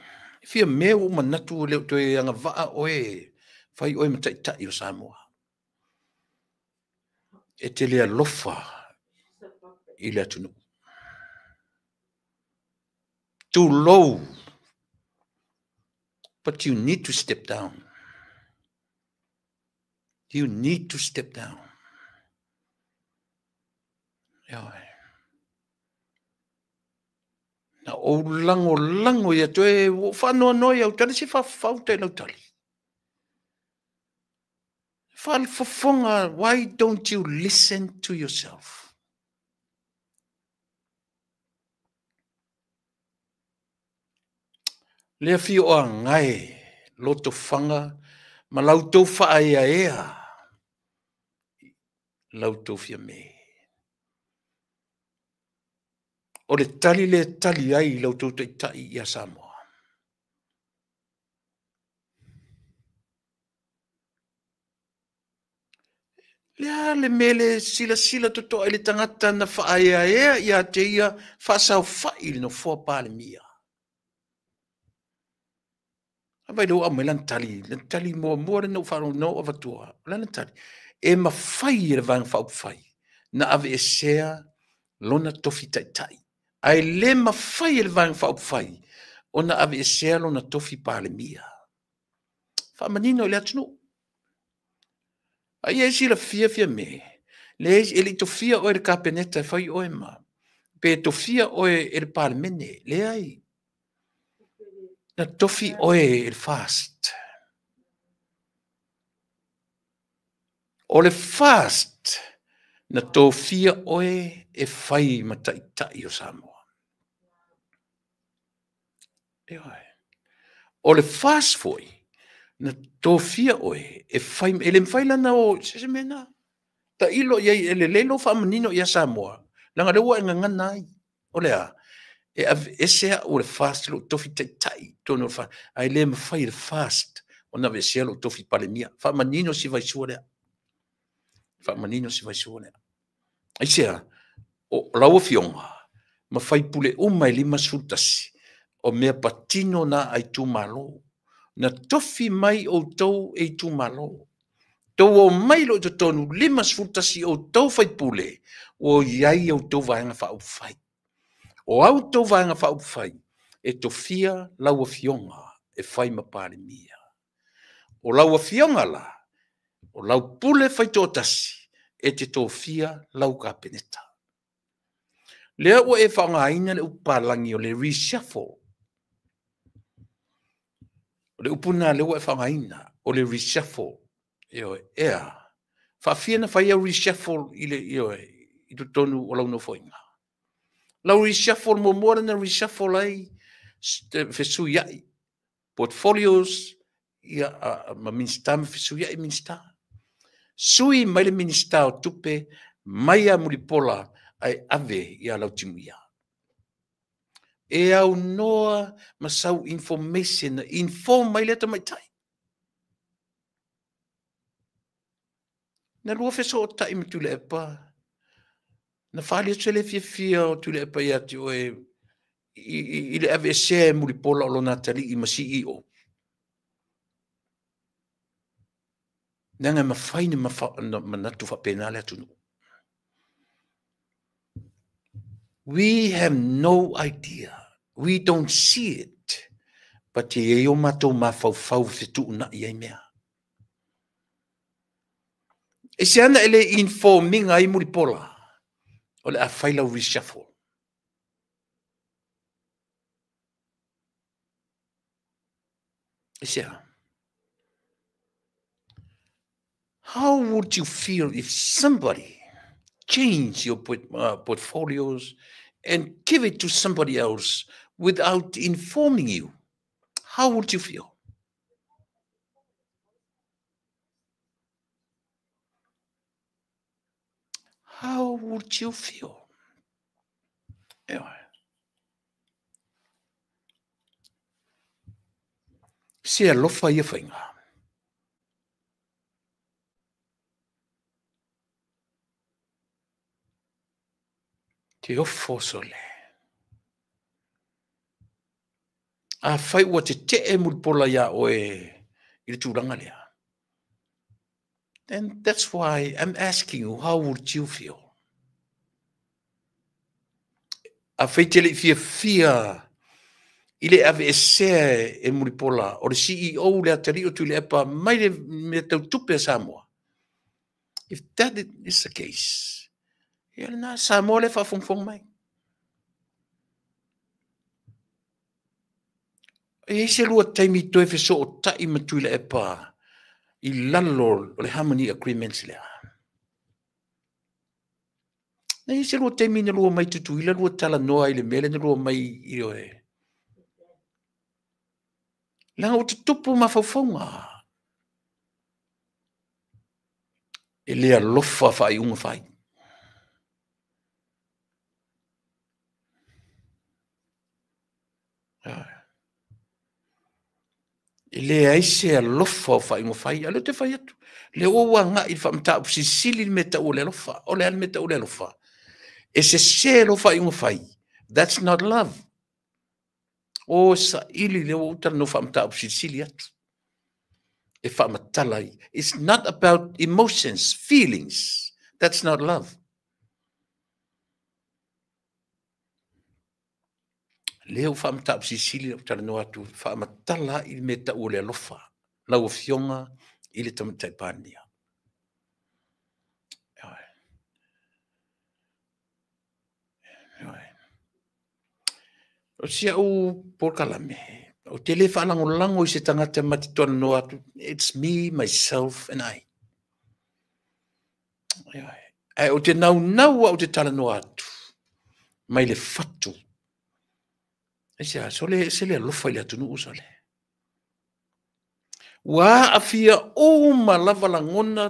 e fia mea ua ou manatu e le o toe agavaa oe Fai oe ma taitai o Samoa. E te le alofa i le atunuu. Too low. But you need to step down. You need to step down. Ioe. Na ou lagolago ia toe ua ou faanoanoa i au tali se faafafau tai lau tali. Faalefofoga, why don't you listen to yourself? Le afio o Agae, Lotofaga ma la outou faaeaea la outou Fiame. O le tali lea e tali ai la outou Taitai ia Samoa. Le a le mea le silasila totoa i le tagata na faaeaea ia te ia faasaofai i le nofoa Palemia. A vai lea ua aumai lana tali, lana tali muamua lea na ou faalogo na ou avatua, o lana tali, e mafai e le Vaega Faaupufai na aveesea lona tofi taitai, ae le mafai e le Vaega Faaupufai ona aveesea lona tofi Palemia. Faamanino i le atunuu. A ia e silafia Fiame, leai, e le i tofia oe e le Kapeneta e fai oe ma, pe tofia oe e le Palemene, leai. Na tofi oe e le FAST. O le FAST na tofia oe e fai ma taitai o Samoa. Ioe. O le FAST foi na tofia oe e fai, e le mafai lana o se se mea na. Tailo i ai, e lelei lou faamanino ia Samoa, leaga lea ua e gagana ai. O le a? E aveese au e le FAST lou tofi taitai i totonu o le FAST, ae le mafai e le FAST ona aveesea lou tofi Palemia. Faamanino si vaisua lea. Faamanino si vaisua lea. Aisea? O lau Afioga ma faipule uma e 51, o mea patino na a itumalo. Na tofi mai outou e itumalo. Tou omai loa i totonu, 51 o outou faipule, ua i ai a outou Vaega Faaupufai. O a outou Vaega Faaupufai, e tofia lau Afioga e fai ma Palemia. O lau Afioga la, o lau pule faitoatasi, e te tofia lau Kapeneta. Lea ua e faaaogaina le upu palagi o le reshuffle. O le upu lena lea ua e faaaogaina, o le reshuffle. Ioe, ea, faafia na fai au reshuffle i le, ioe, i totonu o lau nofoaiga. Lau reshuffle muamua lea na reshuffle ai, fesuiai portfolios, ia, ma Minisita ma fesuiai Minisita. Sui mai le Minisita o Tupe mai ia Mulipola ae ave ia Lautimuia. E aunoa ma sau information na inform mai lea tamaitai. Na lua fesootai ma Tuilaepa, na faali atu se le fiafia o Tuilaepa ia te oe i le aveesea e Mulipola o lona atalii ma CEO. Leaga e mafai na manatu faapena le atunuu. We have no idea. We don't see it. But e i ai o matou mafaufau e fetuunai ai mea. E se ana e le informinga ai Mulipola, o le a fai lau reshuffle. E se a? How would you feel if somebody change your portfolios and give it to somebody else without informing you? How would you feel? How would you feel? Ioe. Se alofa ia faiga. Te ofo sole. Afai ua tetee Mulipola iā oe i le tulaga lea, And that's why I'm asking you, how would you feel? A fai te le i fiafia i le aveesea e Mulipola o le CEO le atalii o Tuilaepa mai le mea tau tupe a Samoa. If that is the case, ia lena Samoa le faafogafoga mai. E i ai se lua taimi toe fesootai ma Tuilaepa i lalo o le Harmony Agreements lea. Na i ai se lua taimi na lua omai Tutuila lua talanoa i le mea lea na lua omai i oe. Leaga ua tutupu mafaufauga. E le alofa faaiuga fai. E leai se alofa o faaiuga fai, a o lea ou te fai atu, lea ua ou agai i le faamataupu silisili le mea e tau o le alofa. O le a le mea e tau o le alofa? E sese lou faaiuga fai. That's not love. O, saili lea ua ou talanoa faamataupu silisili atu. E faamatala ai. It's not about emotions, feelings. That's not love. Lea ua faamataupu silisili lau talanoa atu, faamatala ai le mea tau o le alofa, lau Afioga i le Tamaitai Palemia. O si au polokalame, ou te le faalagolago i se tagata ma te talanoa atu, it's me, myself and I. Ae ou te naunau au te talanoa atu mai le fatu. Aisea, sole ese le alofa i le atunuu sole. Ua aafia uma lava lagona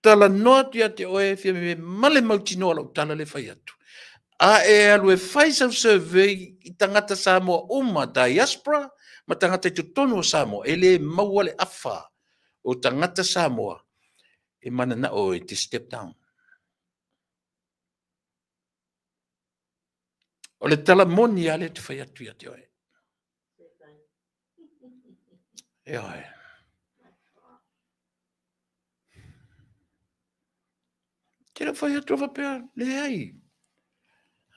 talanoa atu ia te oe fia me male mautinoa lau tala le fai atu. A e alu e fai sau survey i tagata Samoa uma, diaspora ma tagata i totonu o Samoa, e le maua le afa o tagata Samoa e mananao e te step down. O le tala moni lava lea te fai atu ia te oe. Ioe. Te le fai atu faapea, leai.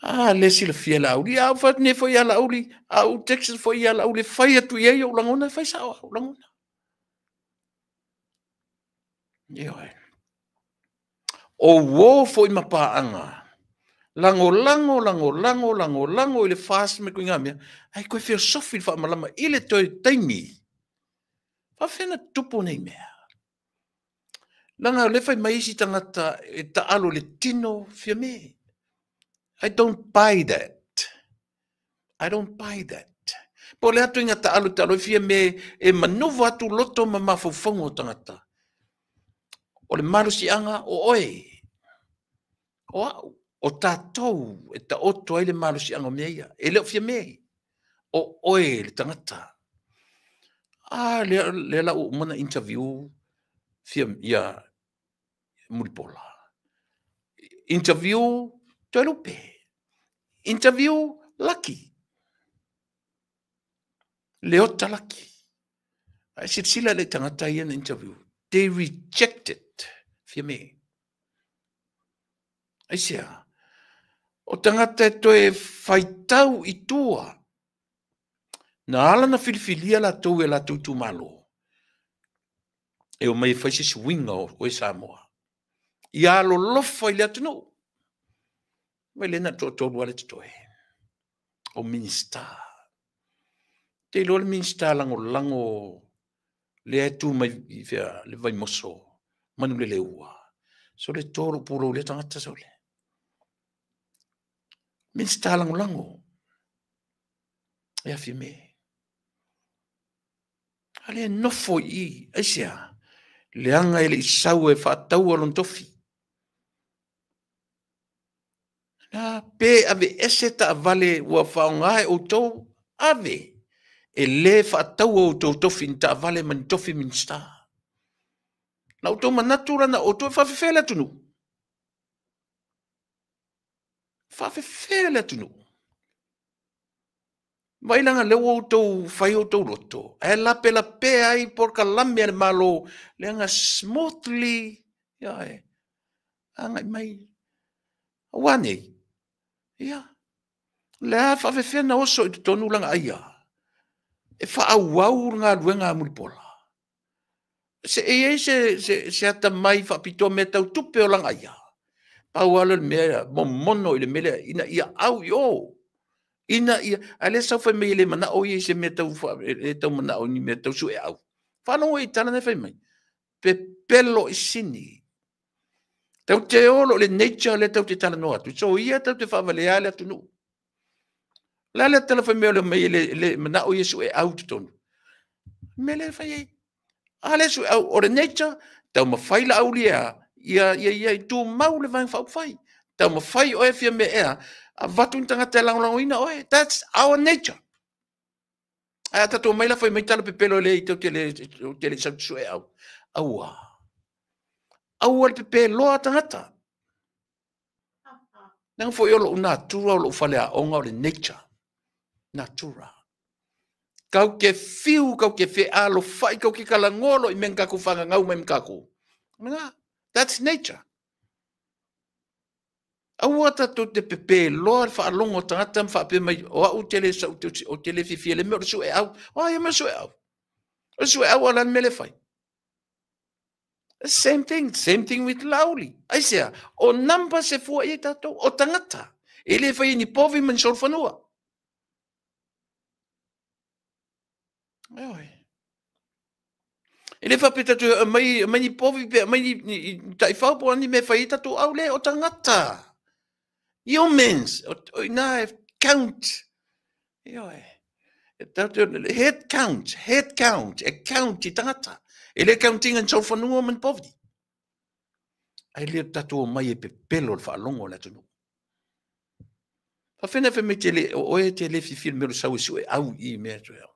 Ah, le silafia Laauli. A ou fai atu nei foi ia Laauli, a ou text foi ia Laauli, fai atu i ai ou lagona, fai sao au lagona. Ioe. O uō foi ma paaga, lagolago, lagolago, lagolago i le FAST ma ituaiga mea, ae toe feosofi le faamalama i le toe taimi. Faafefea ona tupu nei mea? Leaga o lea e fai mai isi tagata e taalo i le tino Fiame. I don't buy that. I don't buy that. Po o le a ituaiga taalo e taalo ai Fiame e manuva atu loto ma mafaufauga o tagata. O le malosiaga o oe, o au, o tatou e taoto ai le malosiaga o mea ia. E le o Fiame, o oe le tagata. A, lea, lea la ua uma ona interview fia, ia Mulipola. Interview Toelupe. Interview Laki. Leota Laki. Ae silasila le tagata ia na interview. They rejected Fiame. Aisea? O tagata e toe faitau i tua. Na ala na filifilia latou e latou itumalo e omai e fai se suiga o oe Samoa. Ia alolofa i le atunuu. Vai le na toatolu lava le totoe. O Minista. Te iloa le Minista lagolago lea e tu mai i fea le Vaimoso Manuleleua. Sole to lou pulou lea tagata sole. Minista lagolago. E afi me. A lea nofo i i, aisea, leaga e le i sau e faataua lona tofi. Na pe aveese taavale ua faaaoga e outou, ave. E le faataua outou tofi ni taavale ma ni tofi Minista. Na outou manatu la na outou e faafefea le atunuu. Faafefea le atunuu. Vaai leaga lea ua outou fai outou loto, ae lapelapea ai polokalame a le Malo, leaga smoothly, ioe, agai mai. Aua nei, ia, le a faafefea na oso i totonu lana aia e faaauau le galuega a Mulipola. Se e i ai se atamai faapitoa mea tau tupe o lana aia. Pau lava lea o le mea momono i le mea lea, ina ia au i o. Ina ia, a lea sau fai mai e le manao ia i se mea tau, e le tau manao i ni mea tau sueau. Faalogo i tala na fai mai. Pepelo i sini. Tau te olo le nature lea tau te talanoa atu. So ia tau te faavalea le atunuu. La le tala fai mai o le mai le, le manao ia sueau totonu. Me le fai ai. A le sueau o le nature, taumafai la aulia ia ia ia i tumau le vaega faaupufai. Taumafai oe fia mea ea, avatu ni tagata e lagolagoina oe. That's our nature. Ae a tatou mai la fai mai tala pepelo le i tau te le te le sau sueau. Aua. Aua le pepeloa tagata. Leaga foi o lou natura, o lou faleaoga o le nature. Natura. Kau ke fiu, kau ke fealofai, kau ke talanoa loa i mea na tatou fagagau mai ma tatou. Lena, that's nature. Aua tatou te pepeloa le faalogo o tagata ma faapea mai, o au te le sau, ou te le fiafia i le mea o le sueau. O ai a mea o le sueau? O le sueau a o le a le mea lea e fai? Same thing, same thing with Lauli. Aisea, o numbers e fua i ai tatou, o tagata. E le fai ni povi ma ni solofanua. Ioe. E le faapea tatou e aumai, aumai ni povi pe aumai ni, ni, ni taifau po o ni mea e fai ai tatou au le, o tagata. Humans, o, o ina e count. Ioe. E tatou te, head count, head count, e count i tagata. E le count ina ni solofanua ma ni povi. Ai le tatou omai e pepelo le faalogo a le atunuu. Faafena fai mai te le, o oe te le fiafia i le mea o le sau e sue au i mea toe au.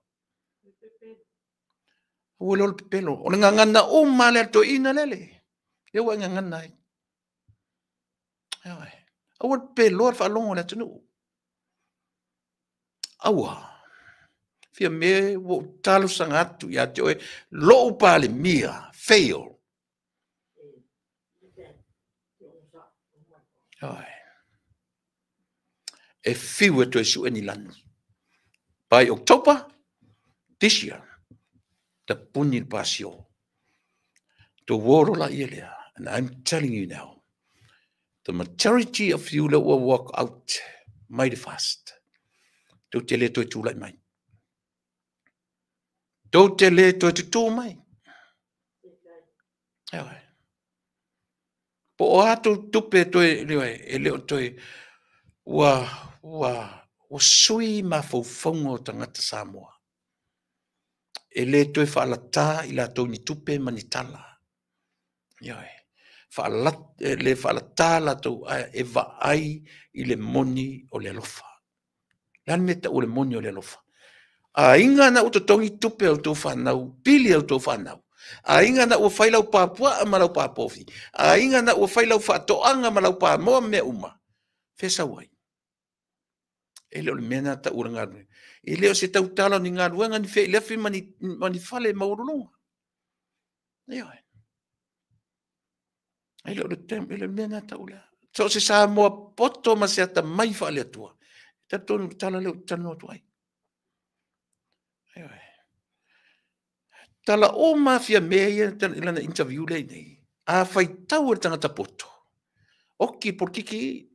Ua le o le pepelo. O le gagana uma lea a le toeaina lele. Lea ua e gagana ai. Ioe. Aua le pepeloa le faalogo a le atunuu. Aua. Fia me ua ou talosaga atu ia te oe, lou Palemia, fail. Ioe. E fiu e toe sue ni lanu. By October this year, tapuni le pasio. Tou olo la ia lea. And I'm telling you now, the majority of you that will walk out mighty fast. Tou te le toe tulai mai. Tou te le toe tutū mai. Ioe. Po o a tou tupe toe, ioe, e le o toe, ua, ua, ua sui mafaufauga o tagata Samoa. E le toe faalatā i latou ni tupe ma ni tala. Ioe. Faalat, e le faalatā latou ae e vaai i le moni o le alofa. Le a le mea e tau o le moni o le alofa? Aiga na ua totogi tupe a outou fanau, pili a outou fanau. Aiga na ua fai lau papuaa ma lau papovi. Aiga na ua fai lau faatoaga ma lau pamoa ma mea uma. Fea sau ai? E le o le mea na tau o le galuega. E le o se tautala o ni galuega, ni feileafi ma ni, ma ni fale maualuluga. Ioe. E le o le e le mea na tau lea. So o se Samoa poto ma se atamai faale-Atua. E talitonu le tala lea ou te talanoa atu ai. Ioe. Tala uma Fiamē ia i lana interview lea i nei. A faitau e le tagata poto, oki polokiki,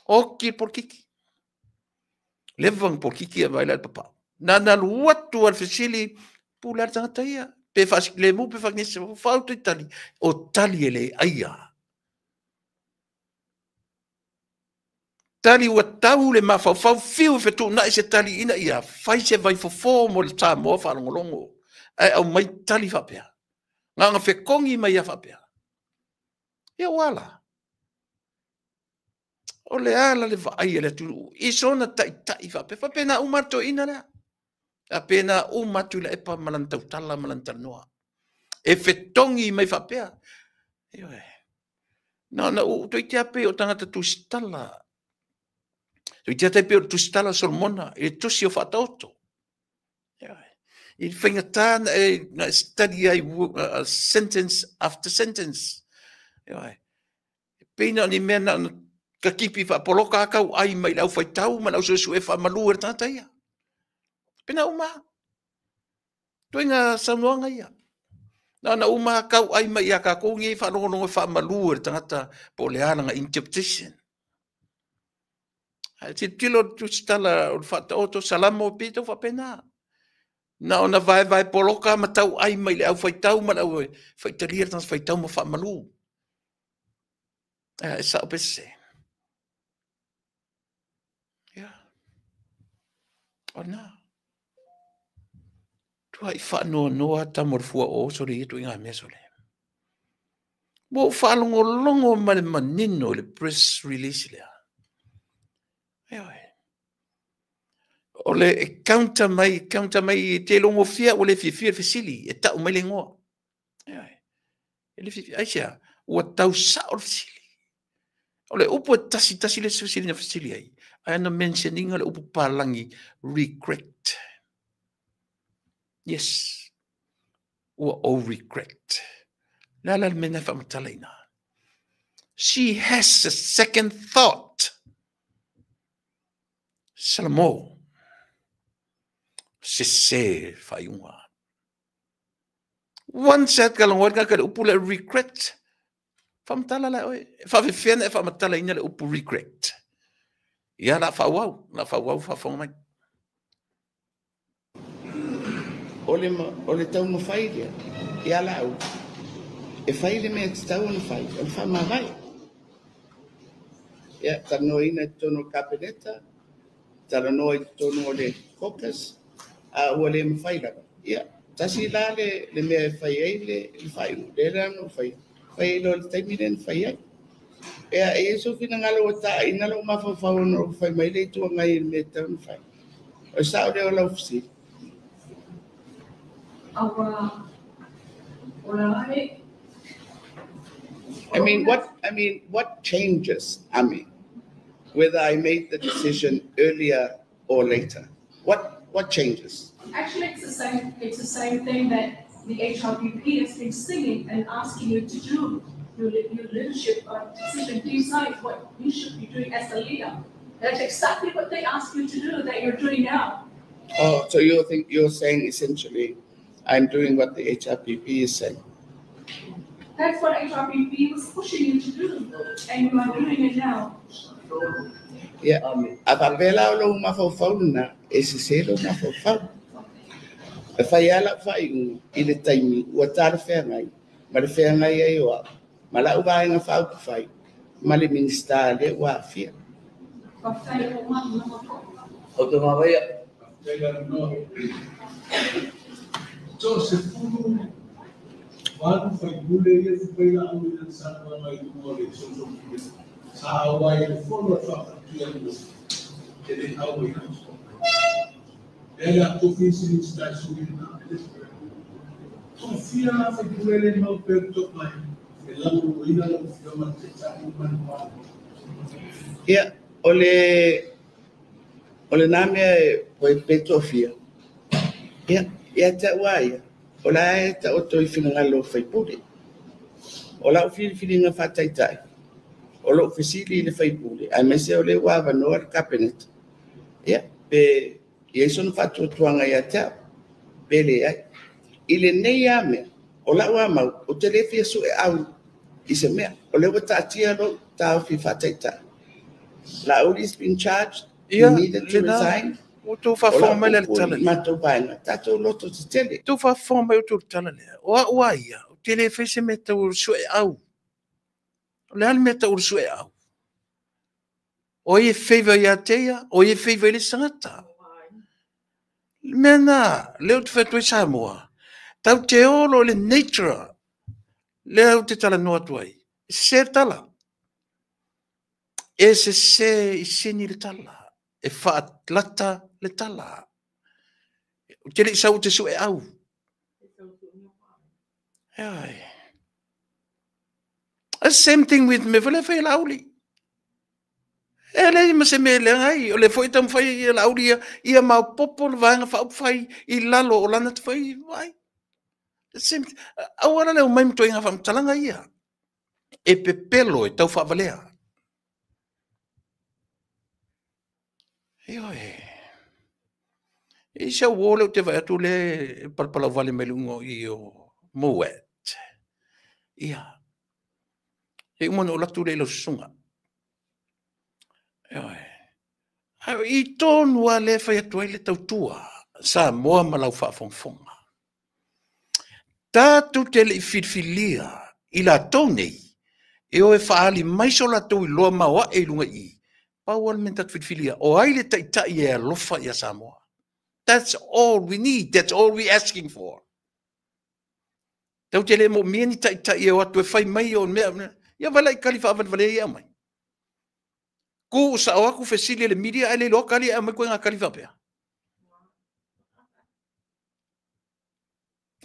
oki polokiki. Leva na polokiki e vaai la i le papau. Na na alu atu a le fesili, pule a le tagata ia. Pe faasilemu pe faagese, faautu i tali. O tali e le aia. Tali ua tau le mafaufau, fiu e fetuunai se tali ina ia fai se vaifofo mo le Samoa faalogologo, ae aumai tali faapea. Na ona fetogi mai lava faapea. Ia ua ala. O le ala le vaai a le atunuu i sona taitai faapea. Faapena uma le toeaina lea. Faapena uma Tuilaepa ma lana tautala ma lana talanoa. E fetogi mai faapea. Ioe. Na ona ou toeitiiti lava pei o tagata tusitala. Toeitiiti ai pei o le tusitala o Solomona i le tusi o Faataoto. I le faigata na e, na e study ai sentence after sentence. E pei na o ni mea na ona katipi faapoloka a tau ai mai le au faitau ma le au suesue faamalu e le tagata ia. Pena uma. Ituaiga saunoaga ia. Na ona uma tau ai mai ia tatou nei faalogologo e faamalu e le tagata po o le a lana interpretation. Ae tilotilo le tusitala o le Faataoto, Salamo, pei e tau faapena. Na ona vaevae poloka ma tau ai mai le au faitau ma le au faitalia le tagata faitau ma faamalu. E sao pe sese? Ia. O lena. Tuai faanoanoa tama o le fua o sole ia ituaiga mea sole. Ua ou faalogologo ma le manino i le press release lea. Ioe. O le e counter mai, counter mai, te logofia ua le fiafia le fesili, e tau mai le igoa. Ioe. E le fiafia, aisea, ua tau sao le fesili. O le upu e tasi tasi le fesili na fesili ai, ae na mention ina le upu palagi, regret. Yes. Ua ou regret. Le a la le mea na faamatala ina. She has a second thought. Salamo. Sese faaiuga. Once at ka logoina ka le upu le regret. Faamatala la oe. E faafefea na e faamatalaina le upu regret. Ia la faaauau, la faaauau faafofoga mai. O le, o le taumafai lea ia lau e fai le mea e tatau ona fai, o le faamavae. Ia, talanoaina i totonu o le Kapeneta, talanoa i totonu o le caucus, a ua le mafai lava. Ia, tasi la le, le mea e fai ai le, le faaiuga, lea la na ou faia, fai ai loa i le taimi lea na fai ai. Ia, e i ai sou finagalo ua taina lou mafaufau ona ou fai mai le Itu Agai i le mea e tatau ona fai. O le sao lea o lau fesili. I mean, what, I mean, what changes, Ami, whether I made the decision earlier or later? What, what changes? Actually, it's the same. It's the same thing that the HRPP has been singing and asking you to do. Your, your leadership decision, decide what you should be doing as a leader. That's exactly what they ask you to do that you're doing now. Oh, so you think you're saying essentially, I'm doing what the HRPP is saying. That's what HRPP was pushing you to do, and you are doing it now. Ia, a faapea la o lou mafaufau lena, e sese lou mafaufau. E fai lava lau faaiuga i le taimi ua talafeagai ma le feagai ai o au ma lau Vaega Faaupufai ma le Minisita lea ua aafia. O te mavaia. 8 faipule ia fai la au i le saunoaga i luga o le social media. Sa auai i le fono a faafatuia lua e le auai atu. Lea le a tofi isi Minisita e sui lena e le tofia la faipule le mau pe to mai e lagolagoina lau Afioga i le Taitai ma le Malo. Ia, o le o lena mea e pe tofia, ia, ia te au a ia, o la e taoto i finagalo o faipule. O lau filifiliga faataitai, o lou fesili i le faipule, aemaise o lea ua avanoa le Kapeneta, ia, pe i ai sona faatuatuaga ia te au, pe leai. I lenei lava mea, o lau lava mau, ou te le fia sueau i se mea, o lea ua taatia lou taofi faataitai. Laauli has been charged, he Ia, needed to lena, resign. ua outou O faafofoga lau mai la i le upu tala i lea. matou vaega, tatou loto tetele. Tou faafofoga mai outou i le tala lea. O au a ia, ou te le fai se mea tau o le sueau. O le a le mea tau o le sueau? O ai e favour ia te ia, o ai e favour i le isi tagata. Le mea lena, lea ou te fai atu ai Samoa, tatou te o loa i le nature lea ou te talanoa atu ai, e sese le tala. E sese i sini le tala, e faalata le tala. Ou te le i sau ou te sueau. Ioe. The same thing with me, fai le fai Laauli. E leai ma se mea e leaga ai, o lea foi e taumafai ia Laauli ia, ia maopoopo le Vaega Faaupufai i lalo o lana tafai vaai. Aua la le omai ma ituaiga faamatalaga ia. E pepelo, e taufaavalea. Ioe. E i ai si au uo lea ou te vaai atu lea e palapalauvale mai luga o i o Moet. Ia. E uma ona ou alu atu lea i lau susuga. Ioe. A o i tonu lava lea e fai atu ai le tautua Samoa ma lau faafogafoga. Tatou te le i filifilia i latou nei e o e faaali mai so latou iloa maoae i luga i i. Pau lava le mea na tatou filifilia, o ai le taitai e alofa ia Samoa. That's all we need. That's all we asking for. Tatou te le moomia ni taitai e o atu e fai mai o mea. Ia vai la i kali faavalevalea ia e aumai. Tuu sao atu fesili e le media ae le iloa kali ae aumai koe kali faapea.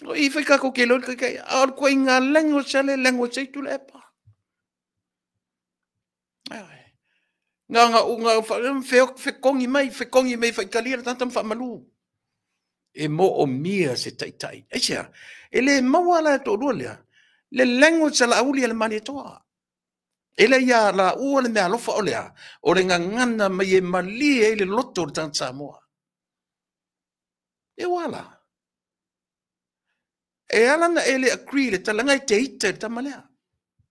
O i fai kākou ke iloa le taitai, a o le ituaiga language a le language ai Tuilaepa. Na ona una fekogi mai, fekogi mai faitalia le tagata ma faamalu. E moomia se taitai. Aisea? E le maua la e toalua lea le language a Laauli a le Malietoa. E le ia laua le mea alofa o lea, o le gagana mai e malie ai le loto o le tagata Samoa. E ua la. E ala na e le agree i le tala, leaga e te ita i le tama lea.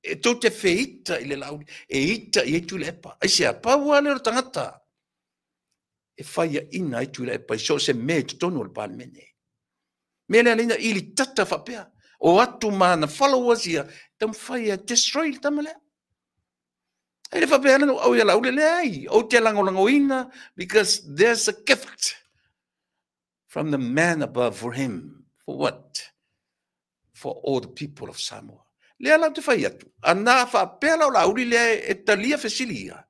E tou te feita i le Laauli, e ita i ai Tuilaepa. Aisea? Pau lava lea o le tagata e faiaina ai Tuilaepa i so o se mea i totonu o le Palemene. Mea lea lea ili tata faapea, o atu ma ana followers ia, taumafai e destroy le tama lea. E le faapea na ou au ia Laauli, leai, ou te lagolagoina because there's a gift from the man above for him. For what? For all the people of Samoa. Lea la ou te fai atu, ana faapea la o Laauli lea e talia fesili ia,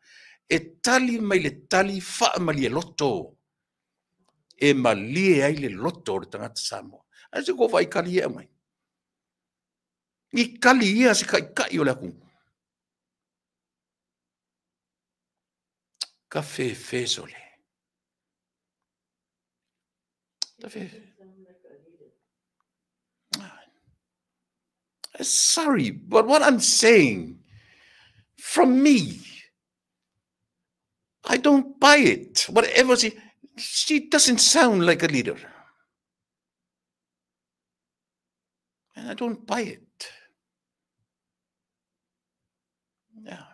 e tali mai le tali faamalie loto, e malie ai le loto o le tagata Samoa. Ae se ko vai kali e aumai. Ni kali ia se taitai o le atunuu. Ka fefe sole. Ka fefe. Sorry, but what I'm saying, from me, I don't buy it. Whatever she doesn't sound like a leader. And I don't buy it. Yeah.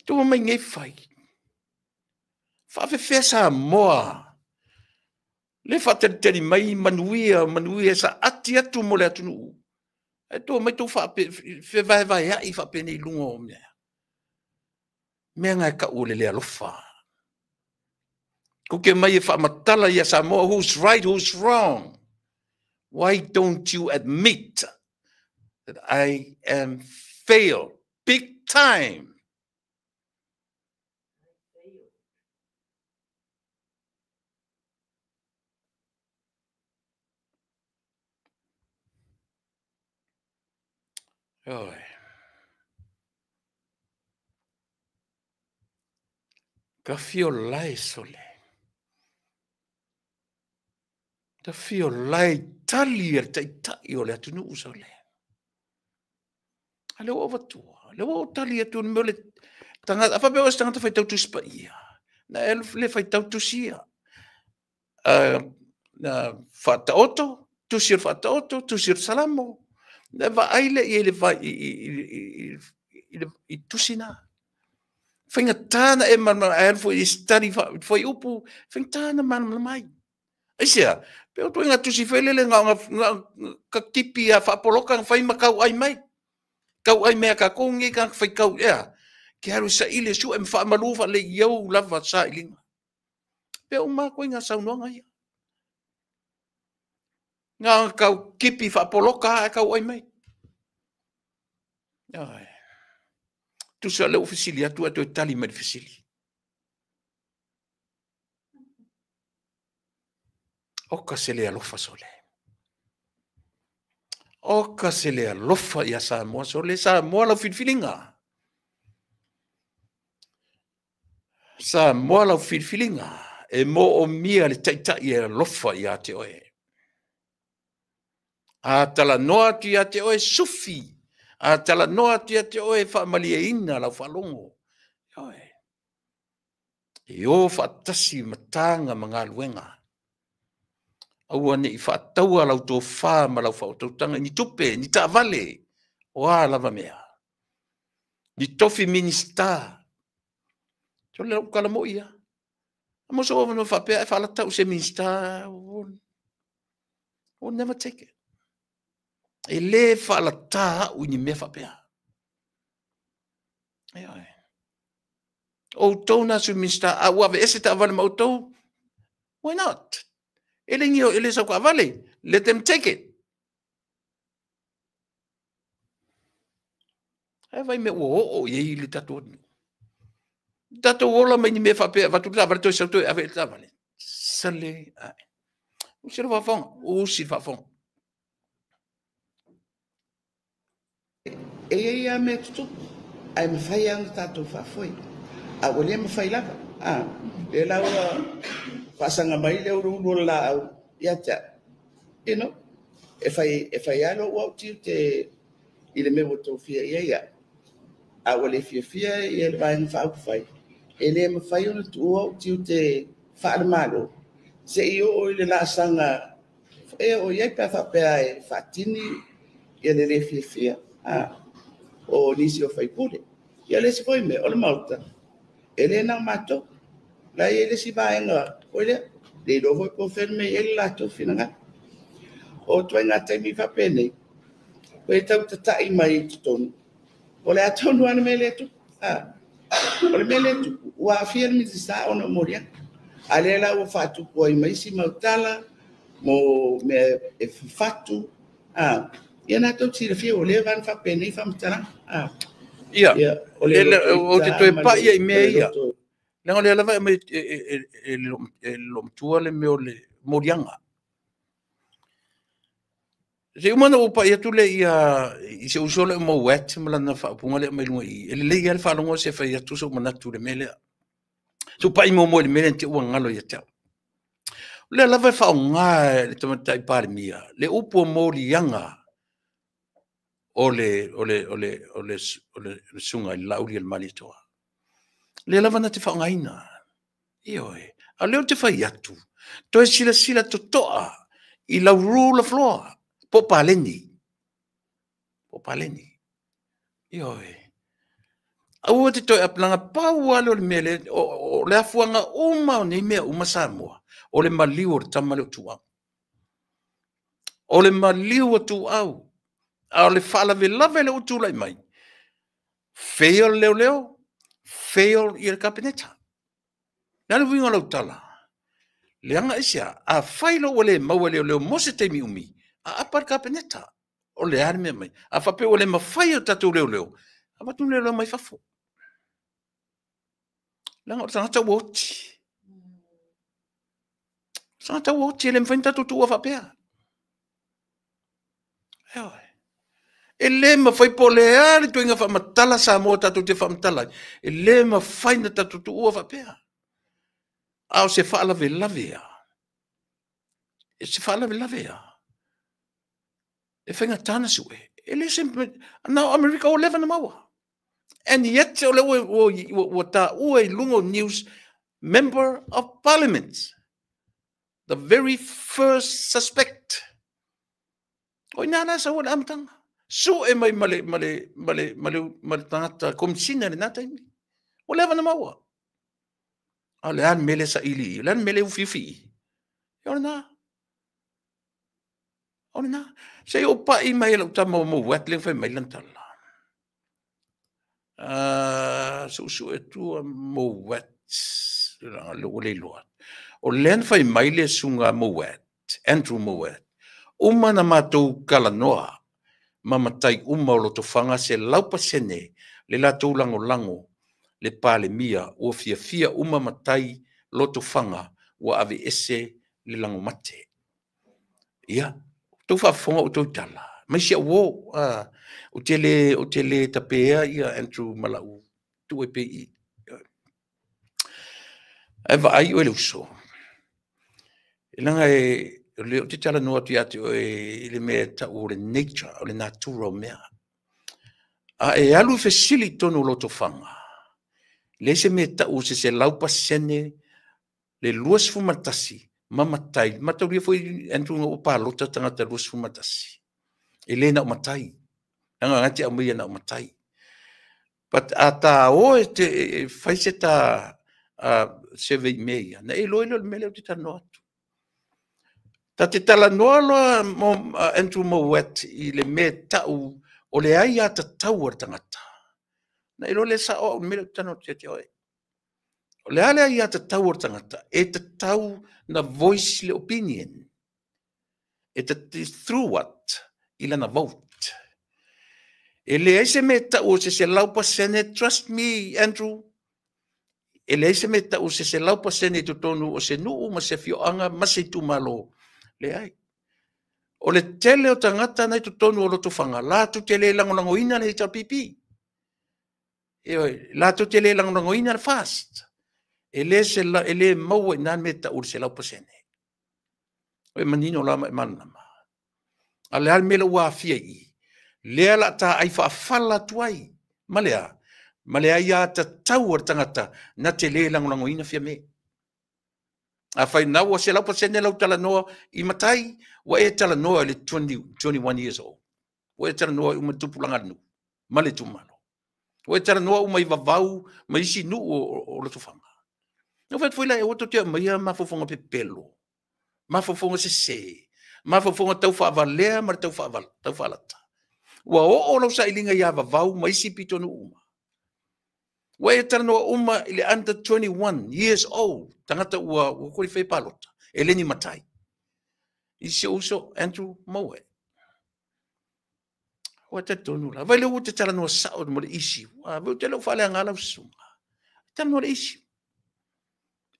Tua mai nei fai. Faafefea Samoa. Le faatalitali mai manuia, manuia sa ati atu mo le atunuu. E tua mai tou fevaevaeai faapenei i luga o mea. Mea nga e kau o le le alofa. Kuke mai e faamatala ia Samoa, who's right, who's wrong. Why don't you admit that I am failed big time? Oi. Ka fio lae sole. Ka fio lae tali e le taitai o le atunuu sole. A le ua avatua, le ua tali atu le mea o le tagata, a faapea o se tagata faitau tusi paia. Na e le faitau tusi ia. Na faataoto, tusi o le faataoto, tusi o le salamo. Na vaai le i le vai i tusi na. Faigata na e malamalama, ae alu foi i study foi upu, faigata na malamalama ai. Aisea, pe o ituaiga tusi foi lele na ona ka tipi a faapoloka na fai ma tau ai mai. Tau ai mea kākou nei tagata faitau ea. Ke alu saili e sue ma faamalu faalelei i au lava sailiga. Pe uma ituaiga saunoaga ia. Na ona tau tipi faapoloka ae tau ai mai. Ai. Tusa lea ua fesili atu ae toe tali mai le fesili. Oka se le alofa sole. O ka se le alofa ia Samoa, so le Samoa lau filifiliga. Samoa lau filifiliga, e mo o mia le taitai e alofa ia te oe. A talanoa atu ia te oe sufi, a talanoa atu ia te oe faamalieina lau faalogo. Oe. E o faatasi mataga ma galuega. Aua ne i faataua lau tofa ma lau faautautaga ni tupe, ni taavale, o a lava mea. Ni tofi minista. So le lau tala moi ia. Mo so no faapea e faalatau se minista, will never take it. E le faalata au i ni mea faapea. Ioe. Outou na sui minista, a ua ave ese taavale ma outou, why not? E le ngio, e le sau taavale. Let them take it. Ae vai mea ua oo i ai le tatou atunuu. Tatou ola mai ni mea faapea, avatu le taavale toe sau toe ave i le taavale. Sale ae. Usi le faafofoga, usi le faafofoga. E iai lava mea tutupu, ae mafai lava ona tatou faafoe. A ua le mafai lava, a, lea la ua faasaga mai le uluulu o le laau ia te au. You know, e fai, e fai lava lou au tiute i le mea ua tofia i ai au, a ua le fiafia ia le Vaega Faaupufai, e le mafai ona tuua ou tiute faale-Malo se i oo i le laasaga e oo i ai pe a faapea e faatini ia le le fiafia o nisi o faipule. Ia le isi foi mea, o le Maota, e le na o matou. La e i ai le isi vaega foi lea, le iloa foi po o fea le mea e i ai le latou finagalo. O ituaiga taimi faapenei, e tau tatai mai i totonu, o le a tonu lava le mea lea e tupu. O le mea lea e tupu, ua aafia le Minisita ona o moliaga. A lea la ua faatupu ai ma isi mau tala, mo mea e fafatu, ia na tou silafia ua leva ona faapenei faamatalaga. Ia, o te toe pai ia i mea ia. Leaga o lea lava e aumai e le loomatua le mea o le moliaga. Se uma na ou pai atu le ia i se uso le Mowat ma lana faaupuga lea mai luga i. E lelei lava le faalogo se fai atu sou manatu i le mea lea. So pai muamua i le mea lea te ua galo ia te au. O lea lava e faaaoga e le tamaitai Palemia le upu o moliaga o le susuga i le Laauli a le Malietoa. Lea lava na te faaaogaina. Ioe. A o lea ou te fai atu, toe silasila totoa i lau rule of law, po o paleni. Po o paleni. Ioe. Aua te toe apelaga pau lava lea o le mea lea, o le afuaga uma o nei mea uma Samoa, o le maliu o le tama lea o Tuau. O le maliu o Tuau. A o le faalavelave lea ua tulai mai, fail leoleo, fail ia le Kapeneta. Le a le uiga o lau tala? Leaga aisea, afai loa ua le maua e leoleo mo se taimi umi, aapa le Kapeneta. O le a le mea mai? A faapea ua le mafai e o tatou leoleo, avatu ni leoleo mai fafo. Leaga o le tagata ua oti. O le tagata ua oti, e le mafai ona tatou tuua faapea. Ioe. E le mafai po o le a le ituaiga faamatala Samoa tatou te faamatala ai, e le mafai ona tatou tuua faapea. A o se faalavelave a. E se faalavelave a. E faigata ona sue. E le se, na o Amerika ua leva ona maua. And yet o lea ua taua i luga o news, Member of Parliament, the very first suspect. O ina la e sau ai le amataga. Sue mai ma le, ma le, ma le, ma le, ma le tagata komisina i lena taimi. Ua leva ona maua. A o le a le mea lea saili i? O le a le mea lea ufiufi i? O lena. O lena. Se i ou pai mai e lau tama o Mowat lea na fai mai lana tala. Suesue atu a Mowat, ua le iloa. O lea na fai mai le susuga Mowat, Andrew Mowat, uma na matou talanoa ma matai uma o Lotofaga 100% le latou lagolago le Palemia ua fiafia uma matai Lotofaga ua aveese le lagomate. Ia, outou faafofoga outou i tala. Mai si au uō, ou te le, ou te le tapeea ia Andrew ma lau tuu ai pea i i. Ae vaai oe le uso, e leaga e, o lea ou te talanoa atu ia te oe i le mea e tau o le nature, o le natura o mea. A e alu e fesili i totonu o Lotofaga, leai se mea e tau o se 100% le 21 ma matai, mataulia foi Andrew ina ua palota tagata 21, e le na o matai, leaga na te aumaia na o matai. But a ta o e te e fai se ta survey i mea ia, na e iloa ai lea o le mea lea ou te talanoa atu. Ta te talanoa loa mo Andrew Mowat i le mea e tau o le aiatatau a le tagata, na e iloa lea e sao au i le mea lea ou te talanoa atu ia te oe. O le a le aiatatau a le tagata? E tatau na voice le opinion. E through what? I lana vote. E leai se mea e tau o se 100%, trust me Andrew, e leai se mea e tau o se 100% i totonu o se nuu ma se afioaga ma se itumalo. Leai. O le tele o tagata na i totonu o Lotofaga, latou te le lagolagoina le HRPP. Ioe, latou te le lagolagoina le FAST. E le, se, e le maua i ina le mea e tau o le 100%. O e manino la ma e malamalama. A le a le mea lea ua aafia i i? Lea la taai faafala atu ai. Ma le a? Ma le aiatatau a le tagata na te le lagolagoina Fiame. Afai na ua 100% lau talanoa i matai, ua e talanoa i le 20, 21 years old. Ua e talanoa i uma tupulaga a le nuu ma le itumalo. Ua e talanoa uma i Vavau ma isi nuu o Lotofaga. Na fai atu foi la, aua tou te aumaia mafaufauga pepelo, mafaufauga sese, mafaufauga tau faavalea ma le tau faalata. Ua oo lau sailiga ia Vavau ma isi pitonuu uma. Ua e talanoa uma i le under 21 years old, tagata ua qualify palota, e le ni matai. I si ou uso Andrew Mowat. Ua talitonu la. Vai lea ua te talanoa sao mo le issue. A, vai ou te le o faaleaga lau susuga. Talanoa le issue.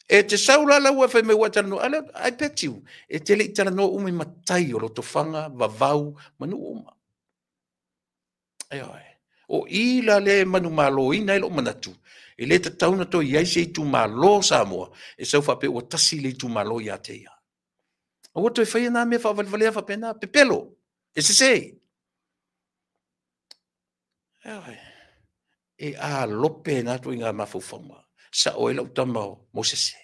E te sau la lau ua fai mai ua talanoa. Ale, I bet you, e te le i talanoa uma i matai o Lotofaga, Vavau, ma nuu uma. Ioe. O i la lea e manumaloina ai lou manatu, e le tatau ona toe i ai se itumalo Samoa e sau faapea ua tasi le itumalo ia te ia. Aua toe faia nā mea faavalevalea faapena, pepelo, e sese. Ioe. E alope na ituaiga mafaufauga. Sao ai lau tama o Mosese.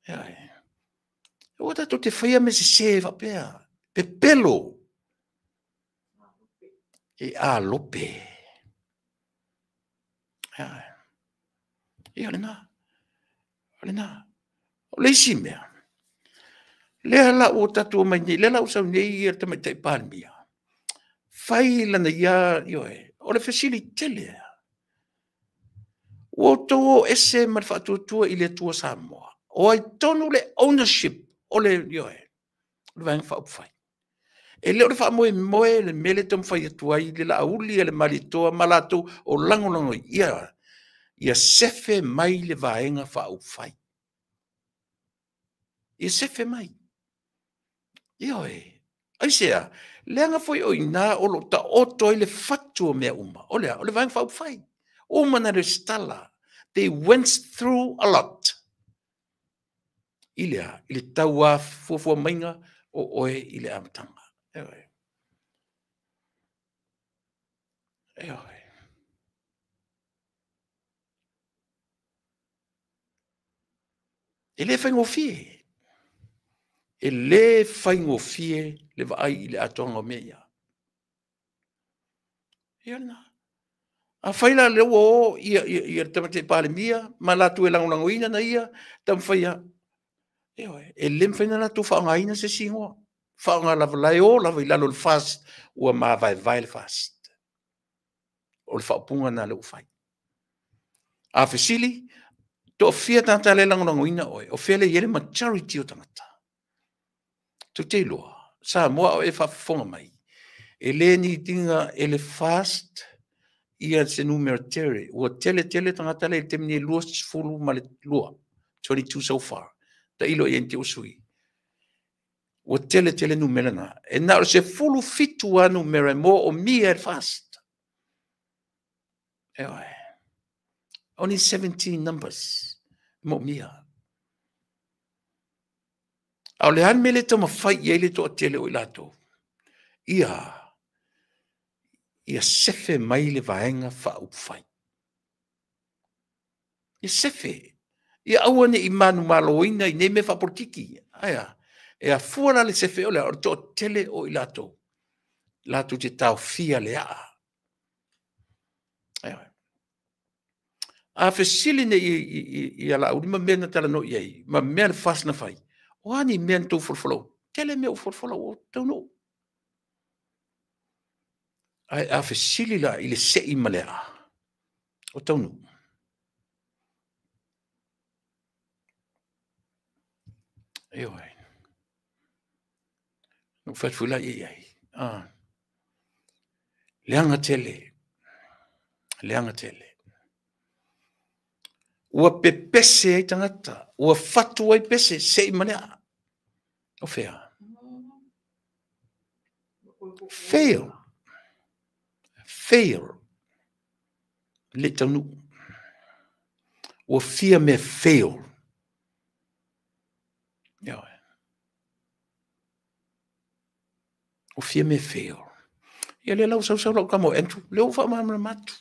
Ioe. Aua tatou te faia mea sese faapea. Pepelo. E alope. Ioe. Ia o lena. O lena. O le isi mea, lea la ua tatou omai nei, lea la ua sau nei ia le Tamaitai Palemia, fai lana ia, ioe, o le fesili tele lava. Ua outou o ese ma le faatuatua i le Atua Samoa. O ai tonu le ownership o le, ioe, o le Vaega Faaupufai. E le o le faamoemoe le mea lea e taumafai atu ai le Laauli a le Malietoa ma latou o lagolago ia, ia sefe mai le Vaega Faaupufai. Ia sefe mai. Ioe. Aisea? Leaga foi o i ina o lo o taoto ai le fatu o mea uma. O le a? O le Vaega Faaupufai. Uma na resitala. They went through a lot. I le a? I le tauafuafua maiga o oe i le amataga. Ioe. Ioe. E le faigofie. E le faigofie le vaai i le atoaga o mea ia. Ia lena. Afai la lea ua o ia, ia, ia le Tamaitai Palemia ma latou e lagolagoina na ia taumafai a, ioe, e le mafai ona latou faaaogaina se isi igoa. Faaaoga lava la e o lava i lalo o le FAST, ua mavaevae le FAST. O le faaupuga lena lea ua fai. A fesili, toafia tagata lea e lagolagoina oe, o fea lea e i ai le majority o tagata? Tou te iloa, Samoa a o e faafofoga mai, e le need ina e le FAST ia se numera tele. Ua tele tele tagata lea i le taimi nei, 22, 22 so far. Tailo i ai ne i te i ua sui. Ua tele tele numera na. E na o le 17 lava numera e moomia e le FAST. Ioe. Only 17 numbers e moomia. A o le a le mea lea e taumafai i ai le toatele o i latou? Ia, ia sefe mai le Vaega Faaupufai. Ia sefe. Ia aua ne i manumaloina i nei mea faapolitiki. Ae a? E afua la le sefe o le a? O le toatele o i latou latou te taofia le aa. Ae a fesili nei ia Laauli ma mea na talanoa i ai, ma mea le FAST na fai, o a ni mea na tou folafola? Tele mea ua folafola ua taunuu. Ae a fesili la i le sei ma le aa, o taunuu. Ioe. Na ou fai atu foi la i ai. Ah. Leaga tele. Leaga tele. Ua pepese ai tagata, ua fatu ai pese, sei ma le aa. O fea? Fail. Fail. Le taunuu. Ua fia mea fail. Ioe. Ua fia mea fail. Ia lea la ua sau sau lau tama o Andrew, lea ua faamalamalama atu.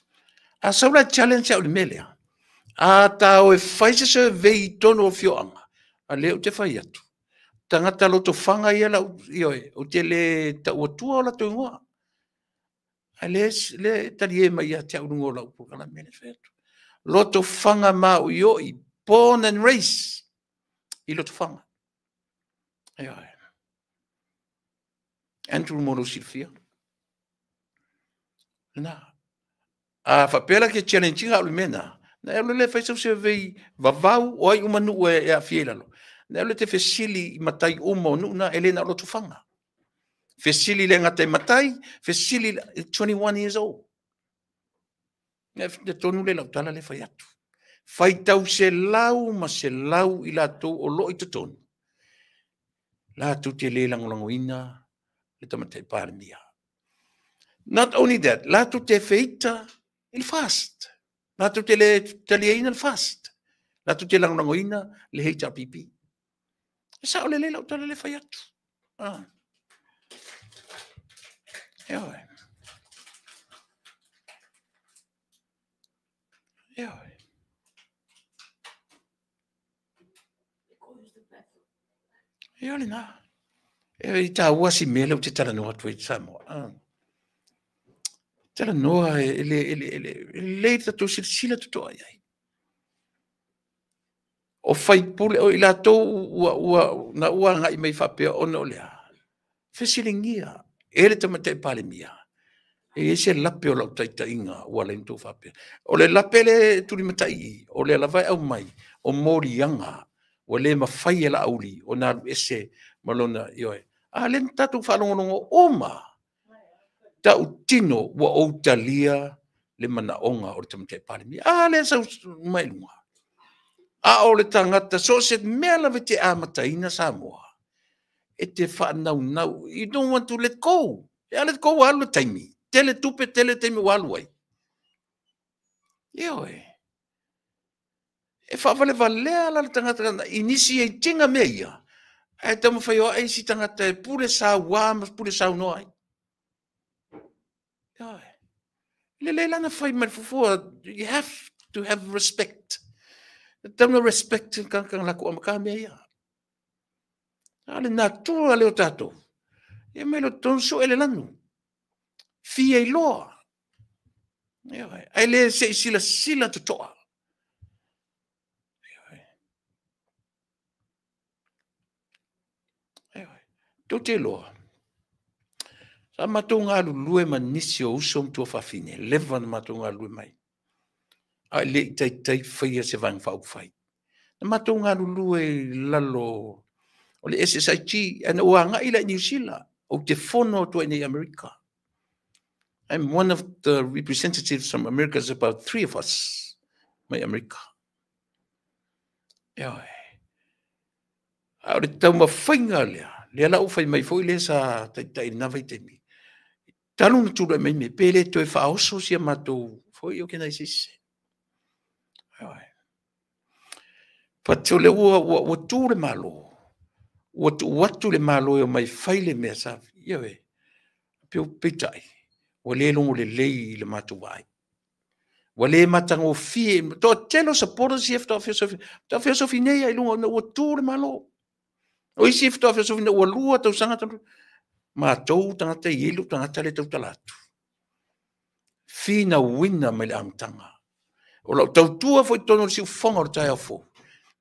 A sau la challenge au i le mea lea, a ta o e fai se survey i totonu o afioaga, a lea ou te fai atu, tagata lotofaga ia lau, ioe, ou te le tau atua o latou igoa. Ae lea, lea e talie mai ia te au i luga o lau polokalame lea fai atu. Lotofaga maoioi, born and raised i Lotofaga. Ioe. Andrew mo lou silafia. Lena. A faapea la ke challenge ina au le mea na, na e alu le fai sau survey vavau o ai uma nuu e aafia i lalo. Na e alu te fesili i matai uma o nuu na, e le na o Lotofaga. Fesili le gata i matai, fesili 21 years old. Le tonu le lau tala le fai atu. Faitau selau ma selau i latou o lo o i totonu, latou te le lagolagoina le Tamaitai Palemia. Not only that, latou te feita i le FAST. Latou te le taliaina le FAST. Latou te lagolagoina le HRPP. E sao lelei lau tala le fai atu. Ah. Ioe. Ioe. Ia lena. E i taua si mea lea ou te talanoa atu ai Samoa. Ah. Talanoa e le, e le, e le, e lelei le tatou silasila totoa i ai. O faipule, o i latou ua, ua, na ua agai mai faapea ona o le a? Fesiligia e le Tamaitai Palemia, e i ai se lape o lau taitaiga ua ala ai ona outou faapea. O le lape lea e tulimatai i i, o lea lava e aumai, o moliaga ua le mafai e Laauli ona alu ese ma lona, ioe. A lea na tatou faalogologo uma, tautino ua ou talia le manaoga o le Tamaitai Palemia. A lea sau mai luga. A o le tagata, so o se mea lava e te amataina Samoa, e te faanaunau, you don't want to let go. E a let go ua alu le taimi. Tele tupe, tele taimi ua alu ai. Ioe. E faavalevalea la le tagata i nisi e itiga mea ia, ae taumafai o ae isi tagata e pule sauā ma pule saunoa ai. Ioe. Lelei la na fai mai le fuafua, you have to have respect. E tatau ona respect le tagata na latou amata mea ia. A o le natura lea o tatou, ia mai lo tonu sue le lanu. Fia iloa. Ioe. Ae le se i silasila totoa. Ioe. Ioe. Tou te iloa, sa matou galulue ma nisi o uso ma tuafafine, leva na matou galulue mai, a e le i taitai faia se Vaega Faaupufai. Na matou galulue i lalo o le SSIG, ae na ou agai la i Niu Sila, ou te fono atu ai nei i Amerika. I'm one of the representatives from America, there's about three of us mai Amerika. Ioe. A o le taumafaiga lea, Lea la ua fai mai foi lea sa taitai i lena vaitaimi, talu ona tulai mai mea, pe le toe faaoso si a matou foi organization. But o lea ua tu le Malo, ua tuu atu le Malo e omai e fai le mea sa, ioe, peitai, ua le logo lelei i le matou vaai. Ua le matagofie, toatele o supporters ia faatoa feosofi, faatoa feosofi nei lava i luga ina ua tu le Malo. O isi faatoa feosofi ina ua 2 tausaga talu, matou tagata e i ai lou tagata lea e tautala atu, finauina mai le amataga. O lau tautua foi i totonu o le siufofoga o le taeao fou,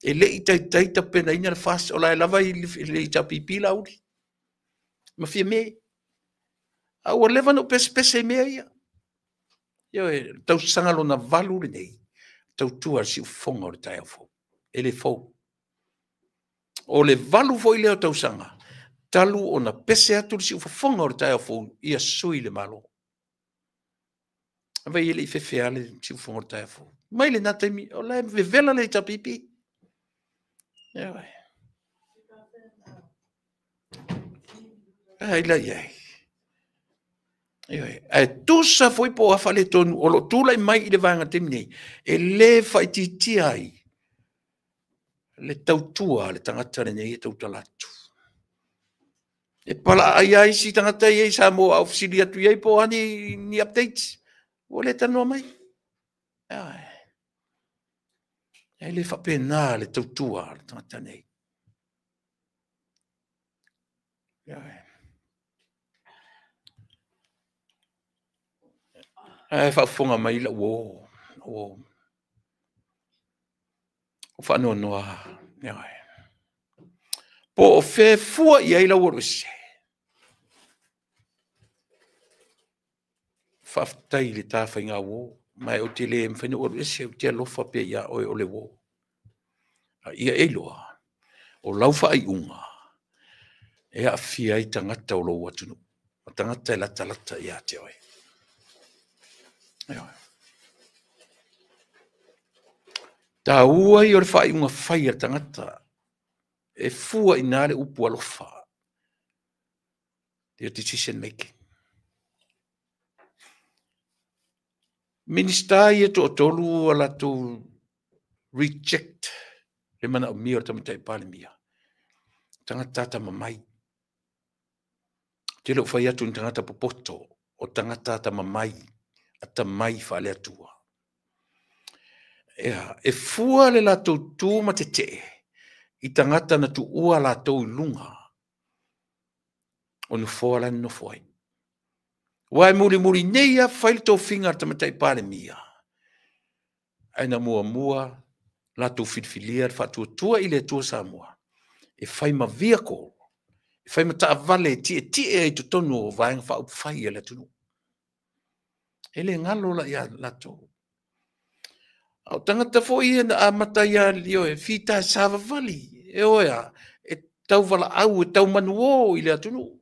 e le i taitai tapenaina le FAST, o la e lava i le HRPP Laauli ma Fiame. A ua leva ona ou pesepese i mea ia. Ioe, tausaga lona 8 lenei, tautua i le siufofoga o le taeao fou. E le fou. O le 8 foi lea o tausaga, talu ona pese atu le siufofoga o le taeao fou ia sui le Malo. Vaai e le i fefe lava le siufofoga o le taeao fou. Mai lena taimi, o la e vevela le HRPP. Ioe. Ai la i ai. Ioe. Ae tusa foi po o a faaletonu o lo o tulai mai i le vaega taimi nei, e le faaitiitia ai le tautua a le tagata lenei e tautala atu. E palaai ai isi tagata ia i Samoa a fesili atu i ai po o a ni updates, ua le talanoa mai. E le faapena le tautua a le tagata nei. Ae faafofoga mai lau uo, o faanoanoa. Po o fea fua i ai lau alu ese. Faafetai i le ta faiga uo, ma ou te le mafai ona ou alu ese, ou te alofa pea ia oe o le uo. A ia e iloa, o lau faaiuga e aafia ai tagata o lou atunuu, o tagata e latalata ia te oe. Taua ia o le faaiuga fai a le tagata, e fua i ina le upu alofa, your decision making. Minista ia toatolu a latou reject le manaomia o le Tamaitai Palemia. Tagata atamamai. Te le o fai atu ni tagata popoto, o tagata atamamai, atamai faale-Atua. Ea, e fua le latou tu ma tetee i tagata na tuua latou i luga o nofoa la e nonofo ai. Ua e mulimuli nei lava fai le tofiga a le Tamaitai Palemia, ae na muamua latou filifilia le faatuatua i le Atua Samoa e fai ma vehicle, e fai ma taavale e tietie ai i totonu o vaega faaupufai a le atunuu. E le galo la ia latou. A o tagata foi ia na amata ia e fita e savavali, e oe a, e tauvalaau, e taumanuo i le atunuu.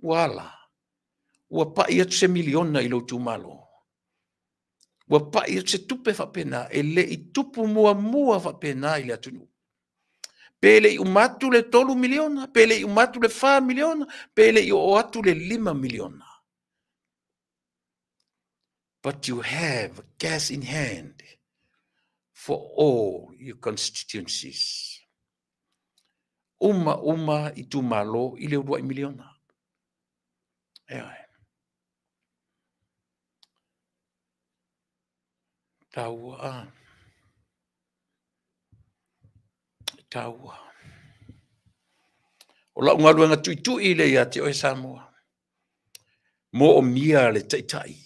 Ua ala, ua pai atu se miliona i lou itumalo. Ua pai atu se tupe faapena, e le i tupu muamua faapena i le atunuu. Pe le i uma atu le 3 miliona, pe le i uma atu le 4 miliona, pe le i oo atu le 5 miliona. But you have cash in hand for all your constituencies. Uma uma itumalo i le uluai miliona. Ioe. Taua a. Taua. O lau galuega tuitui le ia te oe Samoa. Mo o mia le taitai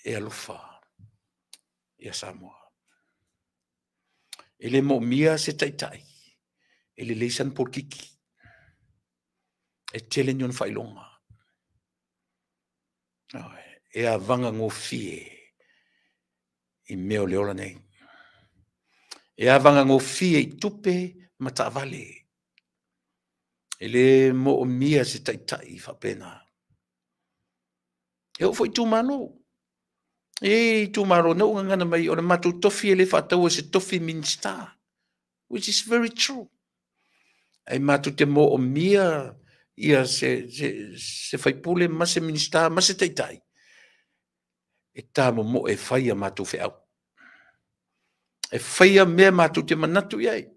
e alofa ia Samoa. E le mo mia se taitai e le leisan polokiki. E tele ni ona faailoga. E avaga gofie i mea o le ola nei. E avaga gofie i tupe ma taavale. E le moomia se taitai faapena. E oo foi itumalo. E itumalo na ou gagana mai o le matou tofi e le faataua se tofi Minista, which is very true. Ai matou te moomia ia se faipule ma se minista ma se taitai e tamomoe e fai a matou feau. E faia mea matou te manatu i ai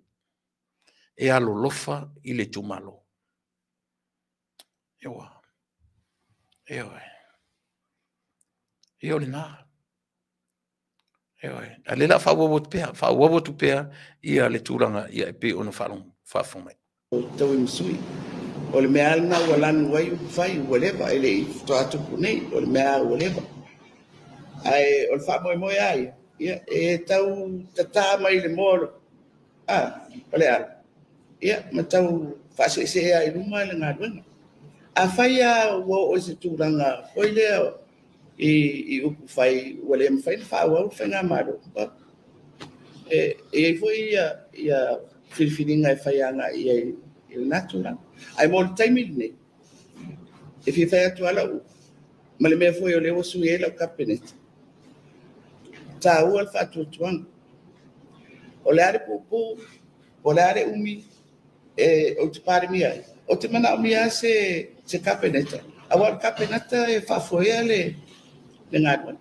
e alolofa i le itumalo. Ewa. Ewa. Ia o lena. Ewa. A le la faaauau atu pea ia le tulaga ia e pei ona faafofoga mai. Tau i masui. O le mea lena ua lanu ai upufai ua leva e le i faatoa tupu nei, o le mea ua leva. Ae o le faamoemoe lava ia, ia e tau tata mai le moa o le ala, ia ma tau faaseesea i luma le galuega. Afai lava ua oo i se tulaga foi lea i upufai ua le mafai ona faaauau le faigamalo, e i ai foi ia filifiliga e fai agai i ai i lena tulaga. Ae mo le taimi lenei, e fia fai atu lava lau ma le mea foi o lea ua sui ai lau kapeneta, taua le faatuatuaga. O le a le puupuu, o le a le umi e ou te palemia ai, ou te manaomia se kapeneta, aua o le kapeneta e faafoea le galuega.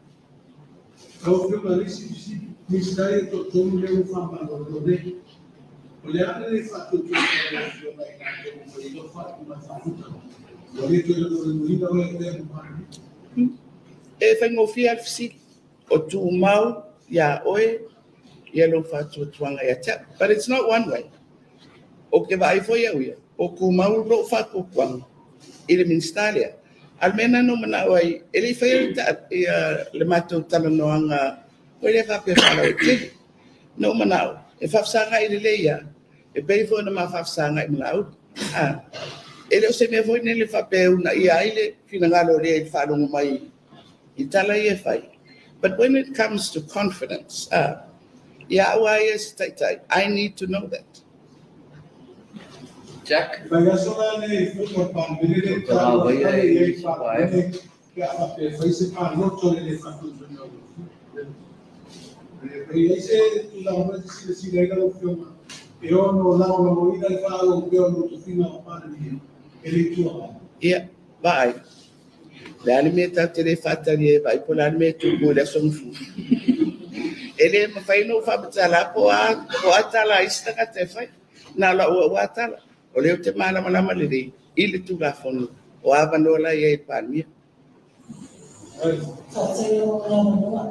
Lau Afioga i le isi Minisita ia toatolu lea ua faamalolo nei. O le a le faatuatua o lau Afioga i latou ua fai lau faaiuga faafuta. Ua le toe lagolagoina oe e avea ma Palemia. E faigofie lava le fesili. O tumau ia oe ia lou faatuatuaga ia te au. But it's not one way. O ke vaai foi au ia, o tumau lou faatuatuaga i le Minisita lea. A le mea na manao ai, e le i faia le matou talanoaga foi lea faapea faalauaitele. Na ou manao, e faafesagai lelei ia, e pei foi ona ma faafesagai ma Laauli. E le o se mea foi nei faapea una ia ai le finagalo lea i le faalogo mai i tala ia e fai. But when it comes to confidence, ia au a ia se taitai, I need to know that. Jack. Fai aso la nei fono al Palemene le tala e i Palemene pe a faapea fai se paloto le le faatuatuaga o lau Afioga. E i ai se tulaga mai te silasila ai lau Afioga e ono lagolagoina le faaauau pea o lou tofiga o Palemia e le Itu Agai. Ia, vaai. Le a le mea tatou te le faatali e vaai po o le a le mea e tupu i le aso Gafua. E le mafai ona ou faamatala po o a tala a isi tagata e fai. Na o lau au a tala. O lea ou te malamalama lelei i le Tulafono o avanoa la i ai i le Palemia. Faafetai lava mo le avanoa.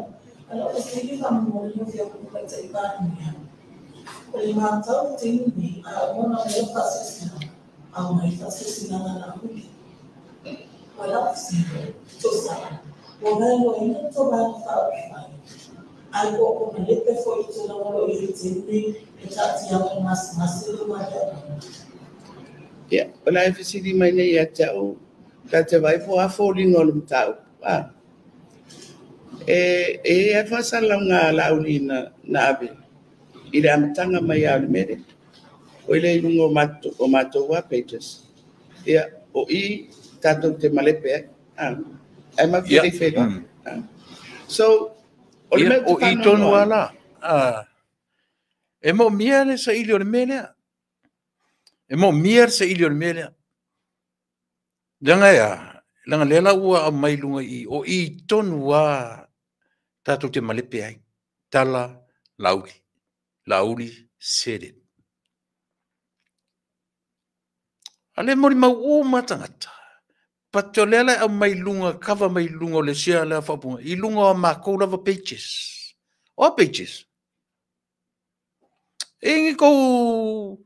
Ala o fesili faamolemole lau Afioga i le Tamaitai Palemia. O le matau i taimi nei, a uma ona aumai faasilasilaga, aumai faasilasilaga a Laauli. O lau fesili, tusa, ua galueaiina le tou vaega faaupufai, ai po o malepe foi i tulaga o lo o i ai i taimi nei e taatia ai gasegase le maea. Ia, o le a e fesili mai nei ia te au, ta te vaai po o a foliga o le mataupu. E i ai faasalalauga a Laauli na ave i le amataga mai lava o le mea lea. O ile i luga o matou a pages. Ia, o i tatou te malepe ai. Ae matou te le feiloai. So, o le mea ou te O i tonu faanoanoa ai. ala. E moomia le saili o le mea lea. E moomia le saili o le mea lea. Leaga e a, leaga lea la ua aumai luga i o i tonu a tatou te malepe ai. Tala Laauli. Laauli said it. A le molimau uma tagata. But o lea la e aumai luga, cover mai luga o le sia lea faaupuga, i luga o makou lava pages. O a pages? E ni kou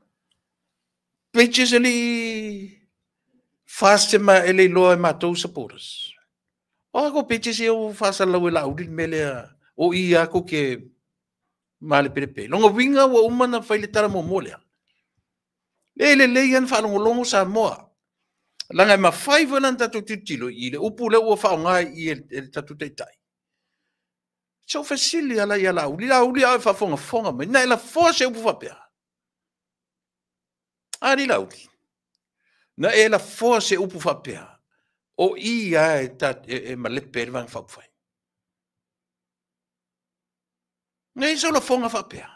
pages e le i fast ma e le iloa e matou supporters. O a kou pages e o faasalalau e Laauli le mea lea o i a kou ke malepelepe. Longa winga ua uma na fai le tala muamua lea. Le lelei ana faalogologo Samoa. Leaga e mafai foi la ona tatou tilotilo i le upu lea ua faaaoga i e le tatou taitai. Se o fesili ala ia Laauli, Laauli a o e faafogafoga mai. Na e lafoa se upu faapea. Ali Laauli. Na e lafoa se upu faapea. O i a e malepe le Vaega Faaupufai. Nei se lafoga faapea.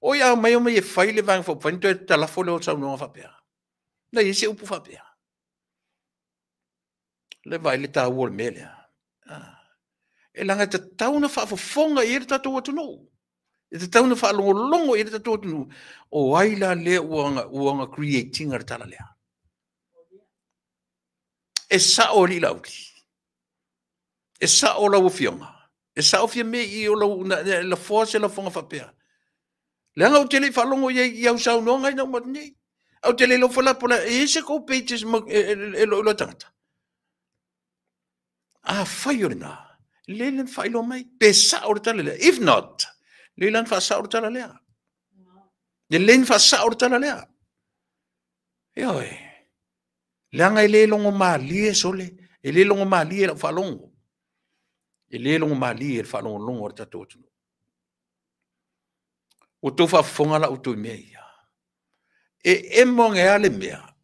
O ia mai o mai e fai le Vaega Faaupufai ona toe talafo lea o saunoaga faapea. Na i ai se upu faapea. Le vaai le taua o le mea lea. E leaga e tatau ona faafofoga i ai le tatou atunuu. E tatau ona faalogologo i ai le tatou atunuu. O ai la lea ua ona create ina le tala lea? E sao alii Laauli. E sao lau Afioga. E sao Fiame i o lau lafoa se lafoga faapea. Leaga ou te le i faalogo i ai i au saunoaga ina ua nei. Ae ou te le iloa foi la po o le a, e i ai se tou pages e iloilo ai tagata. Afai o lena, lelei le faailoa mai pe sao le tala lea. If not, lelei la ona faasao le tala lea. Lelei ona faasao le tala lea. Ioe. Leaga e le logo malie sole, e le logo malie lau faalogo. E le logo malie le faalogologo a le tatou atunuu. Ua outou faafofoga la outou i mea ia. E emo ane lava le mea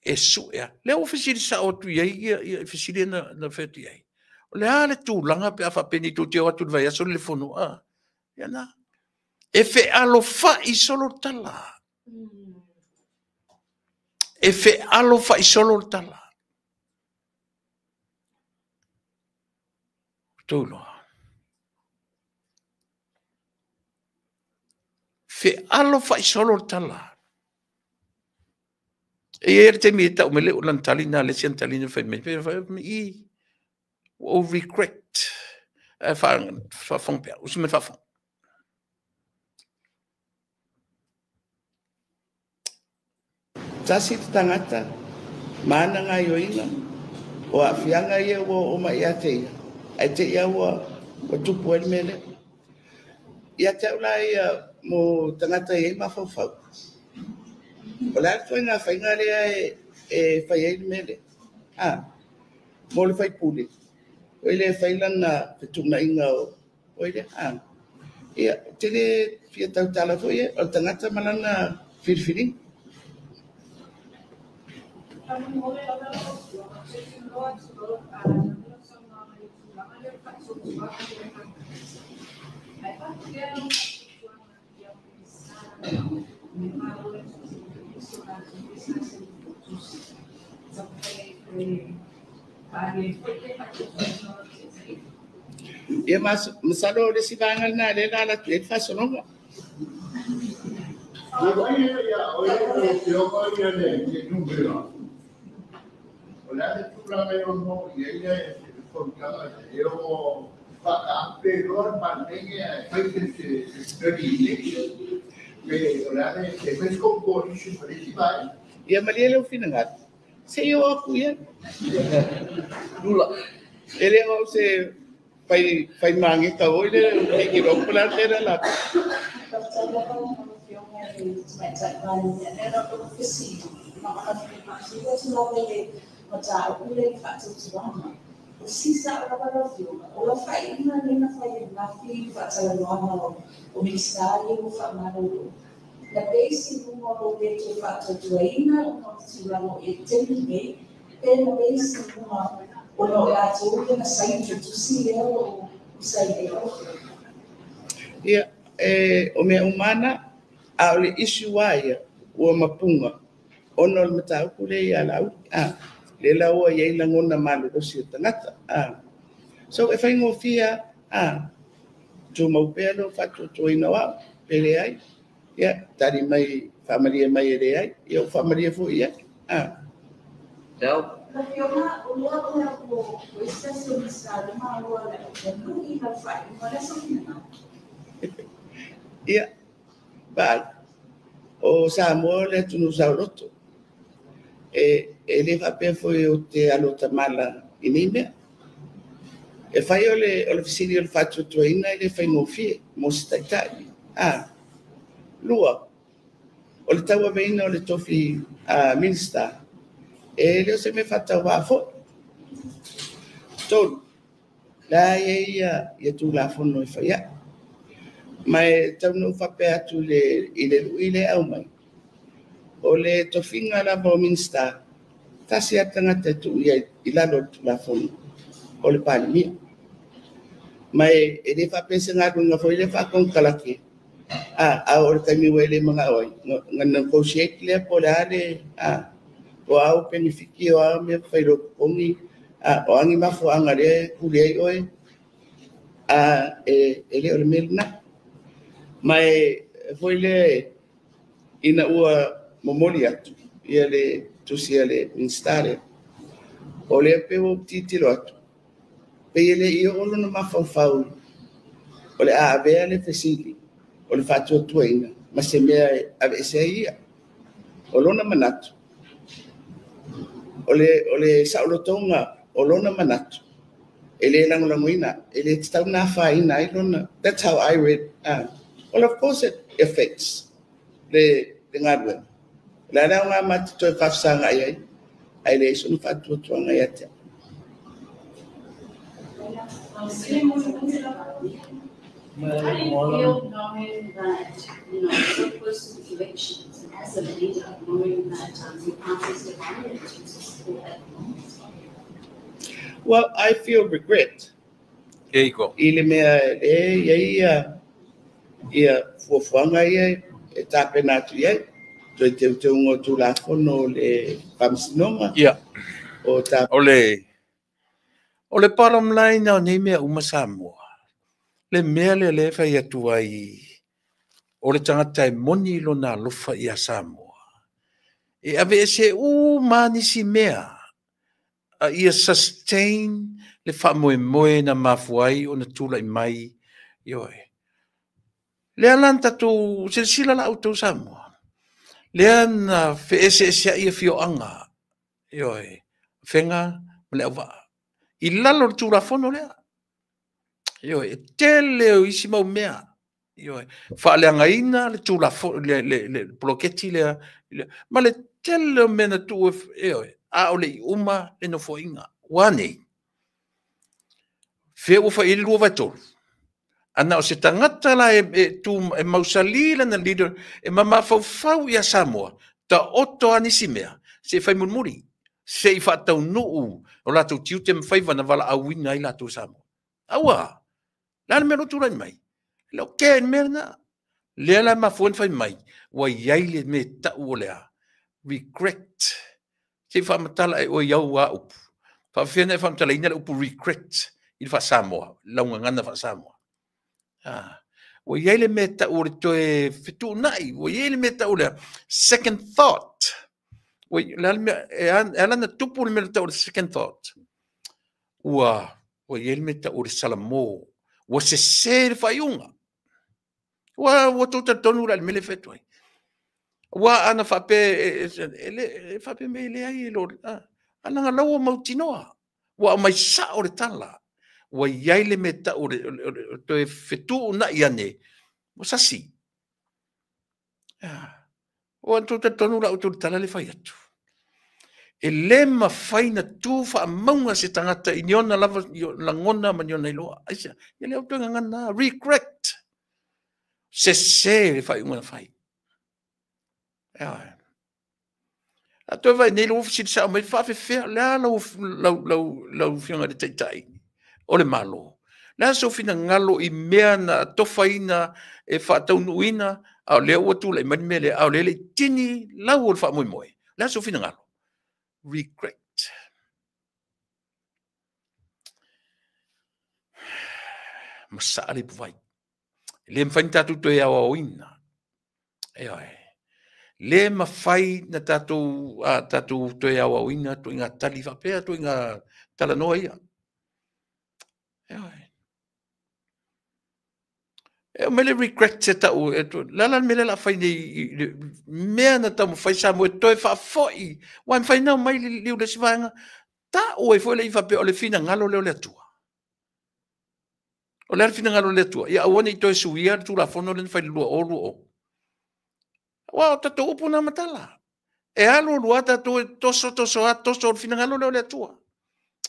e sue lava. Lea ua fesili sao atu i ai ia fesili na fai atu i ai. O le a le tulaga pe a faapea nei tou te o atu i le vaiaso le fono, a? Ia na. E fealofai solo le tala. E fealofai solo le tala. Outou iloa. Fealofai solo le tala. E i ai le taimi e tau mai le lana tali na le isi ana tali na fai mai, fai mai, i, ua ou regret. Ae faafofoga pea, usi mai le faafofoga. Tasi le tagata ma ana gaoioiga, o aafiaga ia ua oo mai ia te ia, ae te i lava ua tupu ai le mea lea. Ia te au la ia mo tagata e i ai mafaufau, o le a le ituaiga faiga lea e fai ai le mea lea? A, mo le faipule, o le fai lana fetuunaiga o lea, a. Ia, ou te le fia tautala foi e, o le tagata ma lana filifiliga. Ia, masalo o le isi vaega lena lea o le a alu atu i ai le faasologa. O le a le tulaga e ono i ai le fonotaga e ono faataape loa le Palemene ae fai se study election pe o le a le e fai se coalition ma le isi vaega. Ia malie lou finagalo, se i oo atu i ai. Lula. E le o au se fai fai mageta foi lea e ke iloa po o le a le mea le ala atu. Faafetai lava i lau Afioga i le Tamaitai Palemia. Lea lava ou fesili, faafesili atu lava i le mataupu lea i le faatuatuaga. O si sao lava lau Afioga, o lau faaiuga lea na fai ananafi i le faatalanoaga o Minisita ia ua faamalolo, na base i luga o lou le toe faatuatuaina ona o le tulaga o i ai i le taimi lenei, pe na base i luga ona o i latou ia na saini le tusi lea o lo o saini ai lau Afioga? Ia, o mea uma lava na, a o le issue lava ia, ua mapuga ona o le mataupu lea ia Laauli. A, lea la ua i ai lagona malolosi o tagata. A, so e faigofie lava, a, tumau pea lou faatuatuaina o au, pe leai, ia, tali mai, faamalie mai e leai, ia ua faamalie foi i ai. A. Lau Afioga, o lea o lea ua ese se tasi o Minisita le Malo a le atunuu i lau faaiuga, o le a sou finagalo? Ia, vaai, o Samoa o le atunuu saoloto. E le faapea foi ou te alo tamala i nei mea. E fai o le fesili o le faatuatuaina e le faigofie mo se taitai. A, lua, o le tauaveina o le tofi Minista, e le o se mea faatauvaa foi. Tolu, la e i ai ia Tulafono e fai ai. Ma e tau na ou faapea atu i le lui lea e aumai, o le tofiga lava o Minista, tasi lava tagata e tuu i ai i lalo o le Tulafono, o le Palemia. Ma e le faapea se galuega foi lea faakonekarate A o le taimi ua e le mana'o ai na negotiate lea po o le a le o a ou penefiti o a mea fai lou totogi o a ni mafuaaga lea e tuli ai oe e le o le mea lena. Ma e foi lea ina ua momoli atu ia le tusi a le Minisita lea, o lea pei ua ou tilotilo atu, pei e le i oo lona mafaufau o le a avea le fesili o le faatuatuaina ma se mea e aveese ai ia. O lona manatu, o le saolotoga o lona manatu, e le lagolagoina, e le tatau ona afaina ai lona. That's how I read. Well, of course it affects le galuega. O le a le aoga ma te toe faafesagai ai, ae leai sona faatuatuaga ia te au. How do you feel knowing that, you know, so close to the elections, and as a leader, knowing that your party is divided in terms of support at the moment? Well, I feel regret. Eiko. I le mea e ia ia fuafuaga ia e tapena atu i ai. Toe teuteuga o Tulafono o le Faamasinoga. Ia. O ta O le bottom line o nei mea uma Samoa, le mea lea lea e fai atu ai o le tagata e moni lona alofa ia Samoa, e aveese uma nisi mea a ia sustain le faamoemoe na mafua ai ona tulai mai. Ioe. Lea la na tatou silasila la outou Samoa, lea na feeseeseai afioaga, ioe, Afega ma Leauvaa, i lalo o le Tulafono lea. Ioe, e tele o isi mau mea. Ioe, faaleagaina le Tulafono, le poloketi lea, ma le tele o mea na tuu, ioe, a o le i uma le nofoaiga. Ua nei? Fea ua fai i ai le 2/3. Ana o se tagata la e tu e mausali lana leader, e mamafaufau ia Samoa, taoto a nisi mea, se i fai mulimuli, se i faataunuu o latou tiute ma faiva na valaauina ai latou Samoa. Aua, le a le mea o lo o tulai mai? E le o kea i le mea lena. Lea la e mafua ona fai mai, ua i ai le mea tau o le a? Regret. Se i faamatala e oe i au a upu. Faafefea na e faamatalaina le upu regret i le faa-Samoa, laugagana faa-Samoa. Ua i ai le mea tau o le toe fetuunai, ua i ai le mea tau o le second thought. Ua le a le mea, e ala na tupu le mea tau o le second thought. Ua i ai le mea tau o le salamo. Ua sese le faaiuga. Ua tou talitonu la i le mea lea e fai atu ai. Ua ana faapea, e faapea mai e leai e lo, ana laua mautinoa. Ua aumai sao le tala. Ua i ai le mea tau o le toe fetuunai ane, ua sasi. Ua tou talitonu la outou i le tala lea e fai atu. E le mafai na tu faamauga se tagata i ni ona lava lagona ma ni ona iloa. Aisea, ia lea outou e gagana, regret. Sese le faaiuga na fai. A toe vaai nei ua fesili sao mai faafefea, le a lau afioga i le Taitai o le Malo. Le a sou finagalo i mea na tofaina e faataunuuina, a o lea ua tulai mai le mea lea, a o lea le i tini lau o le faamoemoe. Le a sou finagalo? Regret. Masaa le ipuvai. E le mafai na tatou toe aoaoina. Ioe. Le mafai na tatou toe aoaoina tuiga tali faapea, tuiga talanoa ia. Ioe. E o mai le regret se tau, la la le mea lea la fai nei, mea na taumafai Samoa e toe faafoi, ua e mafai na omai le liu le isi vaega, tau ai foi le i faapea o le finagalo lea o le Atua. O le a le finagalo o le Atua, ia aua ne i toe suia le Tulafono lea na fai i le 2020. Ua o tatou upu na matala. E alu alu a tatou e toso toso a toso o le finagalo lea o le Atua.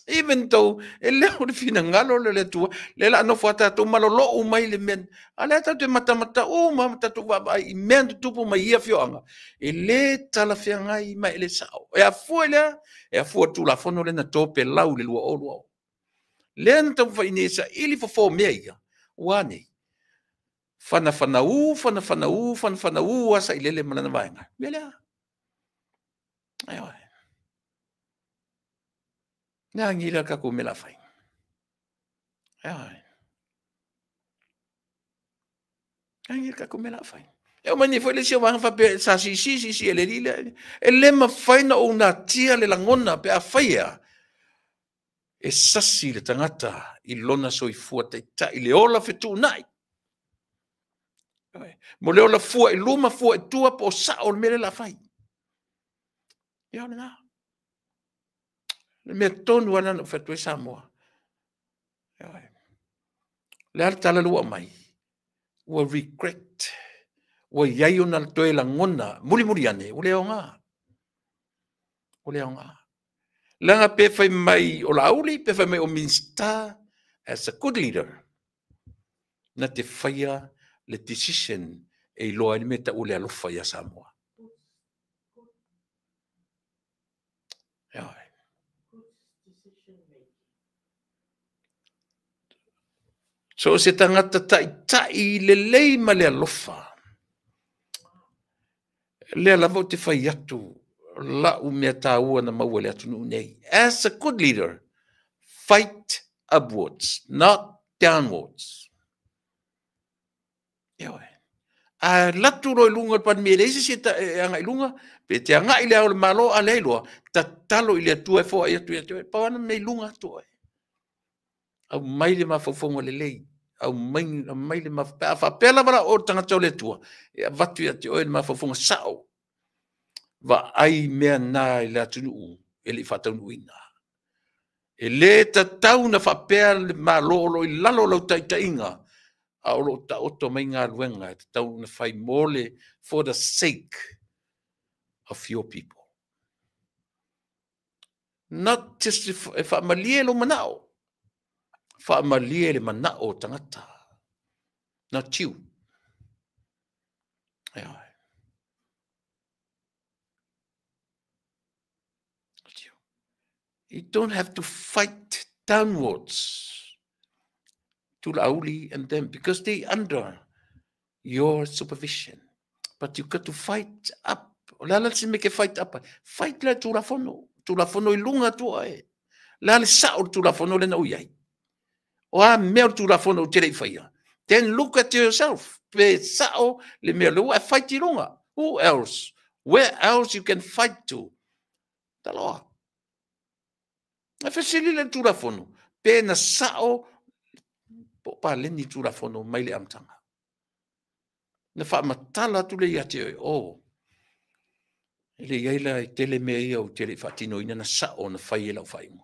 Even though e le o le finagalo lea o le Atua, lea la nofo a tatou malolou mai le mea. A lea tatou te matamata uma ma tatou vaavaai i mea na tutupu mai ia afioaga, e le talafeagai ma e le sao. E afua i lea, e afua i le Tulafono lea na topelau i le 2020. Lea na taumafai nei e saili fofo mea ia, ua nei. Fanafanaū, fanafanaū, fanafanaū a sailele ma lana vaega. Mea lea. Ioe. Le a agi lea tatou mea la fai. Ioe. Agi le tatou mea la fai. E o mai nei foi le isi o vaega faapea sa sisi sisi e le alii lea. E le mafai na ou natia le lagona pe a fai ea e sasi le tagata i lona soifua taitai le ola fetuunai. Mo le ola fua i luma, fua i tua, po o sao le mea lea la fai. Ia o lena. Le mea tonu lava lena na ou fai atu ai Samoa. Le a le tala lea ua aumai? Ua regret. Ua i ai ona toe lagona mulimuli ane, ua le aoga. Ua le aoga. Leaga pe fai mai o Laauli, pe fai mai o Minisita, as a good leader, na te faia le decision e iloa ai le mea e tau o le alofa ia Samoa. Ioe. So o se tagata taitai lelei ma le alofa, lea lava ou te fai atu lau mea taua na maua i le atunuu nei. As a good leader, fight upwards, not downwards. Ioe. A alu atu loa i luga o le Palemia, e leai se isi e agai i luga, pe te agai i le Ao o le Malo, a leai loa, tatalo i le Atua e foai atu ia te oe. Pau lava na mea i luga atu oe. Aumai le mafaufauga lelei, aumai, aumai le mafaufauga. Pe a faapea lava la o le tagata o le Atua, e avatu ia te oe le mafaufauga sao. Vaai mea na i le atunuu e le i faataunuuina. E le tatau na faapea le Malo o lo o i lalo o lau taitaiga, a o lo o taoto mai galuega e tatau ona fai mo le for the sake of your people. Not just e faamalie lou manao, faamalie le manao o tagata. Not you. Ioe. You don't have to fight downwards to Laauli and them because they under your supervision. But you got to fight up. O le ala se mea ke fight up ai? Fight le Tulafono. Tulafono i luga atu oe. Le a le sao o le Tulafono lena ua i ai? O a mea o le Tulafono ou te le i faia? Then look at yourself. Pe sao le mea lea ua e fight i luga. Who else? Where else you can fight to? Taloa. E fesili le Tulafono, pe na sao po o paleni Tulafono mai le amataga. Na faamatala atu le ia te oe, oh, e le i ai la e tele mea ia ou te le i faatinoina na sao na fai e lau faaiuga.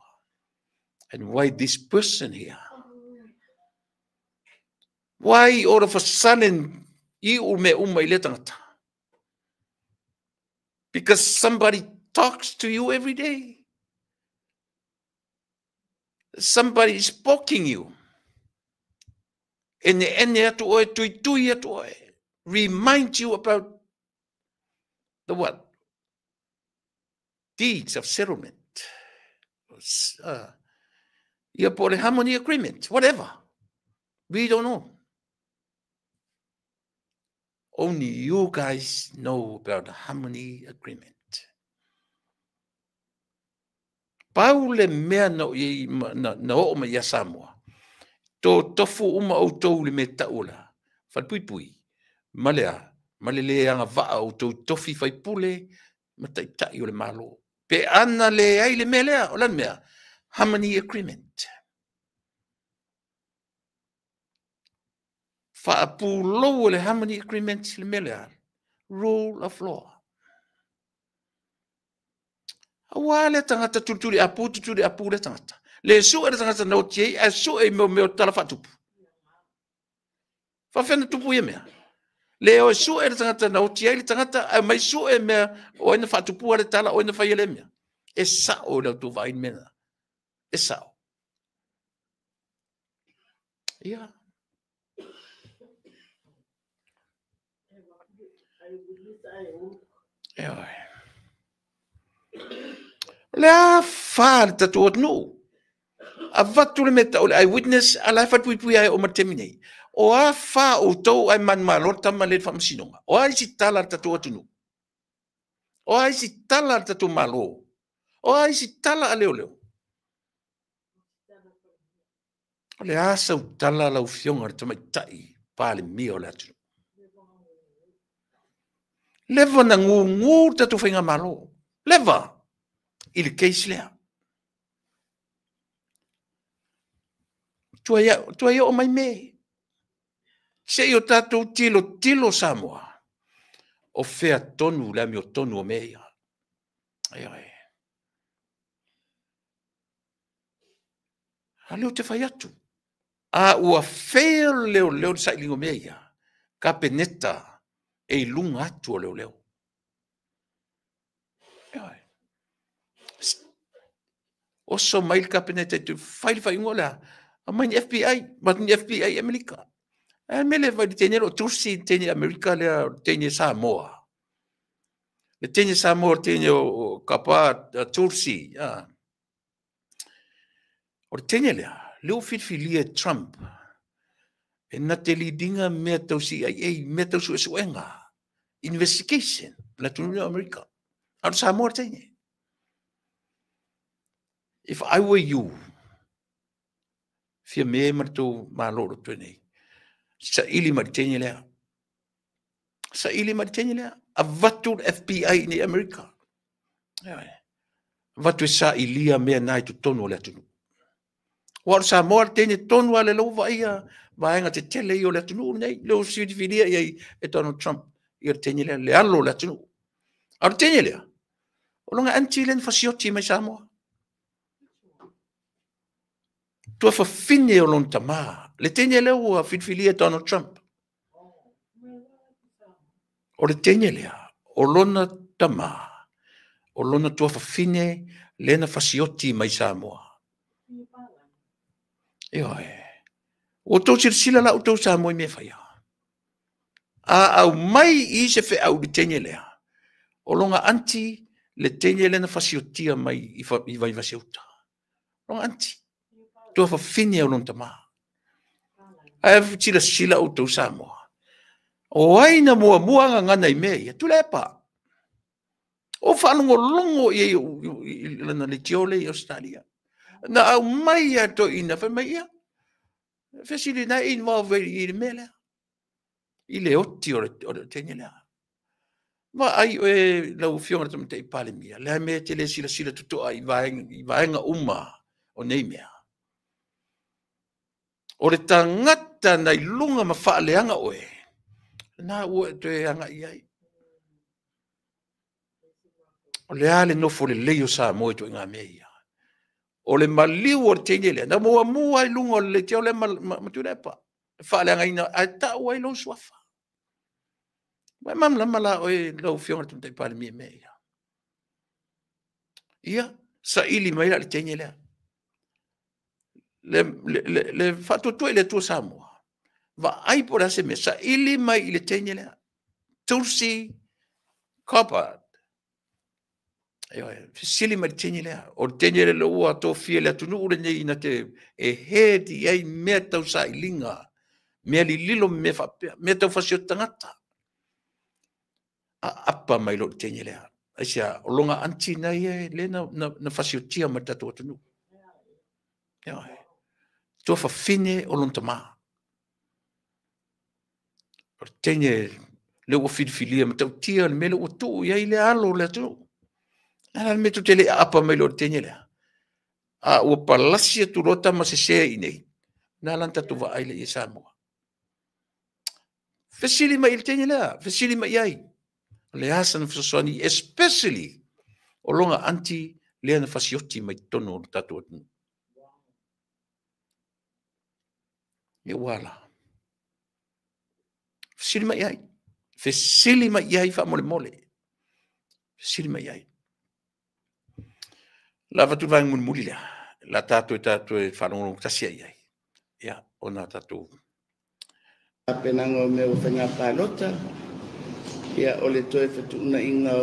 And why this person here? Why all of a sudden iu mea uma i lea tagata? Because somebody talks to you every day. Somebody is poking you. Eneene atu oe, tuitui atu oe. Remind you about the what? Deeds of settlement. Ia po o le harmony agreement, whatever. We don't know. Only you guys know about the harmony agreement. Pau le mea na, na, na oo mai ia Samoa, to tofu uma outou le mea tau la, falepuipui, ma le a, ma le le agavaa outou tofi faipule ma taitai o le Malo. Pe ana le ai le mea lea, o le a le mea? Harmony Agreement. Faapulou e le Harmony Agreement le mea lea, rule of law. Aua lea tagata tulituli apu, tutuli apu lea tagata. Le sue le tagata na oti ai, ae sue i mea o tala faatupu. Faafefea na tupu ia mea? Le o e sue le tagata na oti ai le tagata, ae mai sue mea o ai na faatupua le tala, o ai na faia lea mea. E sao i la outou vaai le mea lena. E sao. Ia. Ioe. O le a fa le tatou atunuu. Avatu le mea tau le eyewitness, a la e falepuipui ai o ma le taimi nei. O a fa outou ae manumalo le tama lea i le faamasinoga? O a isi tala a le tatou atunuu? O a isi tala a le tatou Malo? O a isi tala a leoleo? O le a sau tala lau Afioga i le Tamaitai Palemia o le atunuu? Leva na gugu le tatou faigamalo. Leva i le case lea. Tuai oo mai me. Se i o tatou tilotilo Samoa, o fea tonu le amiotonu o mea ia. Ioe. A lea ou te fai atu, a ua fail leoleo le sailiga o mea ia, Kapeneta e i luga atu o leoleo. Ioe. Oso mai le Kapeneta e fai le faaiuga o le a? Aumai ni FBI, avatu ni FBI i Amerika. Ae mea le fai le teine o Tulsi, le teine Amerika lea, le teine Samoa. Le teine Samoa, le teine o Kapa Tulsi. O le teine lea, lea ua filifilia e Trump, e na te lead ina mea tau CIA, mea tau suesuega, investigation, le atunuu o Amerika. A o le Samoa le teine. If I were you, fia me ma le tou malo o le nei, saili mai le teine lea. Saili mai le teine lea. Avatu le FBI ni Amerika. Avatu e sailia mea na i totonu o le atunuu. Ua o le Samoa le teine tonu a le lau vaia vaega tetele i o le atunuu nei, lea ua filifilia i ai e Donald Trump i le teine lea, le alo o le atunuu. A o le teine lea, o lona aunty lea na fasioti mai Samoa. Tua fafine o lona tamā. Le teine lea ua filifilia e Donald Trump. O le teine lea, o lona tamā, o lona tua fafine lea na fasioti mai Samoa. Ioe. Ua tou silasila la outou Samoa i mea faia. A au mai i se feau i le teine lea, o lona aunty le teine lea na fasiotia mai i Vaivase-uta. Lona aunty. Tua fafine o lona tamā. Ae silasila outou Samoa. O ai na muamua gagana i mea ia? Tuilaepa. O faalogologo i ai i lana leitio lea i Australia. Na au mai ia toeaina, fai mai ia. Fesili na involve i le mea lea. I le oti o le teine lea. Vaai oe lau Afioga i le Tamaitai Palemia, le a mea e te le silasila totoa i vaega uma o nei mea. O le tagata na i luga ma faaleaga oe, na ua e toe agai ai. O le a le nofo lelei o Samoa i ituaiga mea ia. O le maliu o le teine lea, na muamua i luga o le leitio lea ma Tuilaepa. E faaleagaina, ae tau ai lou suafa. Ua e malamalama la oe lau Afioga i le Tamaitai Palemia i mea ia. Ia, saili mai la le teine lea. Le faatuatua i le Atua Samoa. Vaai po o le a se mea, saili mai i le teine lea. Tulsi Gabbard. Ioe, fesili mai le teine lea. O le teine lea ua tofia le atunuu lenei ina te e head i ai mea tau sailiga, mea lililo, mea faapea, mea tau fasioti tagata. A apa mai lo le teine lea. Aisea, o lona aunty na ia le na fasiotia mai le tatou atunuu. Ioe. Tua fafine o lona tamā. O le teine le ua filifilia ma tautia le mea le ua tuu i ai le alo o le atunuu. A le mea tu te le apa mai lo le teine lea. A ua palasi atu loa tama sese i nei. Na lan tatou vaai le i Samoa. Fesili mai i le teine lea, fesili mai i ai. O le asa na fesoasoani, especially o lona aunty lea na fasioti mai totonu o le tatou atunuu. Ia ua ala. Fesili mai ai. Fesili mai ai faamolemole. Fesili mai ai. La avatu le vaega mulimuli lea. La tatou e tatou e faalogologo tasi ai ai. Ia, ona tatou tapenaga o mea o faiga palota, ia o le toe fetuunaiga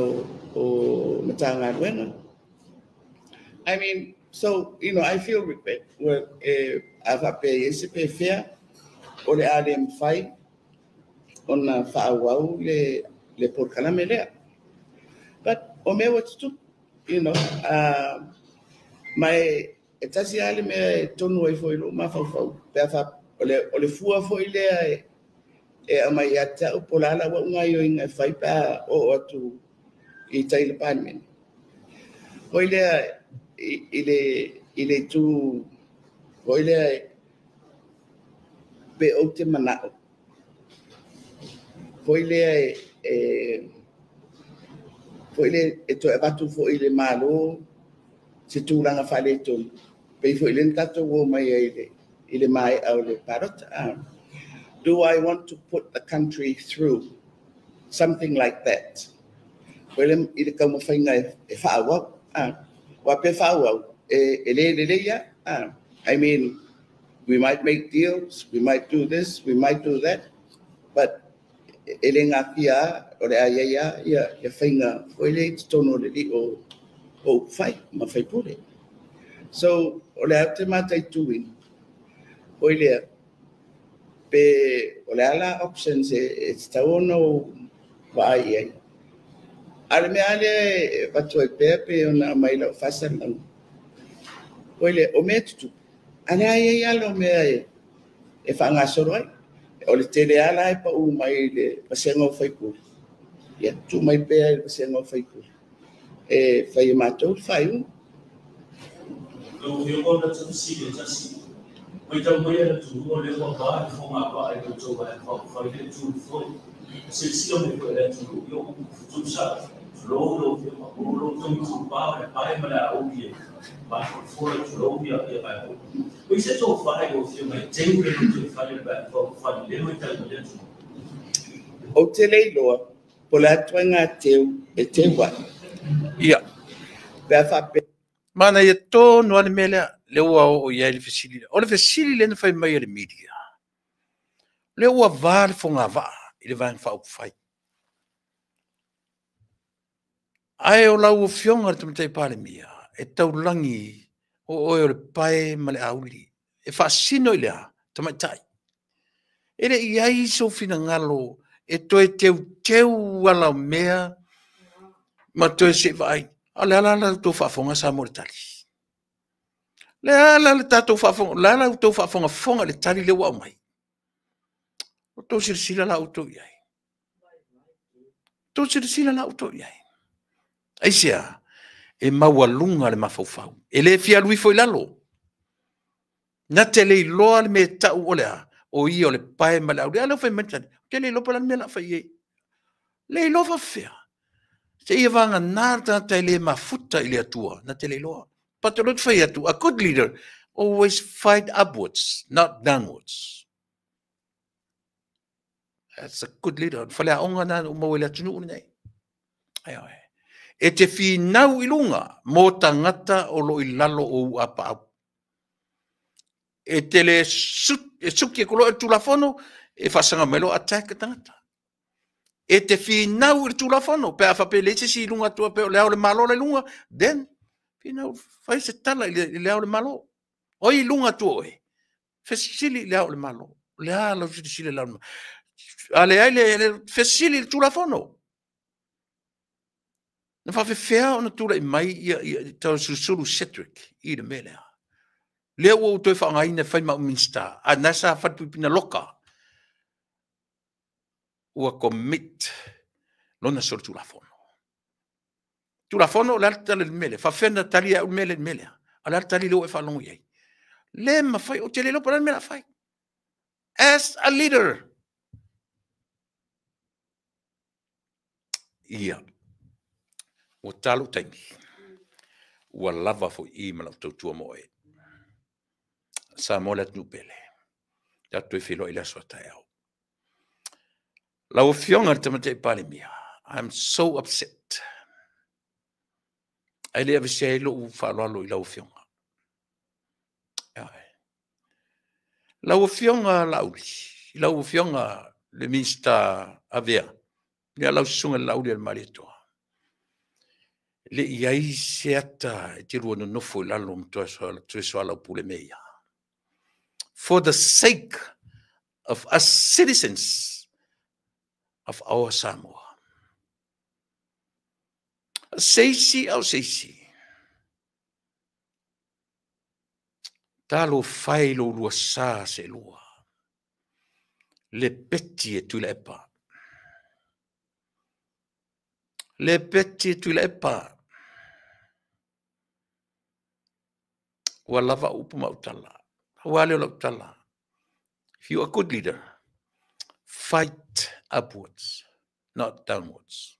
o Matagaluega. I mean, so, you know, I feel regret. Well, a faapea i ai se pefea. O le a le mafai ona faaauau le polokalame lea. But o mea ua tutupu, ma e tasi lava le mea e tonu ai foi i lou mafaufau, pe a o le fua foi lea e aumai ia te au, po o le a lau au gaoioiga e fai pe a oo atu i tai i le Palemene. Foi lea i le itu foi lea pe ou te manao foi lea e foi lea e toe avatu foi i le Malo se tulaga faaletonu, pei foi lea na tatou o mai ai i le maea o le palota. Do I want to put the country through something like that? Foi lea i le taumafaiga e faaauau. Aua pe faaauau, e le lelei lava. I mean, we might make deals, we might do this, we might do that, but e le gatia o le a ia ia ia faiga foi lea i totonu o le lio o upufai ma faipule. So, o le a te mataituina, foi lea, pe o le a la options e tatau ona ou vaai i ai. A le mea lea e avatu ai pea pe ona aumai lau faasalalauga. Foi lea, o mea tutupu, a le a i ai lava o mea e faagasolo ai. O le tele lava la e pau mai i le vasega o faipule. Ia, tuu mai pea i le vasega o faipule. E fai e matou le faaiuga. Lau Afioga ona tafesili e tasi. Mai tau mai le atunuu o lea ua va le fogavaa i lo outou Vaega Faaupufai le tu foi. Silasila mai foi le atunuu i upu tutusa. Tulou lau Afioga, o lo outou itupa o le pae ma le auli e mafofola tulou ia vaega. O i se tofa i lau Afioga e teu le lotoifale le Vaega Faaupufai le mai tau mai le atunuu. Ou te le iloa, po o le a ituaiga teu e teu ai. Ia. Pe a faapea. Manaia tonu lava le mea lea, lea ua oo i ai le fesili lea. O le fesili lea na fai mai e le media, lea ua va le fogavaa i le Vaega Faaupufai. Ae o lau Afioga i le Tamaitai Palemia, e taulagi o oe o le pae ma le auli. E faasino i le a? Tamaitai. E le i ai sou finagalo e toe teuteu ala o mea ma toe se i vaai. A o le a la la outou faafofoga Samoa i le tali? Le a la le tatou faafofoga, le a la outou faafogafoga i le tali lea ua aumai? O outou silasila la outou i ai. Outou silasila la outou i ai. Aisea, e maualuga le mafaufau. E le fia alu ifo i lalo. Na te le iloa le mea tau o le a, o ia o le pae ma le auli. A lea ua fai mai le tali, ou te le iloa po o le a le mea o le a fai i ai. Le iloa faafefea. Se ia vagana le tagata e le mafuta i le Atua, na te le iloa. But o lea ou te fai atu, a good leader always fight upwards, not downwards. That's a good leader. O le faleaoga na ua maua i le atunuu lenei. Aioe. E te finau i luga mo tagata o lo o i lalo o ou apaau. E te le e suki e loa i le Tulafono, e faasaga mai loa attack le tagata. E te finau i le Tulafono, pe a faapea e leai se isi i luga atu, pe o le Ao o le Malo la i luga, then finau, fai se tala i le Ao o le Malo. O ai i luga atu o oe? Fesili i le Ao o le Malo. O le a lau silasila i le Ao o le Malo? A leai le fesili i le Tulafono. Na faafefea ona tulai mai ia Toeolesulusulu Cedric i le mea lea. Lea ua ou toe faaaogaina e fai ma au Minisita, a na sa falepuipui loka. Ua commit lona solitulafono. Tulafono, o le a le tala i le mea lea? Faafefea ona tali e au le mea lea i le mea lea? A o le a le tali lea ua e faalogo i ai? Le mafai, ou te le iloa po o le a le mea o le a fai. As a leader. Ia, ua ta lou taimi. Ua lava foi i ma lau tautua mo oe. Samoa le atunuu pele. Tatou toe feiloai i le aso a taeao. Lau Afioga i le Tamaitai Palemia, I'm so upset. Ae le aveesea ai lou faaaloalo i lau Afioga. Lau Afioga Laauli, lau Afioga le Minisita Avea, ia lau susuga i le Laauli a le Malietoa, e le i ai se ata e te lua nonofo i lalo ma toe soalaupule mea ia. For the sake of us citizens of our Samoa. Seisi au seisi. Talo fai lo lua sa se lua. Le peti e tui epa. Le peti e tui epa. Ua lava upu mautala. Ua leo lautala. If you are a good leader, fight upwards, not downwards.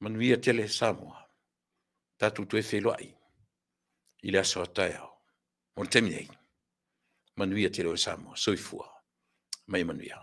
Manuia tele Samoa. Tatu tu e wheloai. I le aso atai au. Mo le taimi nei. Manuia tele o Samoa. Soifua. Mai manuia.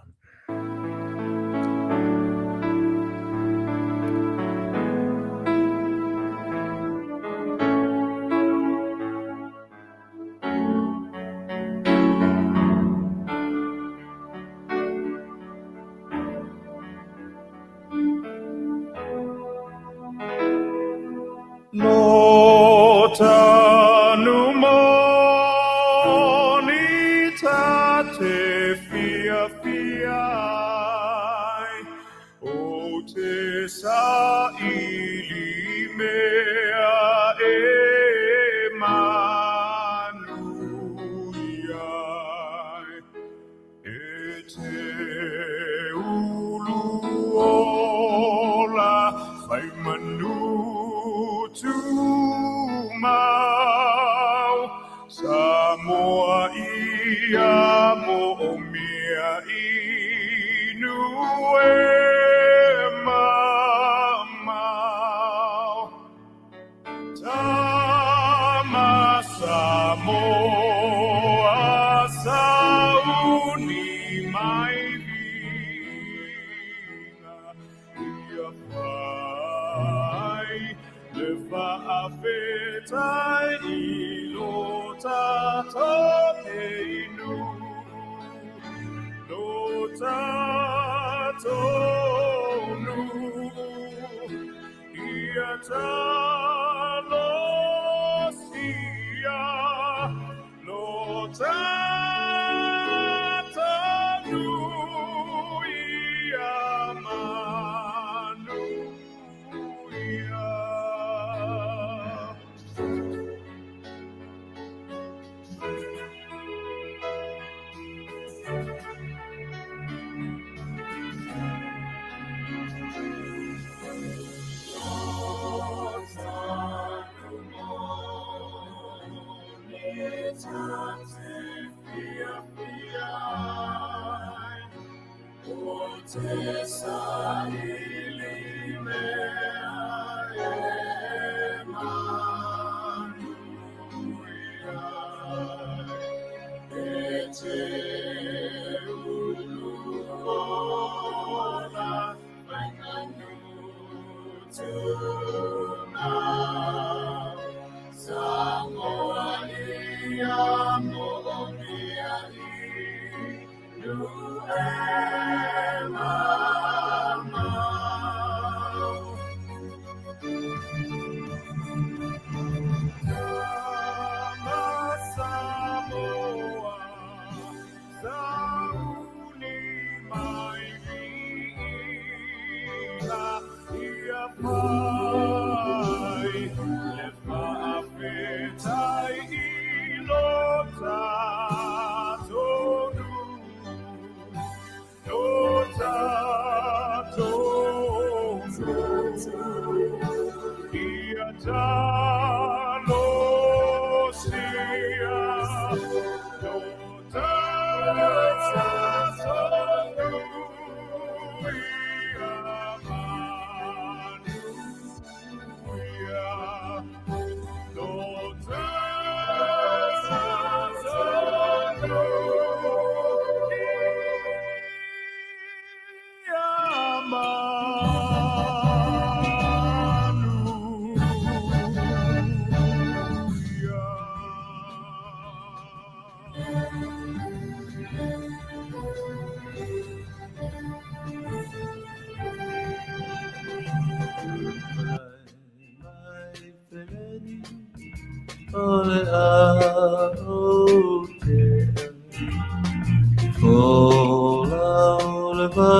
O le a o te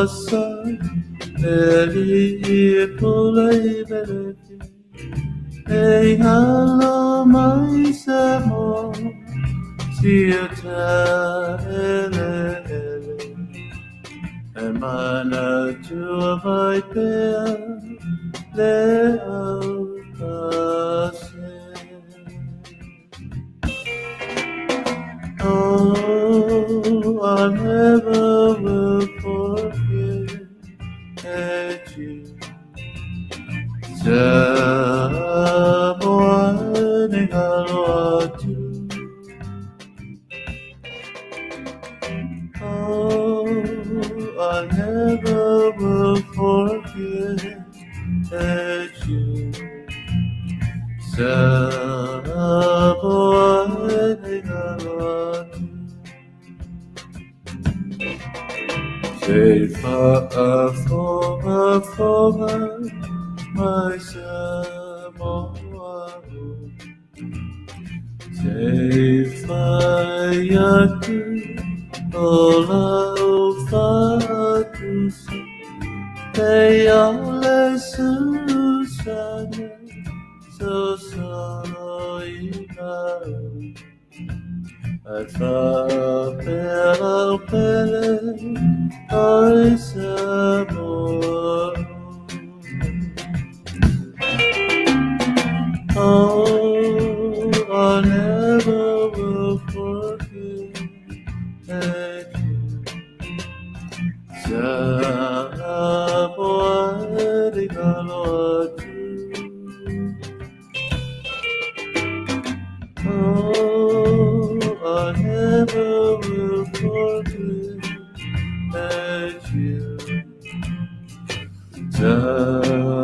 sa le li pule bele e ngalo mai sa mo tia ta ele ele e mana tua vai pea le au pase. Oh, I never will forget you. Oh, I never will forget you. Say fa foga foga mai Samoa. Say fa yatu ola o fatusi te ale susana so solo ina. I fa pela pele oi Samoa. Oh, I never will forget you. Samoa atu. Oh, I never will forget you. Samoa.